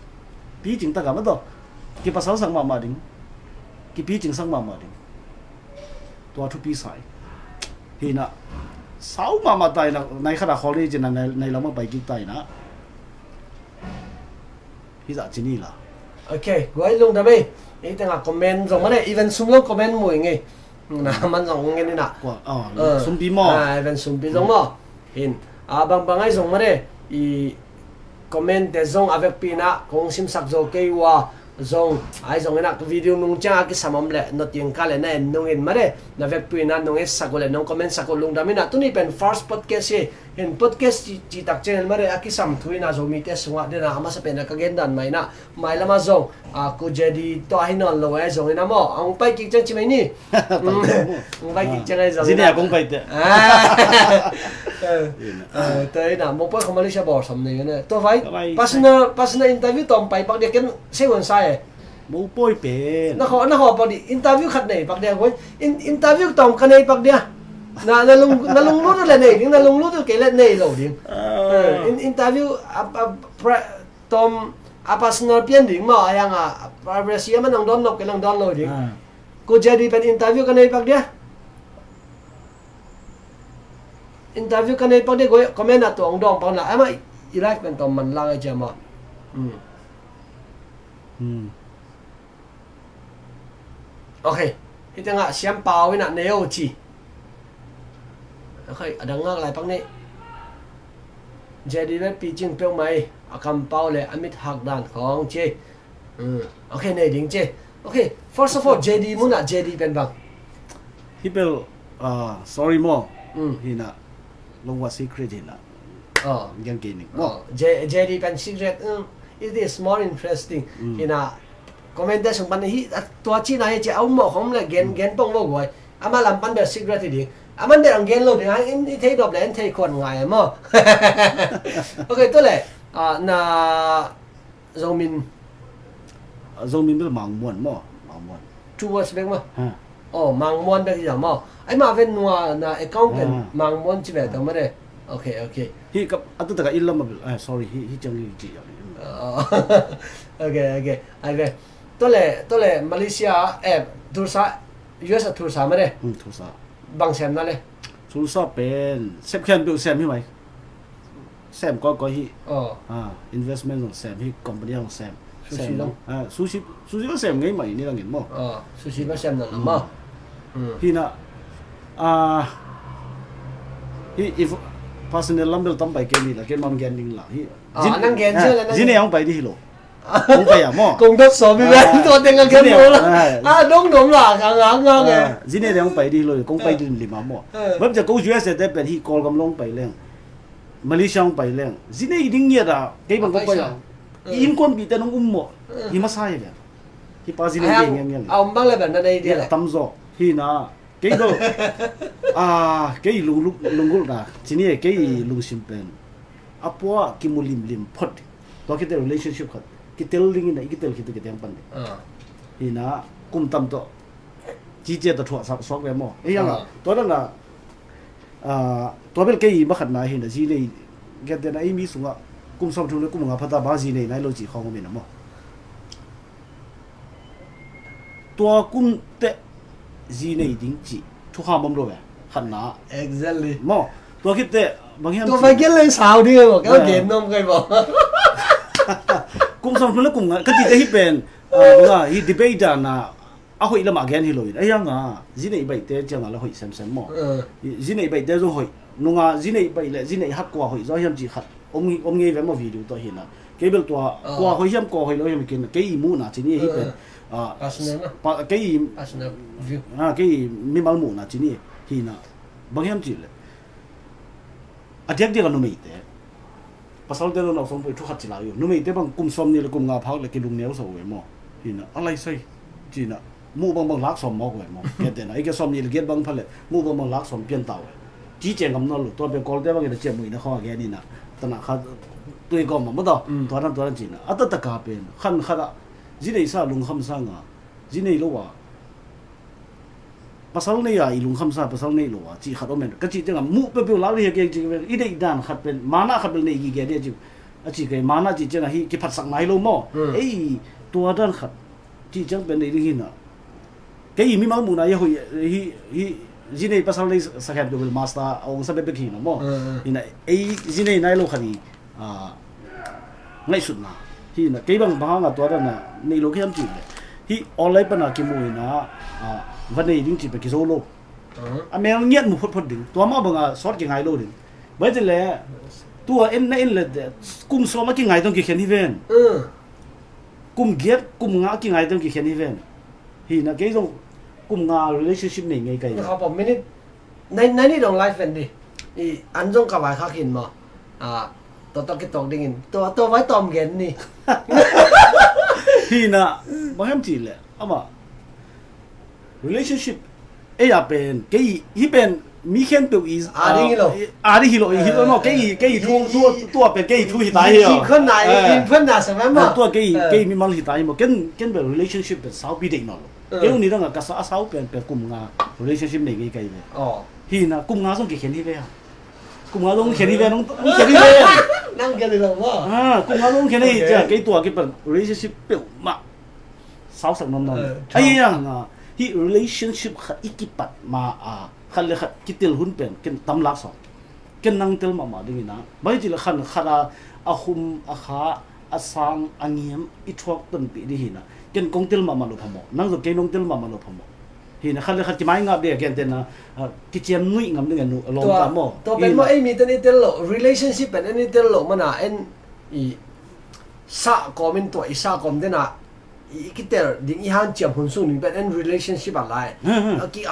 Picing taka maw taw. Kipasal sak mahmah ding. Kipicing sak mahmah ding. Tua thupi sai. Hi na. Sau mahmah tai na. Nai khat a khawl ni ci na nai, nai lam a pai kik tai na. Hi zah ci ni la. Ok, guai lungdam ei. Ei tengah comment zong mane, even sum zong comment mui ngei. Na man zong ngen ina. Kua, oh, eh, sumpi maw. Ah, even sumpi zong maw. Hin. Ah, bang bang ai zong mane. I comment te zong a vekpi in ah kong simsak zo kei uh a, zong ai zong in ah video nung ciang a kisam om leh noteng ka leh na en nung in mare, na vekpi in ah nong etsak uh leh nong comment sak uh lungdam in ah. Tuni pen first podcast hi. Hin podcast ci, citak ciangin mare a kisam thu in ah Zomite sungah den ah a masa pen ah ka gen dan mah in ah, mailam ah zong a, ko J D tawh ahi nawn lo ai zong in ah maw, a hong pai kik ciang ci mai ni. Hong pai kik ciang ai zong in ah. Zine a kong pai te. Ah. Eh, eh, tua in ah mopawi kho Malaysia bawl sam nei in ah. Tua vai personal, personal interview tawm pai pak dia, ken sei huan sa e. Mopawi pen na kho, na kho pak di interview khat nei pak dia, huai in, interview tawm ka nei pak dia. Na, na lung, na lunglut uh leh nei ding, na lunglut uh kei leh nei lo ding. Ah. Eh, in, interview a, a, pra-, tawm a personal pian ding maw, a yang a privacy a man nang dawn nop kei nang dawn lo ding. Ah. Ko J D pen interview ka nei pak dia. Interview ka nei pak dia, ko comment a tuang dawng pak na. Ama i live pen tawm man lang ai cia maw. Hmm. Hmm. Ok. Hih tengah siampau in ah nei o ci. Ok, a dang ngak lai pak ni. J D le picing peuhmah i a kampau le a mit hak dan khawng ci. Hmm. Ok, nei ding ci. Ok, first of all, J D mun ah J D pen bang. Hih bel, ah, sorry maw. Hmm. Hi na, long wa secret hi na. Oh. Giang kei ning. Oh, J-, J D pen secret. Hmm. It is more interesting. Hmm. Hi na, comment te sung pan hi, ah, tua ci na hi ci a um mawh khong le gen, gen pong mawh guai. Ama lam pan bel secret hi ding. Aman bel ang gen lo ding, ang in i thei dop le, in thei khuan ngai maw. Ok, tua le, ah, na Zomin. Ah, Zomin bel Mangmuan maw, Mangmuan. Two words bek maw. Ha. Oh, Mangmuan bek hi maw. Ai ma ven nua na account pen Mangmuan ci bek tang ma de. Ok, ok. Hi ka, atu taka ilam bel. Ah, sorry, hi, hi ciang hi ci ya. Oh. Ok, ok. Ai ve. Tua le, tua le Malaysia, eh, Tulsa, U S a Tulsa ma de. Hmm, Tulsa. Bang sem na le. Tulsa pen, sep khian bel sem hi mai. Sem kawikawi hi. Oh. Ah, investment zong sem hi, company zong sem. Sushi sem zong. Ah, sushi, sushi zong sem ngei mah hi ni langin maw. Oh, sushi zong sem na maw. Hmm. Hi na, ah, hi if personal lam bel tam pai kei ni la, kei mam gen ding la. Hi. Ah, nang gen sia la, nang gen. Zine ang pai di hi lo. Kong pai a maw. Kong dot sawm hi ven, tua teng a gen maw la. Ah, dong dong la, ka ngak ngak e. Zine ding kong pai di lo, kong pai di lima maw. Bab ja ko U S A te pen hi Kawlgam long pai leng. Malaysia long pai leng. Zine i ding ngiat a, kei bang kong pai a. I innkuanpihte nong um maw. Hi masa hi ven. Hi pa zine ding ngiat ngiat. A om bang le ven na nei dia le. Tam zaw. Hi na. Kei do. Ah, kei lung, lung, lunggulhna. Cini kei lungsim pen. A pua kimu limlim phot. Tua khit teh relationship khat kitel ding in a, i kitel khit teh kitiang pan ding. Ah. Hi na, kum tam tawh cicia tawh thuah suak ve maw. Ei ang a, tua dan a, ah, tua bel kei i makhatna hi na, zi nei, gentehna ei mi sungah kum sawmthum le kum nga phata bang zi nei nai lo ci khawng om in a maw. Tua kum teh zi nei ding cih thukham om lo ve. Khatna. Exactly. Maw. Tua khit teh bang hiam cih. Tua vai gen leng sau ding e maw. Kei gen nuam kei maw. Kum sawmthum le kum nga ka cih teh hi pen, ah, bang a, hi debate dan a, a hoih lamah gen hi lo in. Ei ang a, zi nei baihte ciang a la hoih semsem maw. Zi nei baihte zong hoih. Nunga zi nei baih le zi nei hak kua hoih zaw hiam cih khat om, om ngei ve maw video tawh hi na. Kei bel tua kua hoih hiam kua hoih lo hiam kin kei i muhna cini hi pen. Ah, personal na. Pa, kei i, personal view. Ah, kei i mimal muhna cini hi na. Bang hiam cih le. A diakdiak a numeite. Pasalte lo nau sawm pui thu khat ci lai uh. Numeite bang kum sawm nih le kum nga phak le kilung neu sa uh e maw. Hi na, a lai sai. Ci na, muh bang bang lak sawm mawk uh e maw. Gentehna, ei ke sawm nih le giat bang pha le, muh bang bang lak sawm pian ta uh e. Ci ciang ngam nawn lo, tua pen Kawlte bang in a ciah muihna khawng a gen in a. Tana kha tui kawm mah maw tawh. Mm. Tua dan, tua dan ci na. A taktak a pen, khan khat ah, zi nei sa lungkham sang a, zi nei lo a. Pasal nei a i lungkham sa, pasal nei lo a, cih khat om en. Ka cih ciangah muh peuhpeuh lak dih a kei cih pen, i deih dan khat pen, mana khat bel nei gige dih a cih, a cih kei, mana cih ciangah hi kiphatsak nai lo maw. Hmm. Ei, tua dan khat, cih ciang pen nei ding hi na. Kei i mimal muhna hi a hoih, hi, hi, zi nei pasal nei sakhiat peuh bel master a ong sa bekbek hi na maw. Hmm, hmm. Hi na, ei, zi nei nai lo khat i, ah, ngaihsutna. Hi na, kei bang bang hanga tua dana nei lo kei hiam cih le. Hi online pana kimu ina, ah, va nei ding cih pe kizo lo. Uh-huh. A mel ngiat mu photphot ding. Tua mah banga sawt kingai lo ding. Bai ti le, tua en na en le, kum sawm a kingai tawh kikhen hi ven. Kum giat kum nga a kingai tawh kikhen hi ven. Hi na kei zong kum nga relationship nei ngei kai. Minute nai nai ni dong life ven di. I an zong ka vai khak hin maw. Tua tua kitok dingin tua tua vai tawm gen ni. Hi na, bang hem ti le ama relationship ei a pen kei hi pen mi khen peuh i a ding hi lo. A ding hi lo, hi lo no, kei kei thu tua pen kei thu hi ta hi. Tua kei kei mi mal hi ta hi mo. Ken ken bel relationship pen sau pi dei no lo. Kei uni dang a ka sa a sau pen pen kum nga relationship nei ngei kai ve. Hi na kum nga zong kikhen hi ve ha. Kum nga zong khen hi ve nong khen hi ve. Nang khen hi lo mo. Kum nga zong khen hi cia kei tua kei pen relationship peuh mah sausak nuam nuam. Ahi hang a hi relationship khat i kipat ma a khat le khat kitel hun pen ken tam lak sawm. Ken nang tel mahmah ding hi na. Bai ti le khan khat a a hum a kha a sang a ngiam i thuak tonpih ding hi na. Ken kong tel mahmah lo phamawh, nang zong kei nong tel mahmah lo phamawh. Hi na khat le khat kimai ngap ding a ken ten a kiciam nuih ngam ding a nu a lawm ta maw. Tua pen maw ei mi ten i tel lo, relationship pen en i tel lo mana en i sa kawm in tua i sa kawm den a i kitel ding i hanciam hun sung ding pen en relationship a lai.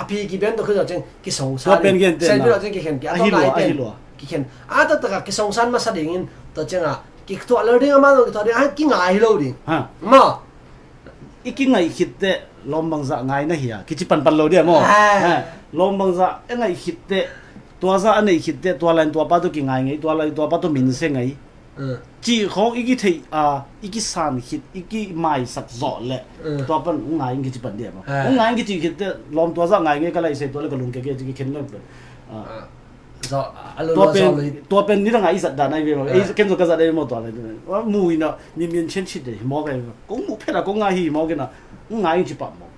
A phi kiben to khun ceng kisongsa pen gen ten sen pen ceng kikhen ki a to lai pen kikhen a taktak a kisongsan masa ding in to ceng a kituah lo ding a ma zong kituah ding a kingai lo ding. Ma i kingai khit teh lawm bangzah ngai na hi a kici panpan lo dia maw. Lawm bangzah e ngai khit teh tua zah a nei khit teh tua lain tua pa to kingai ngai, tua lain tua pa to min se ngai. Cih khawng i kitheih a i kisan khit i kimaisak zawh leh tua pan u ngai in kici pan dia maw. U ngai in kici khit teh lawm tua zah ngai ngai ka lai se tua le ka lungke ke ci kikhen le. Tua pen nidang a i zat dan a i ve maw. Ken zong ka zat a i ve maw tua le. Mu ina mi mian chen chit de hi maw ka i ve maw. Kong mu phet a kong ngai hi maw kena. U ngai in ci pah maw.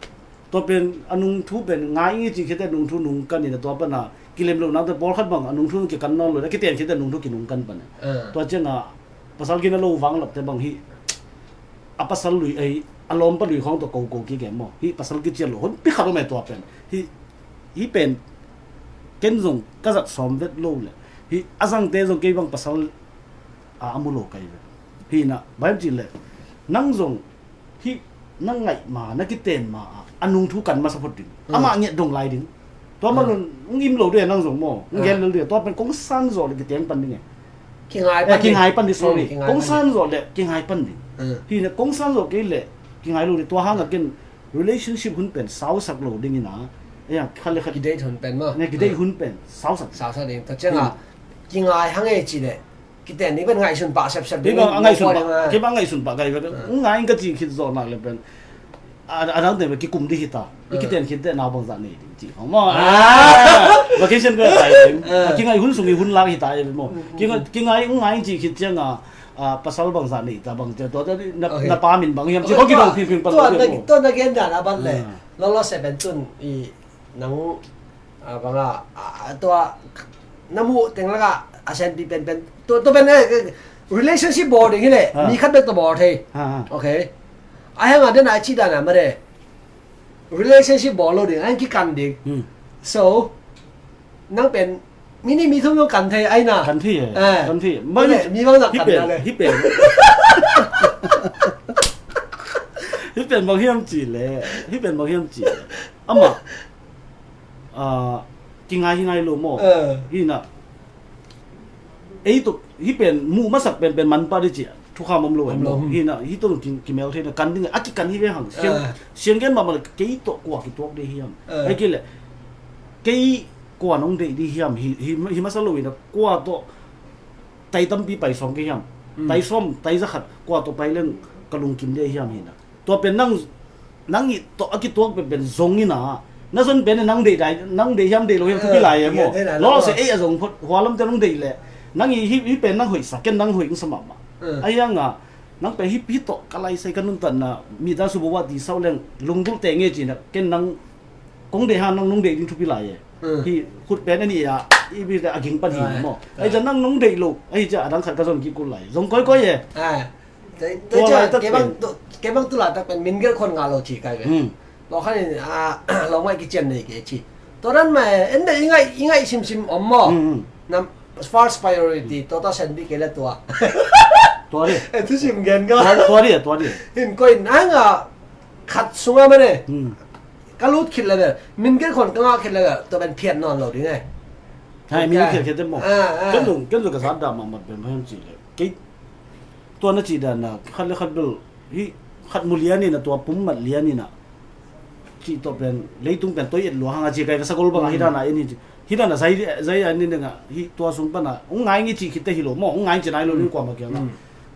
Tua pen a nungthu pen ngai in ci khit teh nungthu nungkan ina tua pan a kilem lo nang te pawlkhat bang a nungthu kikan nawn lo na kiten khit teh nungthu kinungkan pan a. Tua ciang a pasal gina lo vanglap te bang hi a pasal lui ei a lawmpa lui khawng tawh koko kik e maw. Hi pasal kician lo honpi khat om e tua pen. Hi hi pen ken zong ka zat sawm vet lo le hi a zangte zong kei bang pasal a a mu lo kai ve. Hi na baim ci le nang zong hi na ngaih ma na kiten ma a a nungthu kan masa phot ding. Amah ngiat dong lai ding. Tua man un ng im lo ding nang zong maw ng gel lel ding tua pen kong san zawh le kiteng pan ding e. Kingai pan ding sorry. Kong san zawh le kingai pan ding. Hi na kong san zawh kei le kingai lo ding tua hang a ken relationship hun pen sausak lo ding ina. Ei a khat le khat kidate hun pen maw. Kidate hun pen sausak sausak ding tua ciang a kingai hang ei ci le kiten ding pen ngaihsun pah sepsep ding. Kei bang ngaihsun pah kai ve. Ngai in ka ci khit zawh nak le pen a dang te ve kikum ding hi ta. I kiten khit teh nau bangzah nei ding ci khong maw. Vacation ve kai ding. Kingai hun sung i hun lak hi ta e maw. Kingai ngai in ci khit ciang a pasal bangzah nei ta bang te tua na pa min bang hiam ci khong kidong phingphing pan lo. Tua na gen dan a ban le lolo seven tun i nang banga tua na muh teng laka a senpi penpen tua pen relationship bawl ding hi le mi khat bek tua bawl thei. Ok. A hanga dena a ci dana mare relationship bawl lo ding a hang kikan ding. So nang pen mi nih mi thum zong kan thei aina. Kan thei e. Kan thei e. Mi bang zak kan na le hi pen. Hi pen bang hiam ci le hi pen bang hiam ci le amah kingai hi ngai lo maw. Hi na ei tuk hi pen muh masak pen pen manpa di ci thukham om lo em lo. Hi na hi tuk kimel thei na kan ding a kikan hi ve hang. Siang gen mahmah le kei tawh kua kituak dei hiam. Ei kei le kei kua nong deih dih hiam hi masa lo ina kua tawh tai tampi pai sawm kei hiam. Tai sawm tai za khat kua tawh pai leng ka lungkim dih hiam hina. Tua pen nang nang i tawh a kituak pen pen zong ina na zon pen nang deih dai nang deih hiam deih lo hiam thupi lai e maw. Lawse ei a zong phot hua lamte nong deih le nang i hi pen nang hoih sa ken nang hoih sa mahmah. A hianga nang pen hi tawh ka lai sai ka nuntatna mi dan subawa ti sau leng lunggulh teng e cina ken nang kong deih hang nang nong deih ding thupi lai e. Hi khut pen a nih a i bi a ging pan hi maw. Ahi ciah nang nong deih lo ahi ciah a dang khat ka zon kik kul lai zong kawikawi e. Kei bang tu laitak pen min gelh khon ngah lo ci kai ve. Tua khan in lo ngaih kician nei kei ci. Tua dan mah e en deih i ngaih i ngaih simsim om maw. Nam First priority, tua ta sen bik kei le tua. Tua dih. Eh, thusim gen ko. Tua, tua dih, tua dih. Hin koih nang a khat sunga mane. Hmm. Ka lut khit le bel. Min gen khon ka ngah khit le bel. Tua pen phiat nawn lo ding eh. Hai, min gen khit khit te maw. Ah, ah. Ken zong, ken zong ka zat dah mahmah pen bang hiam cih le. Kei, tua na cih dan a, khat le khat bel. Hih khat mu lian in a tua pum mat lian in a. Cih tawh pen, leitung pen toi et lua hang a ci kai ka sagol bang a hih dan a en hi ci. Hih dan a zai, zai a ni ding a, hih tua sung pan a, hong ngai ing i cih khit te hi lo maw, hong ngai ing ci nai lo ding kuamah kiang a.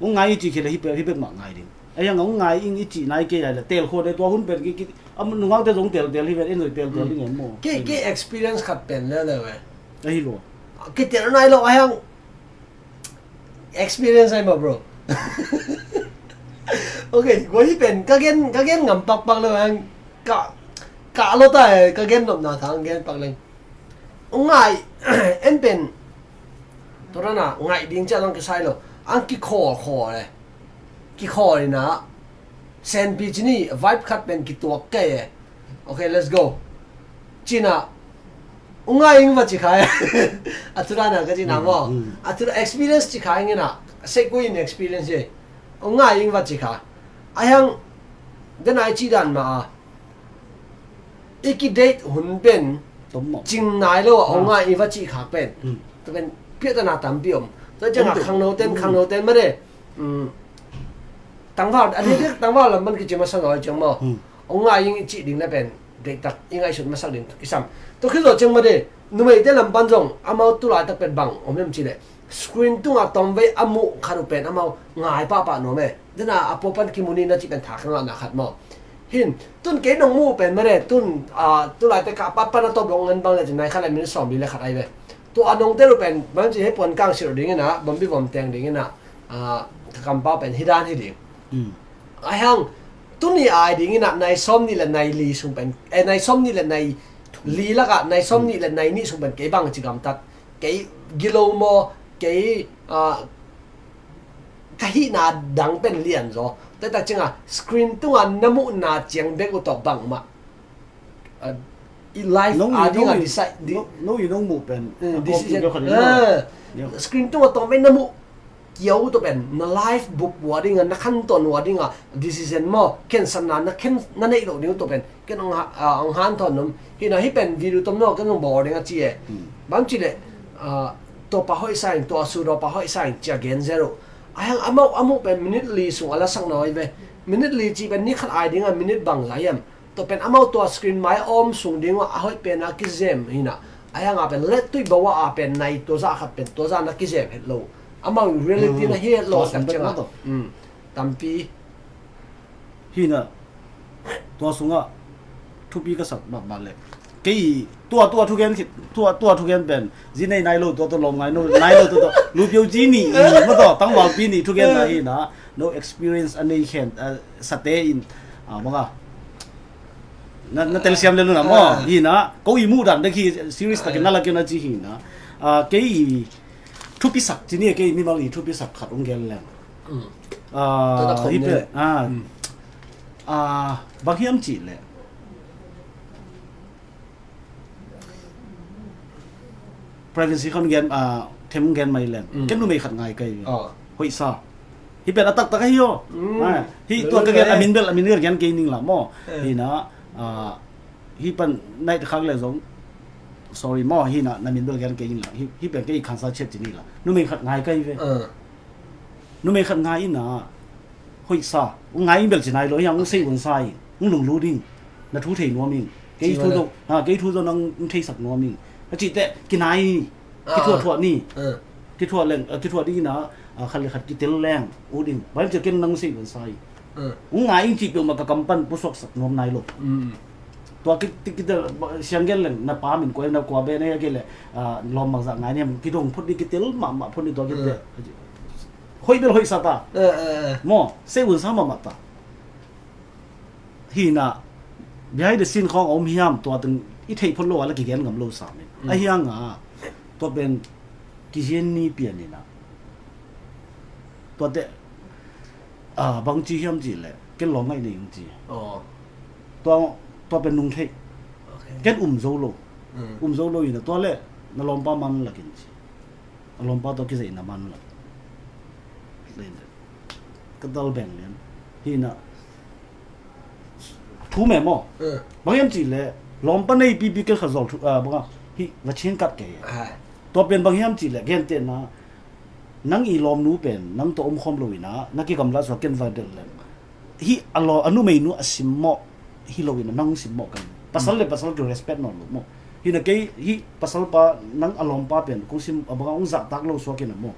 Hong ngai ing i cih khit le hih pek, hih pek mah ngai ding. Ei hang a hong ngai ing i cih nai kei a le, tel khua de tua hun pen ki, ki, a nungakte zong tel, tel hi ven, en zong tel, tel ding en maw. Kei, kei experience khat pen le le ve. A hi lo. Kei tel nai lo, ei hang Experience ai maw, bro. Ok, kua hi pen, ka gen, ka gen ngam pakpak lo ang, ka, ka lo ta e, ka gen nopna thang gen pak leng. Ngai, en pen, tua na, ngai ding cia long kisai lo, ang kikhawl khawl e. Kikhawl ina, senpi cini, vibe khat pen kituak kei e. Ok, let's go. Cina, u ngai ing va ci khai. A thu dan a ka cina maw. A thu experience ci khai ngina. Sekui in experience ye. U ngai ing va ci khai. A hiang, den ai ci dan ma a. I ki date hun pen. Cing nai lo a, u ngai ing va ci khai pen. Tu pen, piat na tam pi om. Tu cang a khang no ten, khang no ten ma de. Tangval, a ni dek tangval lam man kici masa ngawi ciang maw. Ong ngai ing i cih ding le pen deihtak i ngaihsut masak ding kisam. Tua khit zawh ciang mah de, numeite lam pan zong amau tulaitak pen bang om hiam cih leh screen tungah tawmvei a muh khat uh pen amau ngai pahpah nuam e. Dena a pua pan kimu ni na cih pen tha ka ngahna khat maw. Hin, tun kei nong muh pen mah de, tun, ah, tulaitak a pat pan a tawp dong ngan bang le cin nai khat le min sawmli le khat ai ve. Tua a nongte uh pen, bang cih hei puan kang sirh ding ina, bawmbi bawm teng ding ina, ah, ka kampau pen hi dan hi ding. A hiang, tuni ai ding ina, nai sawm nih le nai li sung pen, eh, nai sawm nih le nai li lakah, nai sawm nih le nai nih sung pen kei bang ci gamtat, kei gilo maw, kei, ah, ka hihna dang pen lian zaw. Taitak cianga, screen tunga na muhna ciang bek uh tawh bangmah. Ah, i life a ding a decide ding. No i nong muh pen. Decision. Screen tunga tawmvei na muh kiau uh tawh pen na life bup uh a ding a, na khantawn uh a ding a decision maw, khensatna na khen na neih loh ding uh tawh pen ken ong hanthawn nuam. Hina hih pen video tom no ken ong bawl ding a ci e. Bang ci leh, ah, tua pa hoih sa in, tua su tua pa hoih sa in cia gen zero. A hiang amau a muh pen minute li sung a la sak nawi ve. Minute li ci pen ni khat ai ding a minute bang lai em. Tua pen amau tua screen mai a om sung ding uh a hoih pen a kizem hina. A hiang a pen let tuih bawa a pen nai tua zah khat pen tua zah na kizem het lo. Amau reality na hi het lo tak cianga. Tampi. Hina. Tua sungah thupi ka sak mahmah le. Kei tua tua thugen khit tua tua thugen pen. Zi nei nai lo tua tua lawm ngai no nai lo tua tua. Lupio ci ni ma tua tangvalpi ni thugen na hina. No experience a nei khen, ah, sate in, ah, banga. Na, na telsiam le luna maw. Hina, ko i muh dan dek hi serious takin na lakin a ci hina. Ah, kei thupisak ci ni kei mimal i thupisak khat ong gen leng. Ah, hi pen, ah, ah, bang hiam cih leh. Privacy khon gen, ah, them gen mai leng. Ken numei khat ngai kai. Hoih sa. Hi pen a taktak ahi aw. Hi tua ka gen a min bel, a min bel gen kei ning la maw. Hina, ah, hi pan nai khak le zong. Sorry maw, hina, na min bel gen kei ning la. Hi, hi pen kei khansa chet ci ni la. Numei khat ngai kai ve. Numei khat ngai ina. Hoih sa, ong ngai ing bel ci nai lo, hiang ong sei un sa ing, ong lunglu ding, na thu thei nuam ing, kei thu zo, ha, kei thu zo nang ong theisak nuam ing. A cih teh, kinai, kithuah thuah ni, kithuah leng, kithuah ding ina, khat le khat kitel leng, u ding, bai ci ken nang sei un sa ing. Ong ngai ing cih peuhmah ka kam pan pusuaksak nuam nai lo. Tua ki, ki, ki, siang gen leng, na pa min kua, na kua be, na ya ke le, lawm bangzah ngai niam, kidong phot ding kitel mahmah phot ding tua kite. Hoih bel hoih sa ta. Maw, sei un sa mahmah ta. Hina, behind the scene khawng a om hiam, tua teng i theih phot lo a la kigen ngam lo sa min. A hiang a, tua pen kizian ni pian ina. Tua te, ah, bang ci hiam ci le, ken lawm ngaih nei ung ci. Tua, tua pen nung theih. Ken um zo lo. Um zo lo ina, tua le, na lawmpa man lakin ci. A lawmpa tawh kizeihna man lo. Ka dal beng lian. Hi na. Thu mem maw? Eh. Bang hiam cih leh lawmpa nei pipi ken khat zol thu, ah, bang a, hi va chin kat kei. Ah. Tua pen bang hiam cih leh gentehna, nang i lawmnu pen nang tawh om khawm lo ina, na kigamla suak ken va delh leh, hi a law, a numeinu a simmawh hi lo ina, nang simmawh kan. Pasal le pasal ki respect nawn lo maw? Hi na kei, hi pasal pa, nang a lawmpa pen kong sim, a bang a hong zahtak lo suak ina maw?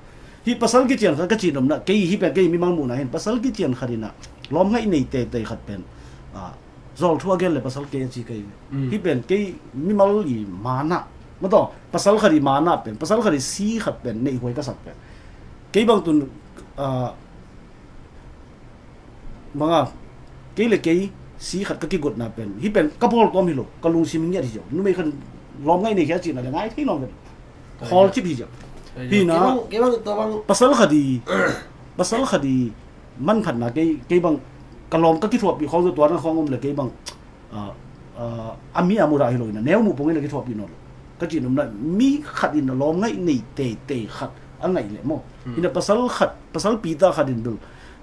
Hi pasal kician khat ka cih nopna, kei hi pen kei mimal muhna hin, pasal kician khat ina lawm ngaih nei teitei khat pen, ah, zawl thu a gen le pasal kei a ci kei. Mm. Hi pen kei mimal i mana, ma tawh, pasal khat i mana pen, pasal khat i si khat pen neih huai ka sak pen. Kei bang tun, ah, bang a, kei le kei si khat ka kigotna pen, hi pen ka pawl tuam hi lo, ka lungsim ngiat hi ziau. Numei khat lawm ngaih nei khia cihna le ngai thei nawn pen. Khawl cip hi ziau. Hi na, kei bang, kei bang, tua bang. Pasal khat i, pasal khat i manphatna kei, kei bang, ka lawm ka kithuahpih khawng zaw tua na khawng om le kei bang, ah, ah, a mi a mudah hi lo ina, neu muh pong ina kithuahpih nawn lo. Ka cih nopna, mi khat in a lawm ngaih nei teitei khat a ngaih leh maw? Hmm. Hi na pasal khat, pasal pita khat in bel,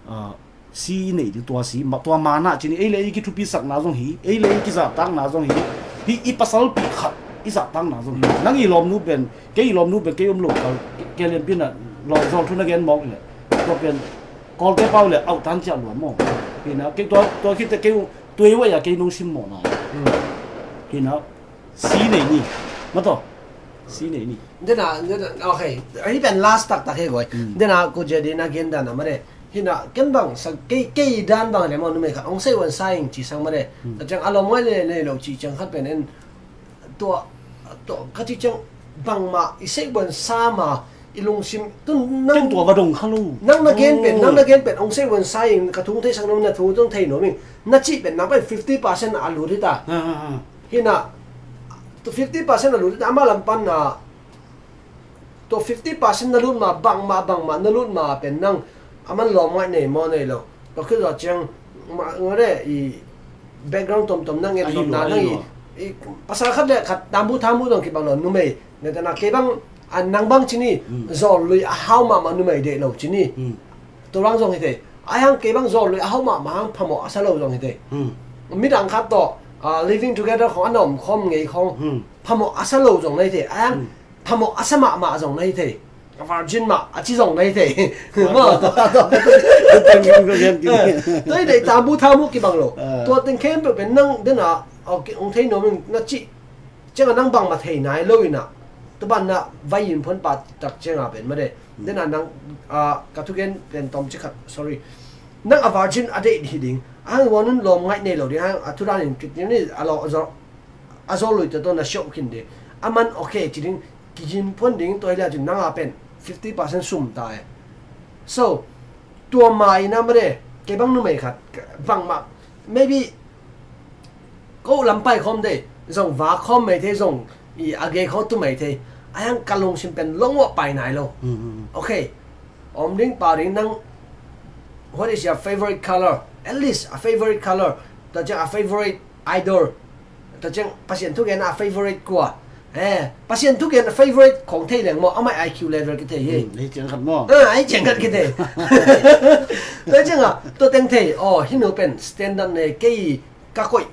ah, si i neih ding tua si, ma, tua mana cih ni, ei le ei kithupisakna zong hi, ei le ei kizahtakna zong hi, hi i pasalpi khat i zahtakna zong hi. Hmm. Nang i lawmnu pen, kei i lawmnu pen, kei om lo kal, ke lianpi na, lawm zawl thu na gen mawk le, tua pen, Kawlte pau le, auh tan ciah luan maw. Hi na, kei tua, tua khit teh kei, tua i wai a kei nong sim mawh na. Hmm. Hi na, si nei ni, ma tawh, si nei ni. Dena, dena, okay. Hi pen last taktak hi guai. Hmm. Dena, ko jadi na gen dana ma de. Hi na, ken bang sa, kei, kei dan bang le maw, numei khat ong sei wan sa ing ci sang ma de. Hmm. Ka ciang a lawm ngaih le nei lo ci ciang khat pen en. Tua, tua, ka ci ciang bangmah i sei wan sa ma, i lungsim, tun nang, ken tua va dong kha lo. Nang na gen pen, oh, nang na gen pen, ong sei wan sa ing, ka thu ong theisak nuam na thu ong thei nuam ing. Na cih pen, nang pen fifty percent a lut hi ta. Ah, ah, ah. Hi na, tua fifty percent a lut hi ta, ama lam pan na, tua fifty percent na lut ma, bangmah, bangmah na lut ma pen nang, a man lawm ngaih nei maw nei lo. Tua khit zawh ciang, ma, nga de, i background tomtom nang et, a hi lua, nopna, a hi nang i, lua, i, pasal khat le khat, tambu thamu zong kibang lo, numei. Neta na kei bang, a nang bang ci ni, hmm, zawl lui a hau mahmah numei deih lo ci ni. Hmm. Tua bang zong hi thei. A hang kei bang zawl lui a hau mahmah hang phamawh a sa lo zong hi thei. Hmm. Midang khat tawh, ah, living together khawng a na om khawm ngei khawng, hmm, phamawh a sa lo zong na hi thei. A hang, hmm, phamawh a sa mahmah zong na hi thei. A virgin mah a ci zong na hi thei. Maw? Tua, tua, tua, tua, tua, tua, tua, tua, tua hi thei, tambu thamu kibang lo. Ah. Tua teng khempeuh pen nang dena, okay, ong thei nuam ing na cih ciangah nang bangmah thei nai lo inah, tua banah vai in phuan pah tak ciangah pen mah de. Hmm. Dena nang, ah, ka thugen pen tawmcik khat, sorry. Nang a virgin a deih hi ding. A hang wan un lawm ngaih nei lo ding. A hang a thudan in kit ni a law, a zaw, a zaw lui tawh tawh na siauh khin ding. A man okay ci ding, kizin phuan ding tua hi leh cin nang a pen fifty percent sum ta e. So, tua ma inah mah de, kei bang numei khat, bangmah, maybe, ko lampai khawm de, zong va khawm mai thei, zong i a gei khawm tu mai thei. A hang ka lungsim pen long wah pai nai lo. Mm, mm, mm. Okay. Om ding pau ding nang, what is your favorite color? At least a favorite color. Tua ciang a favorite idol. Tua ciang Pasian thugen a favorite kua. Eh, Pasian thugen a favorite khong thei leng maw, amah I Q level kithei hi. Hmm, hei ciang khat maw? Ah, hei ciang khat kithei. Tua ciangah, tua teng thei, oh, hih nu pen standard nei, kei ka koih,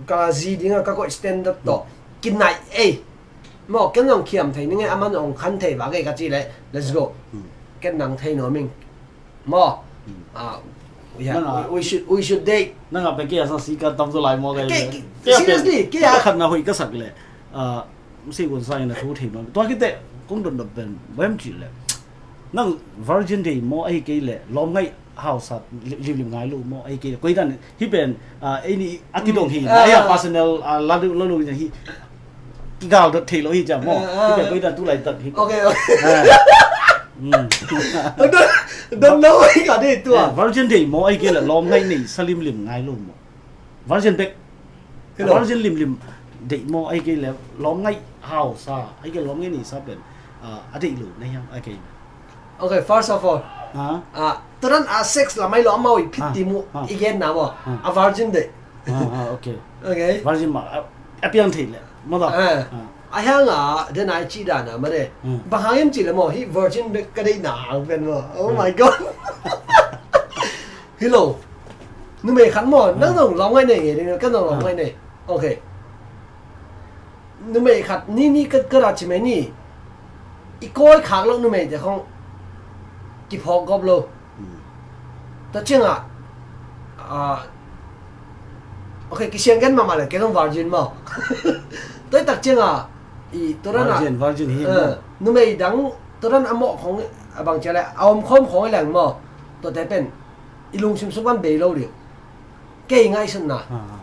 ka zi dingah ka koih standard tawh, hmm, kinaih ei. Maw, ken zong khiam thei ning ei, aman zong khan thei vak ei ka cih leh, let's go. Hmm. Ken nang thei nuam ing. Maw? Hmm. Ah, yeah, nang a, we, we should, we should date. Nang a pen kei a sang si ka tam zaw lai maw kei. Kei, kei, kei a pen, seriously, kei a, kei a khat na hoih ka sak leh, ah, si kun sa in a thu thei maw. Tua khit teh, kong dotdot pen, bang hiam cih leh. Nang virgin dei maw, ahi kei leh, lawm ngaih hausa, li-, limlim ngai lo maw, ahi kei leh. Koi dan, hih pen, ah, ei nih a kidong hi, hmm, ah, ei a personal, ah, la lo, la lo hi, kigal dot thei lo hi ciang maw. Ah, ah. Hih pen koi dan tu laitak hi. Okay, okay. Ah. Hmm. Don't, don't know, I got it, tua. Eh, virgin dei maw, ahi kei leh lawm ngaih nei sa limlim ngai lo maw. Virgin bek. Hello. Virgin limlim dei maw, ahi kei leh lawm ngaih hausa, ahi kei leh lawm ngaih nei sa pen, ah, a deih lo na hiam, ahi kei leh. Okay, first of all, ha? Ah, tua dan a sex lamai lo amau i phit, ha, ti mu, ha, i gen na maw. Ha. A virgin dei. Ha, ha, okay. Okay. Virgin mah, a, a piang thei leh. Maw ta? Ah. Ah. A hiang a, den ai ci dan a mah de. Hmm. Bang hang hiam cih leh maw, hih virgin bek ka deihna hang pen maw. Oh my God. Hi lo. Numei khat maw, nang zong lawm ngai nei nge ding, ka zong lawm ngai nei. Okay. Numei khat ni ni ka, ka ra ci mai ni. I kawi khak lo numeite khong kiphawk gawp lo. Hmm. Tua ciangah, ah, okay, kisiang gen mahmah le, kei zong virgin maw. Tua tak ciangah, i, tua dan a, virgin, virgin hi, eh, maw. Numei dang, tua dan a mawh khong, a bang ci a le, a om khawm khong i leng maw. Tuate pen i lungsim sung pan bei lo ding. Kei ngaihsutna. Ah.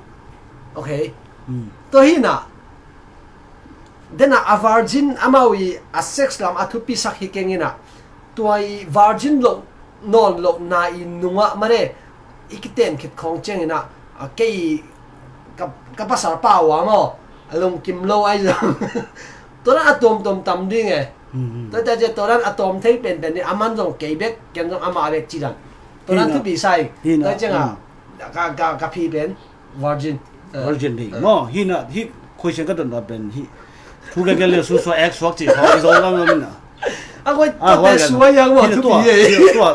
Okay. Hmm. Tua hi na. Den a, a virgin amau i a sex lam a thupisak hi keng in a, tua i virgin loh nawn lohna i nungah mah de, i kiten khit khawng ciangin a, a kei ka, ka pasal pa uh a maw, a lungkim lo ai zong. Tua dan a tuamtuam tam ding e. Hmm, hmm. Tua, tua ciang tua dan a tuam thei penpen ding, aman zong kei bek, ken zong amah bek ci dan. Tua dan thupi sa ing. Hi na. Tua ciangah, hmm, ka, ka, ka phi pen virgin. Eh. Virgin ding. Eh. Maw, hi na, hi khuaisiang ka dotna pen hi. Thu ka gen le susuak ek suak ci khawng i zo lam lam in a. A khuai, ah, tua pen suai yang maw, hi na, thupi e. Hi na, tua,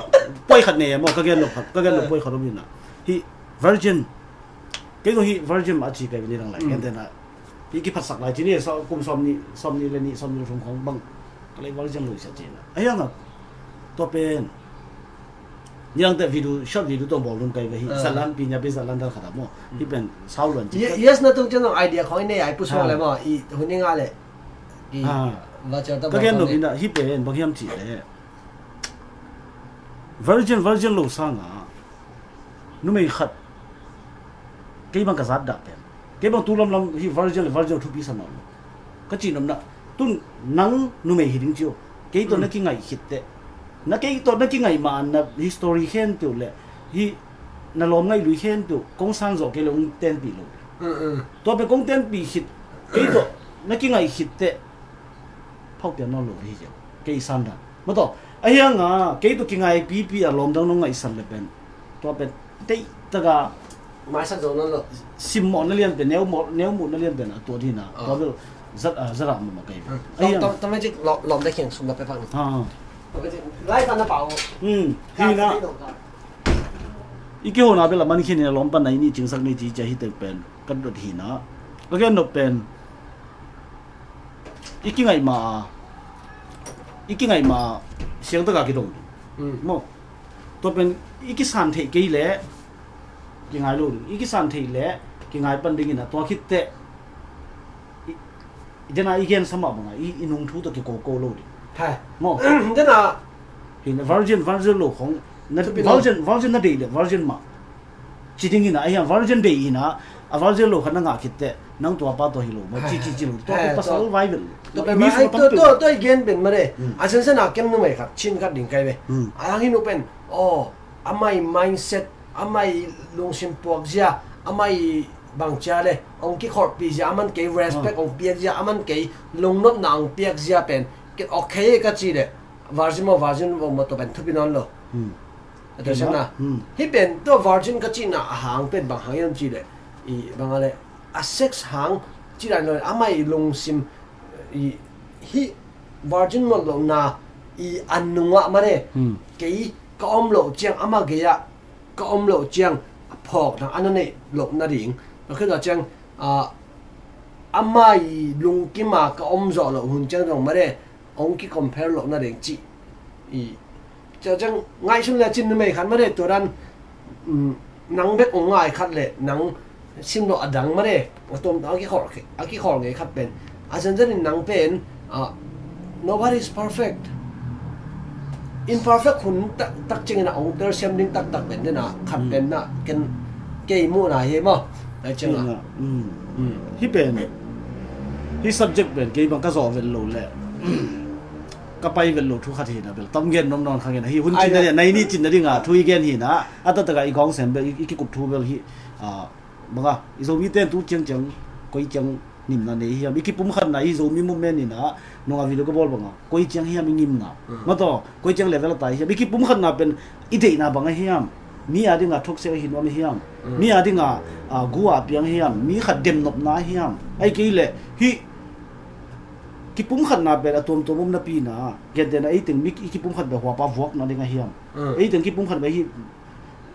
point khat nei maw, ka gen lo khat, ka gen lo point khat om in a. Hi virgin. Kei zong hi virgin mah ci kai pen i dang lai. Hmm. Ken te na. Hi kiphatsak lai ci ni, so, kum sawmnih, sawmnih le nih, sawmnih le thum khawng bang ka lei virgin lo i sia ci na. A hiang a, tua pen. Niangte video, short video tawh bawl dun kai ve hi. Ah. Zatlan, pi nya pi zatlan dan khat a maw. Hmm. Hi pen sau luan ci. Ye-, yes, na tung ciang zong idea khawng i nei ai pusuak le maw. I hun i ngah le. I, ah, va ciang ta ka gen lo in a, hi pen bang hiam cih le. Virgin, virgin lo sangah numei khat, kei bang ka zat dah pen, kei bang tu lamlam hi virgin le virgin thupi sa mah lo ka cih nopna. Tun nang numei hi ding ci uh. Kei tawh na kingaih khit teh, na kei tawh na kingaih ma-an na history khempeuh le hi na lawm ngaih lui khempeuh kong sang zawh kei le hong tenpih lo. Mm, mm. Tua pen kong tenpih khit, kei tawh na kingaih khit teh phauh pian nawn lo hi cia. Kei san dan. Maw tawh, a hiang a, kei tawh kingai pipi a lawm dang nong ngaihsan le pen. Tua pen, teihtaka maisak zo nawn lo. Simmawhna lian pen, neumuh, neumuhna lian pen a tuat hi na. Ah. Tua bel, zat, ah, zat ah mama kei. Hmm. A hiang. Tom, tom, tom, lawm, lawm dang khiang sum na pe phak ni. Ah. Tom, tom, lai pan na pau. Hmm. Ka, hi na. Ka, ka, ka. I kihona bel a man khin in a lawm pan na i nih cingsak ni ci cia hi tek pen. Ka dot hi na. Ka gen nop pen. I kingaih ma, i kingaih ma, siangtaka kidong ding. Mm. Maw. Tua pen, i kisan theih kei leh, kingai lo ding. I kisan theih leh, kingai pan dingin a tua khit teh. I, i dena i gen sa mah banga, i, i nung thu tawh kikoko lo ding. Hai. Maw. Dena. Hi na virgin, virgin lo khong. Na, virgin, virgin na deih leh, virgin mah. Ci dingin a, a hiang virgin deih in a, a virgin lo khat na ngah khit teh, nang tua pa tua hi lo maw, ci, ci, ci lo. Tua pen pasal vai vet lo. Tua pen mi sung a tampi. Tua, tua i gen pen mah de. Hmm. A sensen a kem numei khat, chin khat ding kai ve. Hmm. A hiang hi nu pen, aw, amah i mindset, amah i lungsim puak zia, amah i bang cia le, hong kikholhpih zia, aman kei respect hong piak zia, aman kei lungnopna hong piak zia pen, okay ka ci le, virgin maw, virgin maw, maw tua pen thupi nawn lo. Hmm. A tua siam na. Hmm. Hih pen tua virgin ka cihna a hang pen bang hang hiam cih leh, i bang a leh a sex hang cih dan lo, amah i lungsim, i hih virgin mawh lohna i a nungah mah leh, hmm, kei ka om loh ciang amah gei-ah ka om loh ciang a phawk dang a na neih loh nading. Tua khit tua ciang, ah, amah i lungkim a ka om zawh loh hun ciang zong mah leh, hong ki-compare loh nading cih. I, cia ciang ngaihsun le cin numei khat mah de tua dan, um, nang bek hong ngai khat le nang sim loh a dang mah de, a tuamtuam a kikholh, a kikholh ngei khat pen. A zenzen in nang pen, ah, nobody is perfect. Imperfect hun tak, tak ciangin a hong telsiam ding taktak pen dena khat pen na ken kei muhna hi maw. Ai ciang a. Hi pen. Hih subject pen kei bang ka zawh vet lo le ka pai vet lo thu khat hi na bel. Tam gen nom nawn kha ngen a hi hun cin na dia, nai ni cin na dinga thu i gen hi na. A taktak a i gawng sem bel, i, i kikup thu bel hi. Ah, banga, i Zomi ten tu ciangciang, koi ciang ngimna nei hiam. I kipumkhatna i Zomi movement in a, nunga video ka bawl banga, koi ciang hiam i ngimna. Mm. Maw tawh, koi ciang level a tai hiam. I kipumkhatna pen, i deihna bang a hiam. Mi a dinga thuksiat a hi nuam a hiam. Mm. Mi a dinga, ah, gu a piang hiam. Mi khat demnopna hiam. Ai kei le, hih, Kipumkhatna pen a tuamtuam om napi-in ah, gentehna ei teng mi i kipumkhat pen huapa vuakna ding a hiam? Mm. Ei teng kipumkhat pen hi,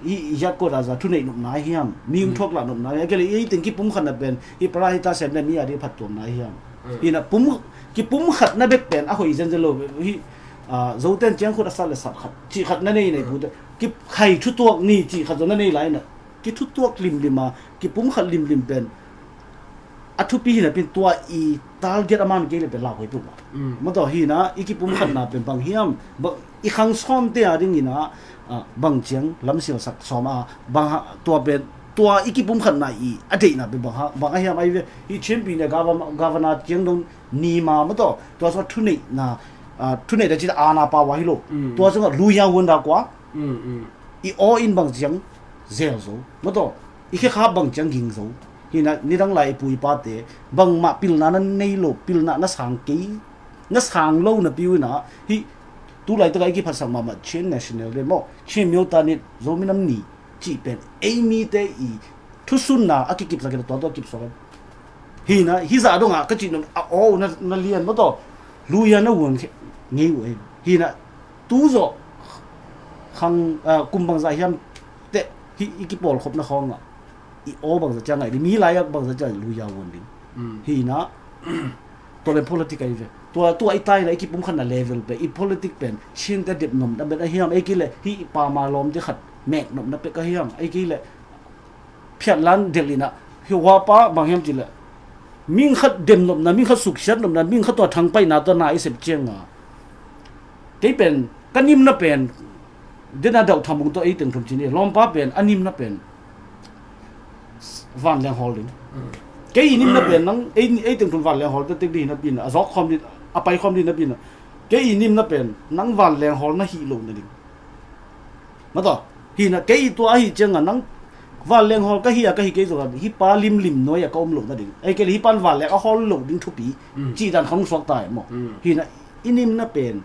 hi, hi hiat kawt a za thuneih nopna a hiam? Mi hong thuak lah nopna a hiam? Kei le ei teng kipumkhatna pen hi para hi ta sem le mi a ding phattuamna a hiam? Mm. Hi na pum, kipumkhatna bek pen a hoih zenzen lo hi. Ah, Zoten ciangkhut a sat le sat khat cih khat na nei nei pute. Kikhai thutuak ni cih khat zong na nei lai na. Kithutuak limlim a, kipumkhat limlim pen a thupi hi napi-in tua i target a man kei le pen lauhuai peuhmah. Mm. Mataw hi na i kipumkhatna pen bang hiam? Bang i khang sawnte a dingin ah, ah, bang ciang lamsialsak sawm a, bang ha, tua pen, tua i kipumkhatna i a deihna pen bang ha, bang a hiam? Ai ve, hi Chin pi ne gava-, governor ciang dong ni ma mataw, tua sung a thuneihna, ah, thuneihna cih a na pau a hi lo. Mm. Tua sung a luya won da kua. Mm, mm. I aw in bang ciang zel zo. Mataw, i khekhap bang ciang ging zo. Hi na nidang lai i pu i pate bangmah pilna na nei lo, pilna na sang kei, na sang lo napi-in ah, hi tu laitak a i kiphatsak mahmah Chin National Day maw, Chin Myo Tha Ni, Zomi Nam Ni cih pen ei mite i thusunna a kikipsak in a tua tua kipsak. Hi na hi zah dong a ka cih nop a aw na, na lian mataw, luya na won khe ngei uh ei. Hi na tu zawh khang, ah, kum bangzah hiam teh hi i kipawlkhopna khawng ah i aw bangzah ciang ngai ding, mi lai-ak bangzah ciang luya won ding. Mm. Hi na tua pen politic ahi ve. Tua, tua i taina i kipumkhatna level pen, i politic pen Chinte dep nopna bek a hiam? Ei kei le hi i pama lawmte khat mek nopna bek a hiam? Ei kei le phiatlan delh in ah, hi huapa bang hiam cih le, mihing khat dem nopna, mihing khat suksiat nopna, mihing khat tua thangpaihna tua na i sep ciang a, kei pen ka nimna pen dena dauh thamung tua ei teng thum cin i lawmpa pen a nimna pen vanleng hawl ding. Mm. Kei i nimna pen nang ei, ei teng thum vanleng hawl tektek ding hi napi-in ah, a zawk khawm ding, a pai khawm ding napi-in ah, kei i nimna pen nang vanleng hawl na hih loh nading. Mataw, hi na kei tua ahi ciang a nang vanleng hawl ka hi a ka hi kei zong a hi pa limlim nuai a ka om loh nading. Ei kei le hi pan vanleng a hawl loh ding thupi. Mm. Cih dan khang suak ta e maw. Mm. Hi na i nimna pen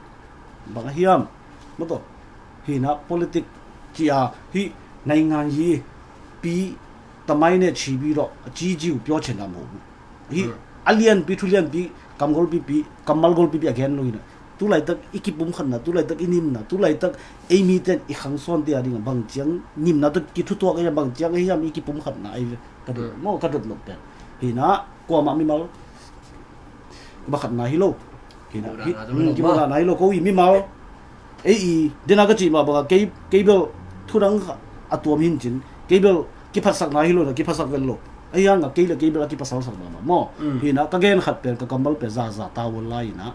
bang a hiam? Mataw, hi na politic cih a hi naingan hi pi tamai ne chi bi lo a ci jiu pyo chen a maw. Hi, hmm, a lianpi, thu lianpi, kamgol pipi, kammal gol pipi a gen lo hi na. Tu laitak i kipumkhatna, tu laitak i nimna, tu laitak ei miten i khang sawnte a ding a bang ciang nimna tawh kithutuak a hiam, bang ciang a hiam i kipumkhatna ahi ve. Ka dot, hmm, maw, ka dot nop pen. Hi na, kuamah mimal ba khatna hi lo. Hi na, hi, kimudahna tawh, hmm, lo, kimudahna hi lo, ko i mimal. Ei i, dena ka cih mah bangah kei, kei bel thudang a tuam hi cin, kei bel kiphatsakna hi lo na, kiphatsak vel lo. Ahi hangah kei le kei bel a kipasalsak mahmah maw. Mm. Hi na, ka gen khat pen, ka kammal pen zaza ta uh lai hi na.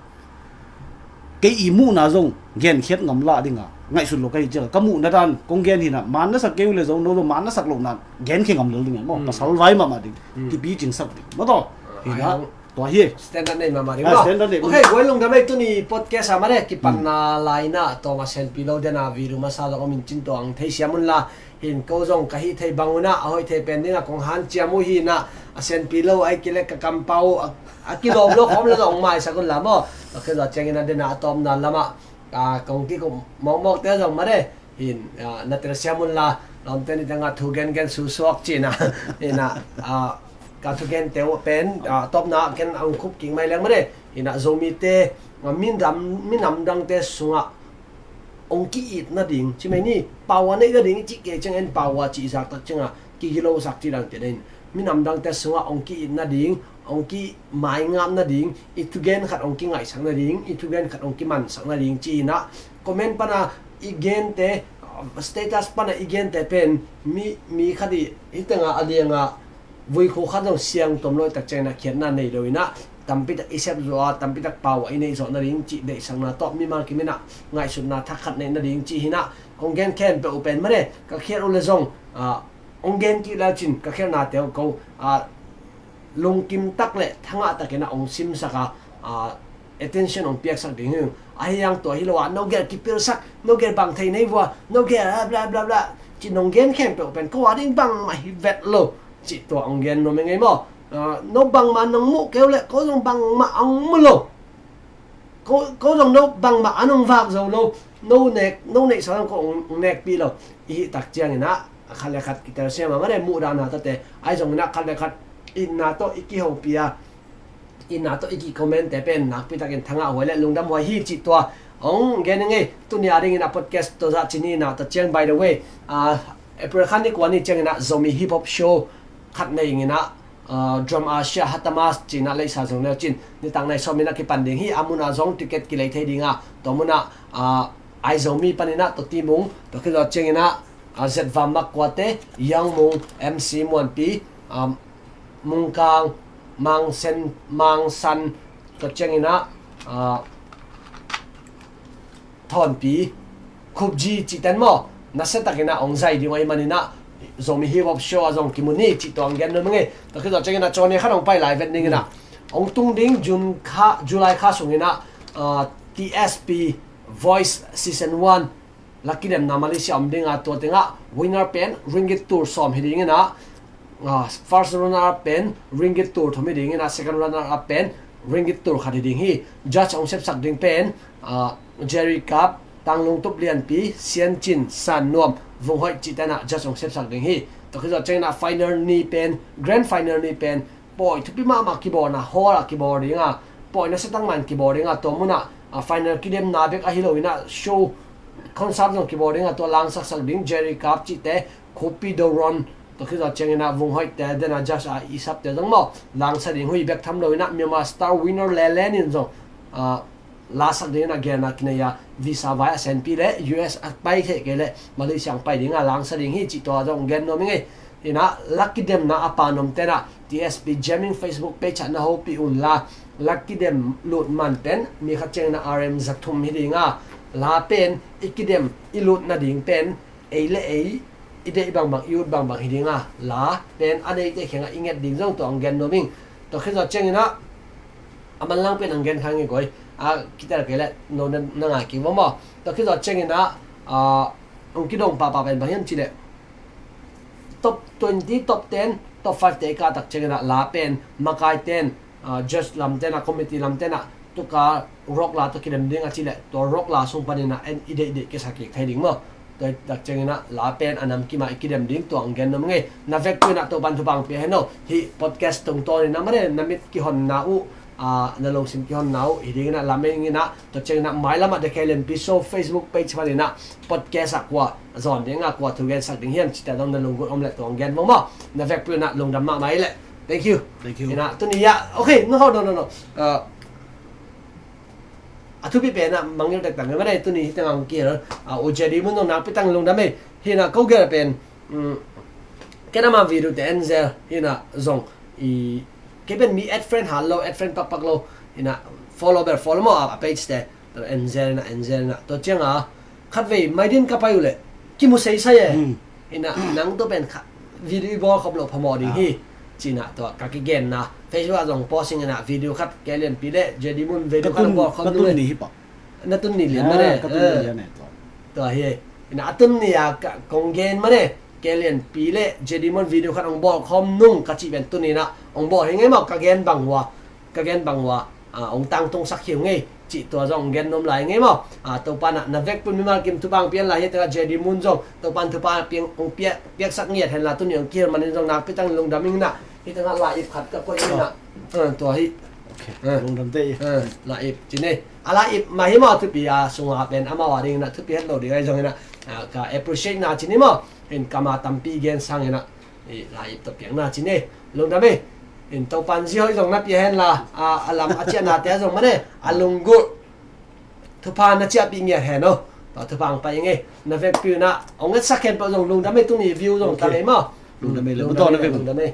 Kei i muhna zong genkhiat ngam lah ding a ngaihsut lo ka hi ciang, ka muhna dan kong gen hi na, man na sak kei uh le zong, no zong man na sak lohna genkhia ngam lel ding a maw. Mm. Pasal vai mahmah ding, mm, kipicingsak ding. Mataw. Ah, hi na. Ai, tua hi. Standard nei mahmah ding maw. Ah, standard nei. Ok, guai lungdam ei, tuni podcast a mah le kipanna lai-in ah tawm a senpi lo den a video masa zong om in cin, tua hong theisiam un la. Hin ko zong ka hih theih bang un ah a hoih thei pen ding a kong hanciam uh hi na, a senpi lo ai kei le ka kampau uh a, a kilawm lo khawm le zong maisak un la maw. Tua khit zawh ciangin a den a a tawpna lamah, ah, kong kik uh mawkmawkte zong mah le. Hin, ah, na telsiam un la, lawmte ni tengah thu gengen susuak cihna. Hinah, ah, ka thugente uh pen, ah, tawpna ken a hong khup kik mai leng mah le. Hinah Zomite, ah, minam, minam dangte sungah hong ki-it nading, ci mai ni, power neih nading, cih kei ciang en power cih zak tak ciangah, kigilosak cih dangte in. Minam dangte sungah hong ki-it nading, hong kimaingap nading, i thugen khat hong kingaihsak nading, i thugen khat hong kimansak nading, ci-in ah comment pana i gente, status pana i gente pen mi, mi khat i, hih tengah a liangah vuikhu khat zong siangtawm lo i tak ciangin ah khiatna nei lo in ah, tampitak i sep zawh a, tampitak power i neih zawh nading, cih deihsakna tawh mimal kim in ah ngaihsutna thak khat neih nading, cih hi in ah, kong gen khempeuh uh pen mah le, ka khiat uh le zong, ah, hong gen kik le cin ka khialhnate uh ko, ah, lungkim tak le thangah takin ah hong simsak a, ah, attention hong piaksak ding hi. Ahi hang tua hi lo ah, no gel kipilsak, no gel bang thei nei vua, no gel bla bla bla, ci nong gen khempeuh pen ko a ding bangmah hi vet lo, ci tua hong gen nuam ing ei maw. Ah, no bangmah nong muh kei uh le ko zong bangmah hong mu lo. Ko, ko zong no bangmah an hong vak zo lo. No nek, no neihsa zong ko hong, hong nekpih lo. I hih tak ciangin ah, khat le khat kitelsiam a mah le, muhdahna tawh te. Ahi zongin ah khat le khat itna tawh i kihopih a, Ina tawh i ki comment te pen nakpi takin thangah huai le lungdam huai hi cih tua hong gen ing ei. Tuni a dingin a podcast tawh zah cini ina tawh ciang, by the way, ah, April kha ni kua ni ciangin a Zomi hip hop show khat nei ing ina, ah, Drum Asia Hatamas cina leisa zong neu cin nitak nai sawm ina kipan ding hi. A mun a zong ticket kilei thei ding a, tua mun a, ah, Aizomi pan ina tua Timung, tua khit zawh ciangin a, ah, Zetvam Mak Kuate, Yang Mung, M C Muanpi, ah, Mungkang, Mangsen, Mangsan, tua ciangin a, ah, Thawnpi, Khupji cihten maw, nasia takin a hong zai ding uh ahih manin a Zomi hip hop show a zong kimu ni cih tua hong gen nuam ing ei. Tua khit zawh ciangin a Johnny khat hong pai lai vet ning ina hong tung ding June kha, July kha sungin a, ah, T S P Voice Season one la kidemna Malaysia om ding a, tua teng ah winner pen ringgit tul sawm hi ding ina, ah, first runner up pen ringgit tul thum hi ding ina, second runner up pen ringgit tul khat hi ding hi. Judge hong sepsak ding pen, ah, Jerry Kap, Tanglungtup Lianpi, Sian Cin, San Nuam, Vung Hoih cihte in a judge hong sepsak ding hi. Tua khit zawh ciangin a final ni pen, grand final ni pen pawi thupi mahmah kibawlna hall ah kibawl ding a, pawi nasia tak mah in kibawl ding a, tua mun ah, ah, final kidemna bek ahi lo ina show concert zong kibawl ding a, tua langsaksak ding Jerry Kap cihte, Khupi Doron, tua khit zawh ciangin a Vung Hoih te, den a judge a i sap te zong maw, langsa ding uh hi. Bek tham lo ina Myanmar Star winner Lelen in zong, ah, lasak ding ina gelna kinei a, visa vai a senpi le U S a pai theih kei le Malaysia ang pai ding a langsa ding hi cih tua zong gen nuam ing ei. Ina la kidemna a pan om te in a T S P Jamming Facebook page ah na hopih un la, la kidem lut man pen mi khat ciangin a R M za thum hi ding a, la pen i kidem i lut nading pen ei le ei, i deih bangbang, i ut bangbang hi ding a, la pen a neite kiangah i nget ding zong tua hong gen nuam ing. Tua khit zawh ciangin a, a manlang pen hong gen kha ing ei koi, a kitel kei le no na, na ngai kik vo maw. Tua khit zawh ciangin a, ah, hong kidong pahpah pen bang hiam cih leh top twenty, top ten, top five te i kah tak ciangin a la pen makai ten, ah, judge lam ten a, committee lam ten a, tua ka rock la tawh kidem ding a cih leh tua rock la sung panin a en i deihdeih kisa kik thei ding maw. Tua tak ciangin a la pen a namkim a i kidem ding tua hong gen nuam ing ei. Na vekpi un a Topan thupha hong pia hen aw. Hih podcast tungtawn in a mane, na mit kihonna uh, ah, na lungsim kihonna uh hi ding in a lamen in a, tua ciangin a mailam ah The K L N P Show Facebook page panin a podcast ah kua zawn ding a, kua thu gensak ding hiam cihte zong na lunggulh om leh tua hong gen vo maw. Na vekpi un a lungdam mahmah hi leh. Thank you. Thank you. Ina tuni a, okay, no, no, no, no. Ah, a thupi pen a mangngilh taktak mah nei, tuni hih teng hong kihel, ah, U J D Mun zong nakpi tak lungdam ei. Hih ina ko gel pen, um, ken ama video te en zel, hih ina zong i, kei pen mi add friend hat lo, add friend pakpak lo, hih ina follow bel follow maw, a, a page te. Tua en zel ina, en zel ina. Tua ciang a khatvei Maidin ka pai uh leh kimu seisai e. Hmm. Ina nang tua pen kha, video i bawl khop loh phamawh ding hi. Ah. Ci ina tua ka kigenna Facebook ah zong posting ina video khat K L N P le J D Mun video khat bawl khop nung e. Ka tun ni hi pa. Na tun ni lian mah ne. Ah, ka tun ni lian e tua. Tua hi. Ina a tun ni a ka, kong gen mah ne. K L N P le J D Mun video khat hong bawl khawm nung ka cih pen tuni ina hong bawl hi ngei maw, ka gen bang ua. Ka gen bang ua. Ah, hong tangtungsak hi uh ngei. Cih tua zong hong gen nuam lai ngei maw. Ah, Topan a na vekpi un mimal kim thupha hong pia hen la, hih tengah J D Mun zong Topan thupha piang, hong pia, piaksak ngiat hen la, tuni hong kihel manin zong nakpi tak lungdam ing ina. Hih tengah la ip khat ka koih ing ina. Ah, tua hi. Okay. Ah. Lungdam te hi. Ah, la ip. Ci nei. A la ip mah hi maw, thupi a sungah pen amau a ding ina thupi het lo ding ahi zong ina. Ah, ka appreciate na ci ni maw. In kama tampi gen sang ina. I la ip tawh piakna ci nei. Lungdam ei. In Topan zi hoih zong na pia hen la, a, a lam a ciahna te zong mah ne, a lunggulh thupha na ciahpih ngiat hen aw. Tua thupha hong pai ing ei. Na vekpi un a hong etsak khempeuh zong lungdam ei, tuni view zong tam ei maw. Lungdam ei le. Lungdam ei.